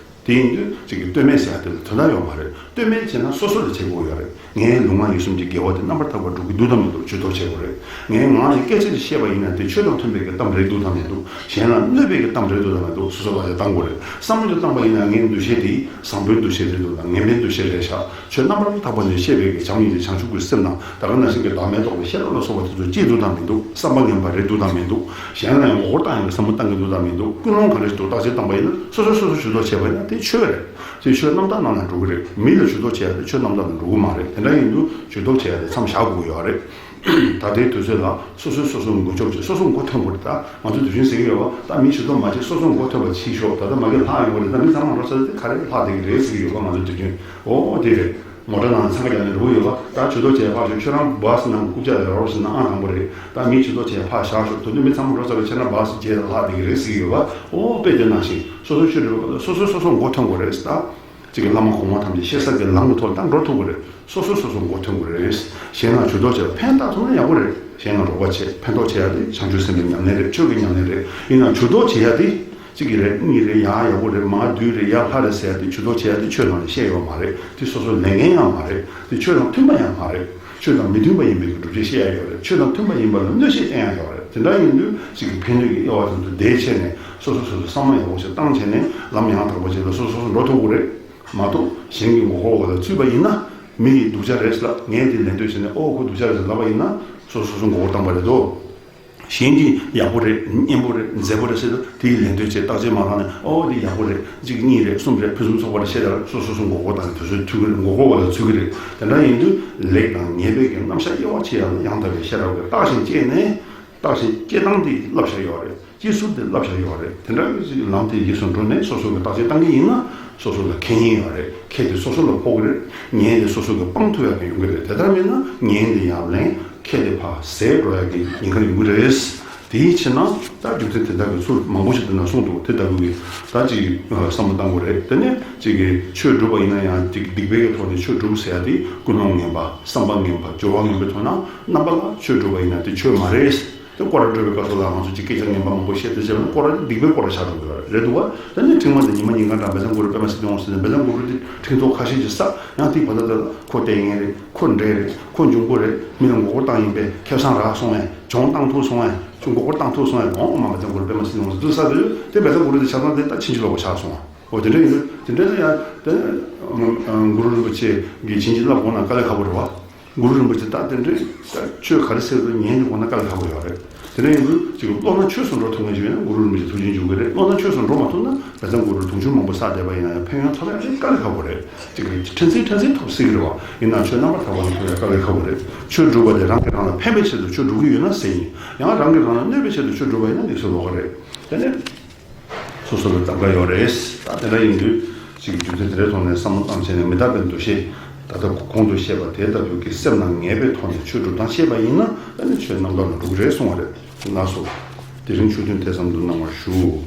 དེ་ཡིན་དུས་ཅིག་གི་བསྟོད་སྨད་ཟེར་ཡ་དེ་ལ་དོན་དག་ཡོད་མ་རེད། བསྟོད་སྨད་བྱས་ན་སོ་སོ་ལ་བྱེད་དགོས་ཡོད་རེད། ངའི་ལུས་ངག་ཡིད་གསུམ་གྱི་དགེ་བ་དེ་རྣམ་པར་དག་པར་སྒྲུབ་ཀྱི་འདུག་དམ་མི་འདུག་ཇུས་གཏོགས་བྱེད་དགོས་རེད། ངས་ངག་ནས་སྐད་ཆ་ཞིག་བཤད་པ་ཡིན་ན་དེ་ཆོས་དང་མཐུན་པའི་གི་གཏམ་རེད་འདུག་དམ་མི་འདུག་གཞན་ལ་གནོད་པའི་གི་གཏམ་རེད་འདུག་དམ་མི་འདུག་སོ་སོ་ལ་ཡང་བཏང་དགོས་རེད། བསམ་བློ་ཞིག་བཏང་པ་ཡིན་ན་ངའི་འདུ་ཤེས་དེ་བཟང་པོའི་འདུ་ཤེས་རེད་འདུག་དམ་ངན་པའི་འདུ་ཤེས་རེད་ཤག་ཆོས་རྣམ་པར་དག་པ་ནས་བཤད་པའི་གི་བྱམས་སྙིང་རྗེ་བྱང་ཆུབ་ཀྱི་སེམས་དང་ད་ག་ནང་བཞིན་གྱི་བདག་མེད་རྟོགས་པའི་ཤེས་རབ་ལ་སོགས་པ་དེ་ཚོ་གཅིག་འདུག་དམ་མི་འདུག་བསམ་པ་ངན་པ་རེད་འདུག་དམ་མི་འདུག་གཞན་ལ་ཡང་མགོ་སྐོར་བཏང་ཡག་གི་བསམ་བློ་བཏང་གི་འདུག་དམ་མི་འདུག་ཀུན་སློང་ག་རེ་ཞིག་འདུག་བརྟག་དཔྱད་བཏང་པ་ཡིན་ན་སོ་སོས་སོ་སོ་ཇུས་གཏོགས་བྱས་པ་ཡིན་ན་དེ་ཆོས་རེད། དེ་ཆོས་རྣམ་དག་རྣམས་ལ་འགྲོ་གི་རེད། མི་ལ་ཇུས་གཏོགས་བྱེད་ཡ་དེ་ཆོས་རྣམ་དག་ལ་འགྲོ་གི་མ་རེད། དེ་འདྲ་ཡིན་དུས་ཇུས་གཏོགས་བྱེད་ཡ་དེ་མཚམས་བཞག་དགོས་ཀྱི་ཡོད་རེད། ད་ལྟའི་དུས་ཚོད་ལ་སོ་སོས་སོ་སོ་མགོ་ལྕོག་བྱེད། སོ་སོ་མགོ་ཐོན་དགོས་རེད། ད་ང་ཚོ་དུས་རྒྱུན་ཟེར་གྱི་ཡོད་པ། ད་མི་ཇུས་གཏོགས་མ་བྱེད། སོ་སོ་མགོ་ཐོན་པ་བྱེད་ཤོག་ད་ལྟ་མ་གི་ལྷག་ཡོང་གི་རེད། ད་མི་ཚང་མ་འགྲོ་ཚར་དུས་ག་རེ་ལྷག་བསྡད་ཀྱི་རེད་ཟེར་གྱི་ཡོད་པ། ང་ཚོ་དུས་རྒྱུན་འོ་དེ་རེད། མོ་ཊ་ནང་འཚང་ཁ་རྒྱག་ནས་འགྲོ་གི་ཡོད་པ། ད་ཇུས་གཏོགས་བྱས་ཕར་ཞོག་ཁྱོད་རང་བྷ་སི་ནང་སྐུ་ཕྱྭ་ལ་རོགས་ཟེར་ན་ཨང་དང་པོ་རེད། ད་མི་ཇུས་གཏོགས་བྱས་ཕར་བཞག་ཤོག་དེ་དུས་མི་ཚང་མ་འགྲོ་ཚར་བའི་ཕྱིར་ན་བྷ་སི་རྗེས་ལ་ལྷག་བསྡད་ཀྱི་རེད་ཟེར་གྱི་ཡོད་པ། འོ་དཔེ་དེ་ནང་བཞིན་སོ་སོའི་ཆོས་སྒྲུབ་པ་སོ་སོས་སོ་སོ་མགོ་ཐོན་དགོས་རེད། ད་ཅིག་གི་བླ་མ་གོང་མ་ཐམས་ཅད་ཤེས་ས་གི་ལམ་གྱི་ཐོག་ལ་ད་འགྲོ་ཐུབ་ཀྱི་རེད། སོ་སོས་སོ་སོ་མགོ་ཐོན་དགོས་རེད། གཞན་ལ་ཇུས་གཏོགས་བྱས་ཕན་བཏགས་ཐུབ་ན་ཡག་པོ་རེད། གཞན་ལ་རོགས་པ་བྱེད། ཕན་ཐོགས་བྱེད་ཡ་དེ་བྱང་ཆུབ་སེམས་དཔའི་ཉམས་ལེན་རེད། ཆོས་ཀྱི་ཉམས་ལེན་རེད། ཡིན་ནའང་ཇུས་གཏོགས་བྱེད་ཡ་དེ་གཅིག་གི་རེད། གཉིས་རེད། ཡག་ཡག་པོ་རེད། མ་བདུན་རེད། ཡག་ལྷ་རེད་ཟེར་ཡ་དེ་ཇུས་གཏོགས་བྱེད་ཡ་དེ་ཆོས་ནང་ནས་བཤད་ཡོད་མ་རེད། དེ་སོ་སོའི་ལས་འགན་ཡང་མ་རེད། དེ་ཆོས་དང་མཐུན་པ་ཡང་མ་རེད། ཆོས་དང་མི་མཐུན་པ་ཡིན་པའི་སྒྲུབ་བྱེད་བཤད་ཡ་ཡོད་རེད། ཆོས་དང་མཐུན་པ་ཡིན་པ་ལ་གནོད་བྱེད་བསྟན་ཡ་ཡོད་རེད། དེ་འདྲ་ཡིན་དུས་གཅིག་གི་ཕན་གནོད་ཀྱི་དབྱེ་བ་དེ་ཚོ་བསྡད་བྱས་ནས་སོ་སོ་སོ་སོ་བསམ་བློ་ཡག་པོ་ཞིག་བཏང་བྱས་ནས་ལམ་ཡང་དག་པ་ཞིག་ལ་སོ་སོ་སོ་འགྲོ་ཐུབ་དགོས་རེད། མ་གཏོགས་གཞན་གྱི་མགོ་སྐོར་བ་ལ་ཚུད་པ་ཡིན་ན་མི་ཡི་སྡུག་ཅག་རེད་ཟེར་ལབ། ངས་དེ་ལད་ཟློས་བྱས་ནས་ཨོ་ཁོ་སྡུག་ཅག་རེད་ཟེར་ལབ་པ་ཡིན་ན་སོ་སོ་སོ་མགོ་སྐོར་བཏང་པ་རེད་དོ། གཞན་གྱིས་ཡག་པོ་རེད། སྙན་པོ་རེད། མཛེས་པོ་རེད་ཟེར་དུས་དེའི་ལད་ཟློས་བྱས། བརྟག་དཔྱད་མ་བཏང་ནས་ཨོ་འདི་ཡག་པོ་རེད། གཅིག་གཉིས་རེད། གསུམ་རེད། ཕུན་སུམ་ཚོགས་པ་རེད་ཟེར་ལབ། སོ་སོ་སོ་མགོ་སྐོར་བཏང་ནས་དུས་ཚོད་འཕྲོ་གི་རེད། མགོ་སྐོར་བ་ལ་ཚུད་ཀྱི་རེད། དེ་འདྲ་ཡིན་དུས་ལེགས་དང་ཉེས་པའི་གི་རྣམ་གཞག་དབྱེ་བ་ཕྱེ་ཡ་ལ་ཡང་དག་པའི་ཤེས་རབ་ཀྱིས་བརྟག་ཅིང་དཔྱད་ནས། བརྟག་ཅིང་དཔྱད་སྟངས་དེ་བསླབ་བྱ་ཡོད་རེད། དཔྱད་ཚུལ་དེ་བསླབ་བྱ་ཡོད་རེད། དེ་འདྲ་ཡིན་ཙང་ལམ་དེའི་རྗེས་སུ་འགྲོ་ནས་སོ་སོ་གི་བརྟག་དཔྱད་བཏང་གི་ཡིན་ན་སོ་སོ་ལ་ཁེ་ཉེན་ཡོད་རེད། ཁེ་དེ་སོ་སོ་ལ་ཕོག་གི་རེད། ཉེན་དེ་སོ་སོ་གི་སྤང་ཐུབ་ཡག་གི་ཡོང་གི་རེད། དེ་ལྟར་མིན་ན་ཉེན་དེ་ཡང་ལེན། ཁེ་དེ་ཕར་ཟད་འགྲོ་ཡག་གི་ཉེན་ཁ་ཡོང་གི་རེད། དེའི་ཕྱིར་ན་ད་རྒྱུ་མཚན་དེ་འདྲ་གི་ཚུལ་མང་པོ་ཞིག་དེ་ན་གསུངས་འདུག་དེ་ལྟ་བུའི་ད་ཅིག་བསམ་བློ་བཏང་དགོས་རེད། དེ་ནས་ཅིག་གི་ཆོས་སྒྲུབ་པ་ཡིན་ན་ཡང་ཅིག་སྡིག་པའི་གི་ཐོག་ནས་ཆོས་སྒྲུབ་ཟེར་ཡ་དེ་ཀུན་སློང་ངན་པ། བསམ་པ་ངན་པ། སྦྱོར་བ་ངན་པའི་ཐོག་ན་རྣམ་པ་ལ་ཆོས་སྒྲུབ་པ་ཡིན་ན་དེ་ཆོས་མ་རེད། དེ་སྐོར་ར་འགྲོ་བའི་སྐབས་སུ་ལ་ང་ཚོ་ཅིག་སྐད་ཆ་ངན་པ་མང་པོ་བཤད་དེ་བྱས་ན་སྐོར་ར་སྡིག་པའི་སྐོར་ར་ཆགས་འགྲོ་གི་རེད་འདུག་བ། དེ་ནས་ཁྲིམས་མ་དེ་ཉི་མ་ཉིན་གང་འདྲ་མེ་བཙའ་གུ་རུ་པདྨ་སིདྡྷི་ཧཱུྃ་ཟེར་ནས་མེ་བཙའ་གུ་རུ་དེ་ཁྲིམས་ཐོག་ཁ་ཤས་ཀྱིས་བསགས། ཡང་དེའི་བར་དུ་ཁོ་ལྟས་ངན་རེད། ཁོ་འདྲེ་རེད། ཁོ་འབྱུང་པོ་རེད། མི་ལ་མགོ་སྐོར་བཏང་ཡིན་པས་ཁེ་བཟང་རག་སོང་བས། གྱོང་བཏང་ཐུབ་སོང་བས། ཁྱོད་མགོ་སྐོར་བཏང་ཐུབ་སོང་བས། འོང་མ་མེ་བཙའ་གུ་རུ་པདྨ་སིདྡྷི་ཧཱུྃ་ཟེར་དུས་ས་དེ་དེ་མེ་བཙའ་གུ་རུ་དེ་ཆ་ཚང་དེ་ད་ཕྱིན་ཅི་ལོག་པ་ཆགས་སོང་བ། འོ་དེ་འདྲ་ཡིན་དུས་དེ་འདྲ་ན་ཡང་དེ་གུ་རུ་རིན་པོ་ཆེ་གིས་བྱིན་གྱིས་བརླབས་དགོས་ན་དཀའ་ལས་ཁག་པོ་རེད་བ། གུ་རུ་རིན་པོ་ཆེ་ད་དེ་འདྲའི་ད་ཆོས་ག་རེ་ཟེར་དུས་ཉན་གྱི་དགོས་ན་དཀའ་ལས་ཁག་པོ་ཡོད་རེད། དེ་འདྲ་ཡིན་དུས་ཅིག་བློ་སྣ་ཆོས་སུ་འགྲོ་ཐུབ་མཁན་ཞིག་ཡོད་ན་གུ་རུ་རིན་པོ་ཆེ་ཐུགས་རྗེ་འཇུག་གི་རེད། བློ་སྣ་ཆོས་སུ་འགྲོ་མ་ཐུབ་ན་བཛྲ་གུ་རུ་དུང་ཕྱུར་མང་པོ་བསགས་བསྡད་པ་ཡིན་ན་ཡང་ཕན་ཡོན་ཐོབ་ཡག་དེ་དཀའ་ལས་ཁག་པོ་རེད། ཅིག་ཕྲན་ཚེགས་ཕྲན་ཚེགས་ཐོབ་སྲིད་ཀྱི་རེད་བ། ཡིན་ནའང་ཆོས་རྣམ་པར་དག་པ་ལ་ཐོབ་ཡག་དཀའ་ལས་ཁག་པོ་རེད། ཆོས་སྒྲུབ་པ་དེ་རང་གིས་རང་ལ་ཕན་པའི་ཆེད་དུ་ཆོས་སྒྲུབ་ཀྱི་ཡོད་ན་ཟེར་ཡིན། ཡང་རང་གིས་རང་ལ་གནོད་པའི་ཆེད་དུ་ཆོས་སྒྲུབ་པ་ཡིན་ན་དམིགས་བསལ་ལོགས་ཀ་རེད། དེ་ནས། སོ་སོ་ལ་གདམ་ག་ཡོད་རེད། ད་དེ་འདྲ་ཡིན་དུས་ཅིག་རྒྱུ་མཚན་དེ་འདྲའི་ཐོག་ནས་བསམ་བློ་བཏང་བྱས་ནས་མི་རྟག་པའི་འདུ་ཤེས་ད་ལྟ་གོང་དུ་བཤད་པ་དེ་ལྟ་བུ་གི་སེམས་ནང་ངེས་པའི་ཐོག་ནས་ཆོས་སྒྲུབ་སྟངས་ཤེས་པ་ཡིན་ན་ད་ནི་ཆོས་རྣམ་དག་ལ་འགྲོ་གི་རེད་གསུང་བ་རེད། ལགས་སོ། དེ་རིང་ཆོས་ཐུན་དེ་ཙམ་དུ་གནང་བར་ཞུ།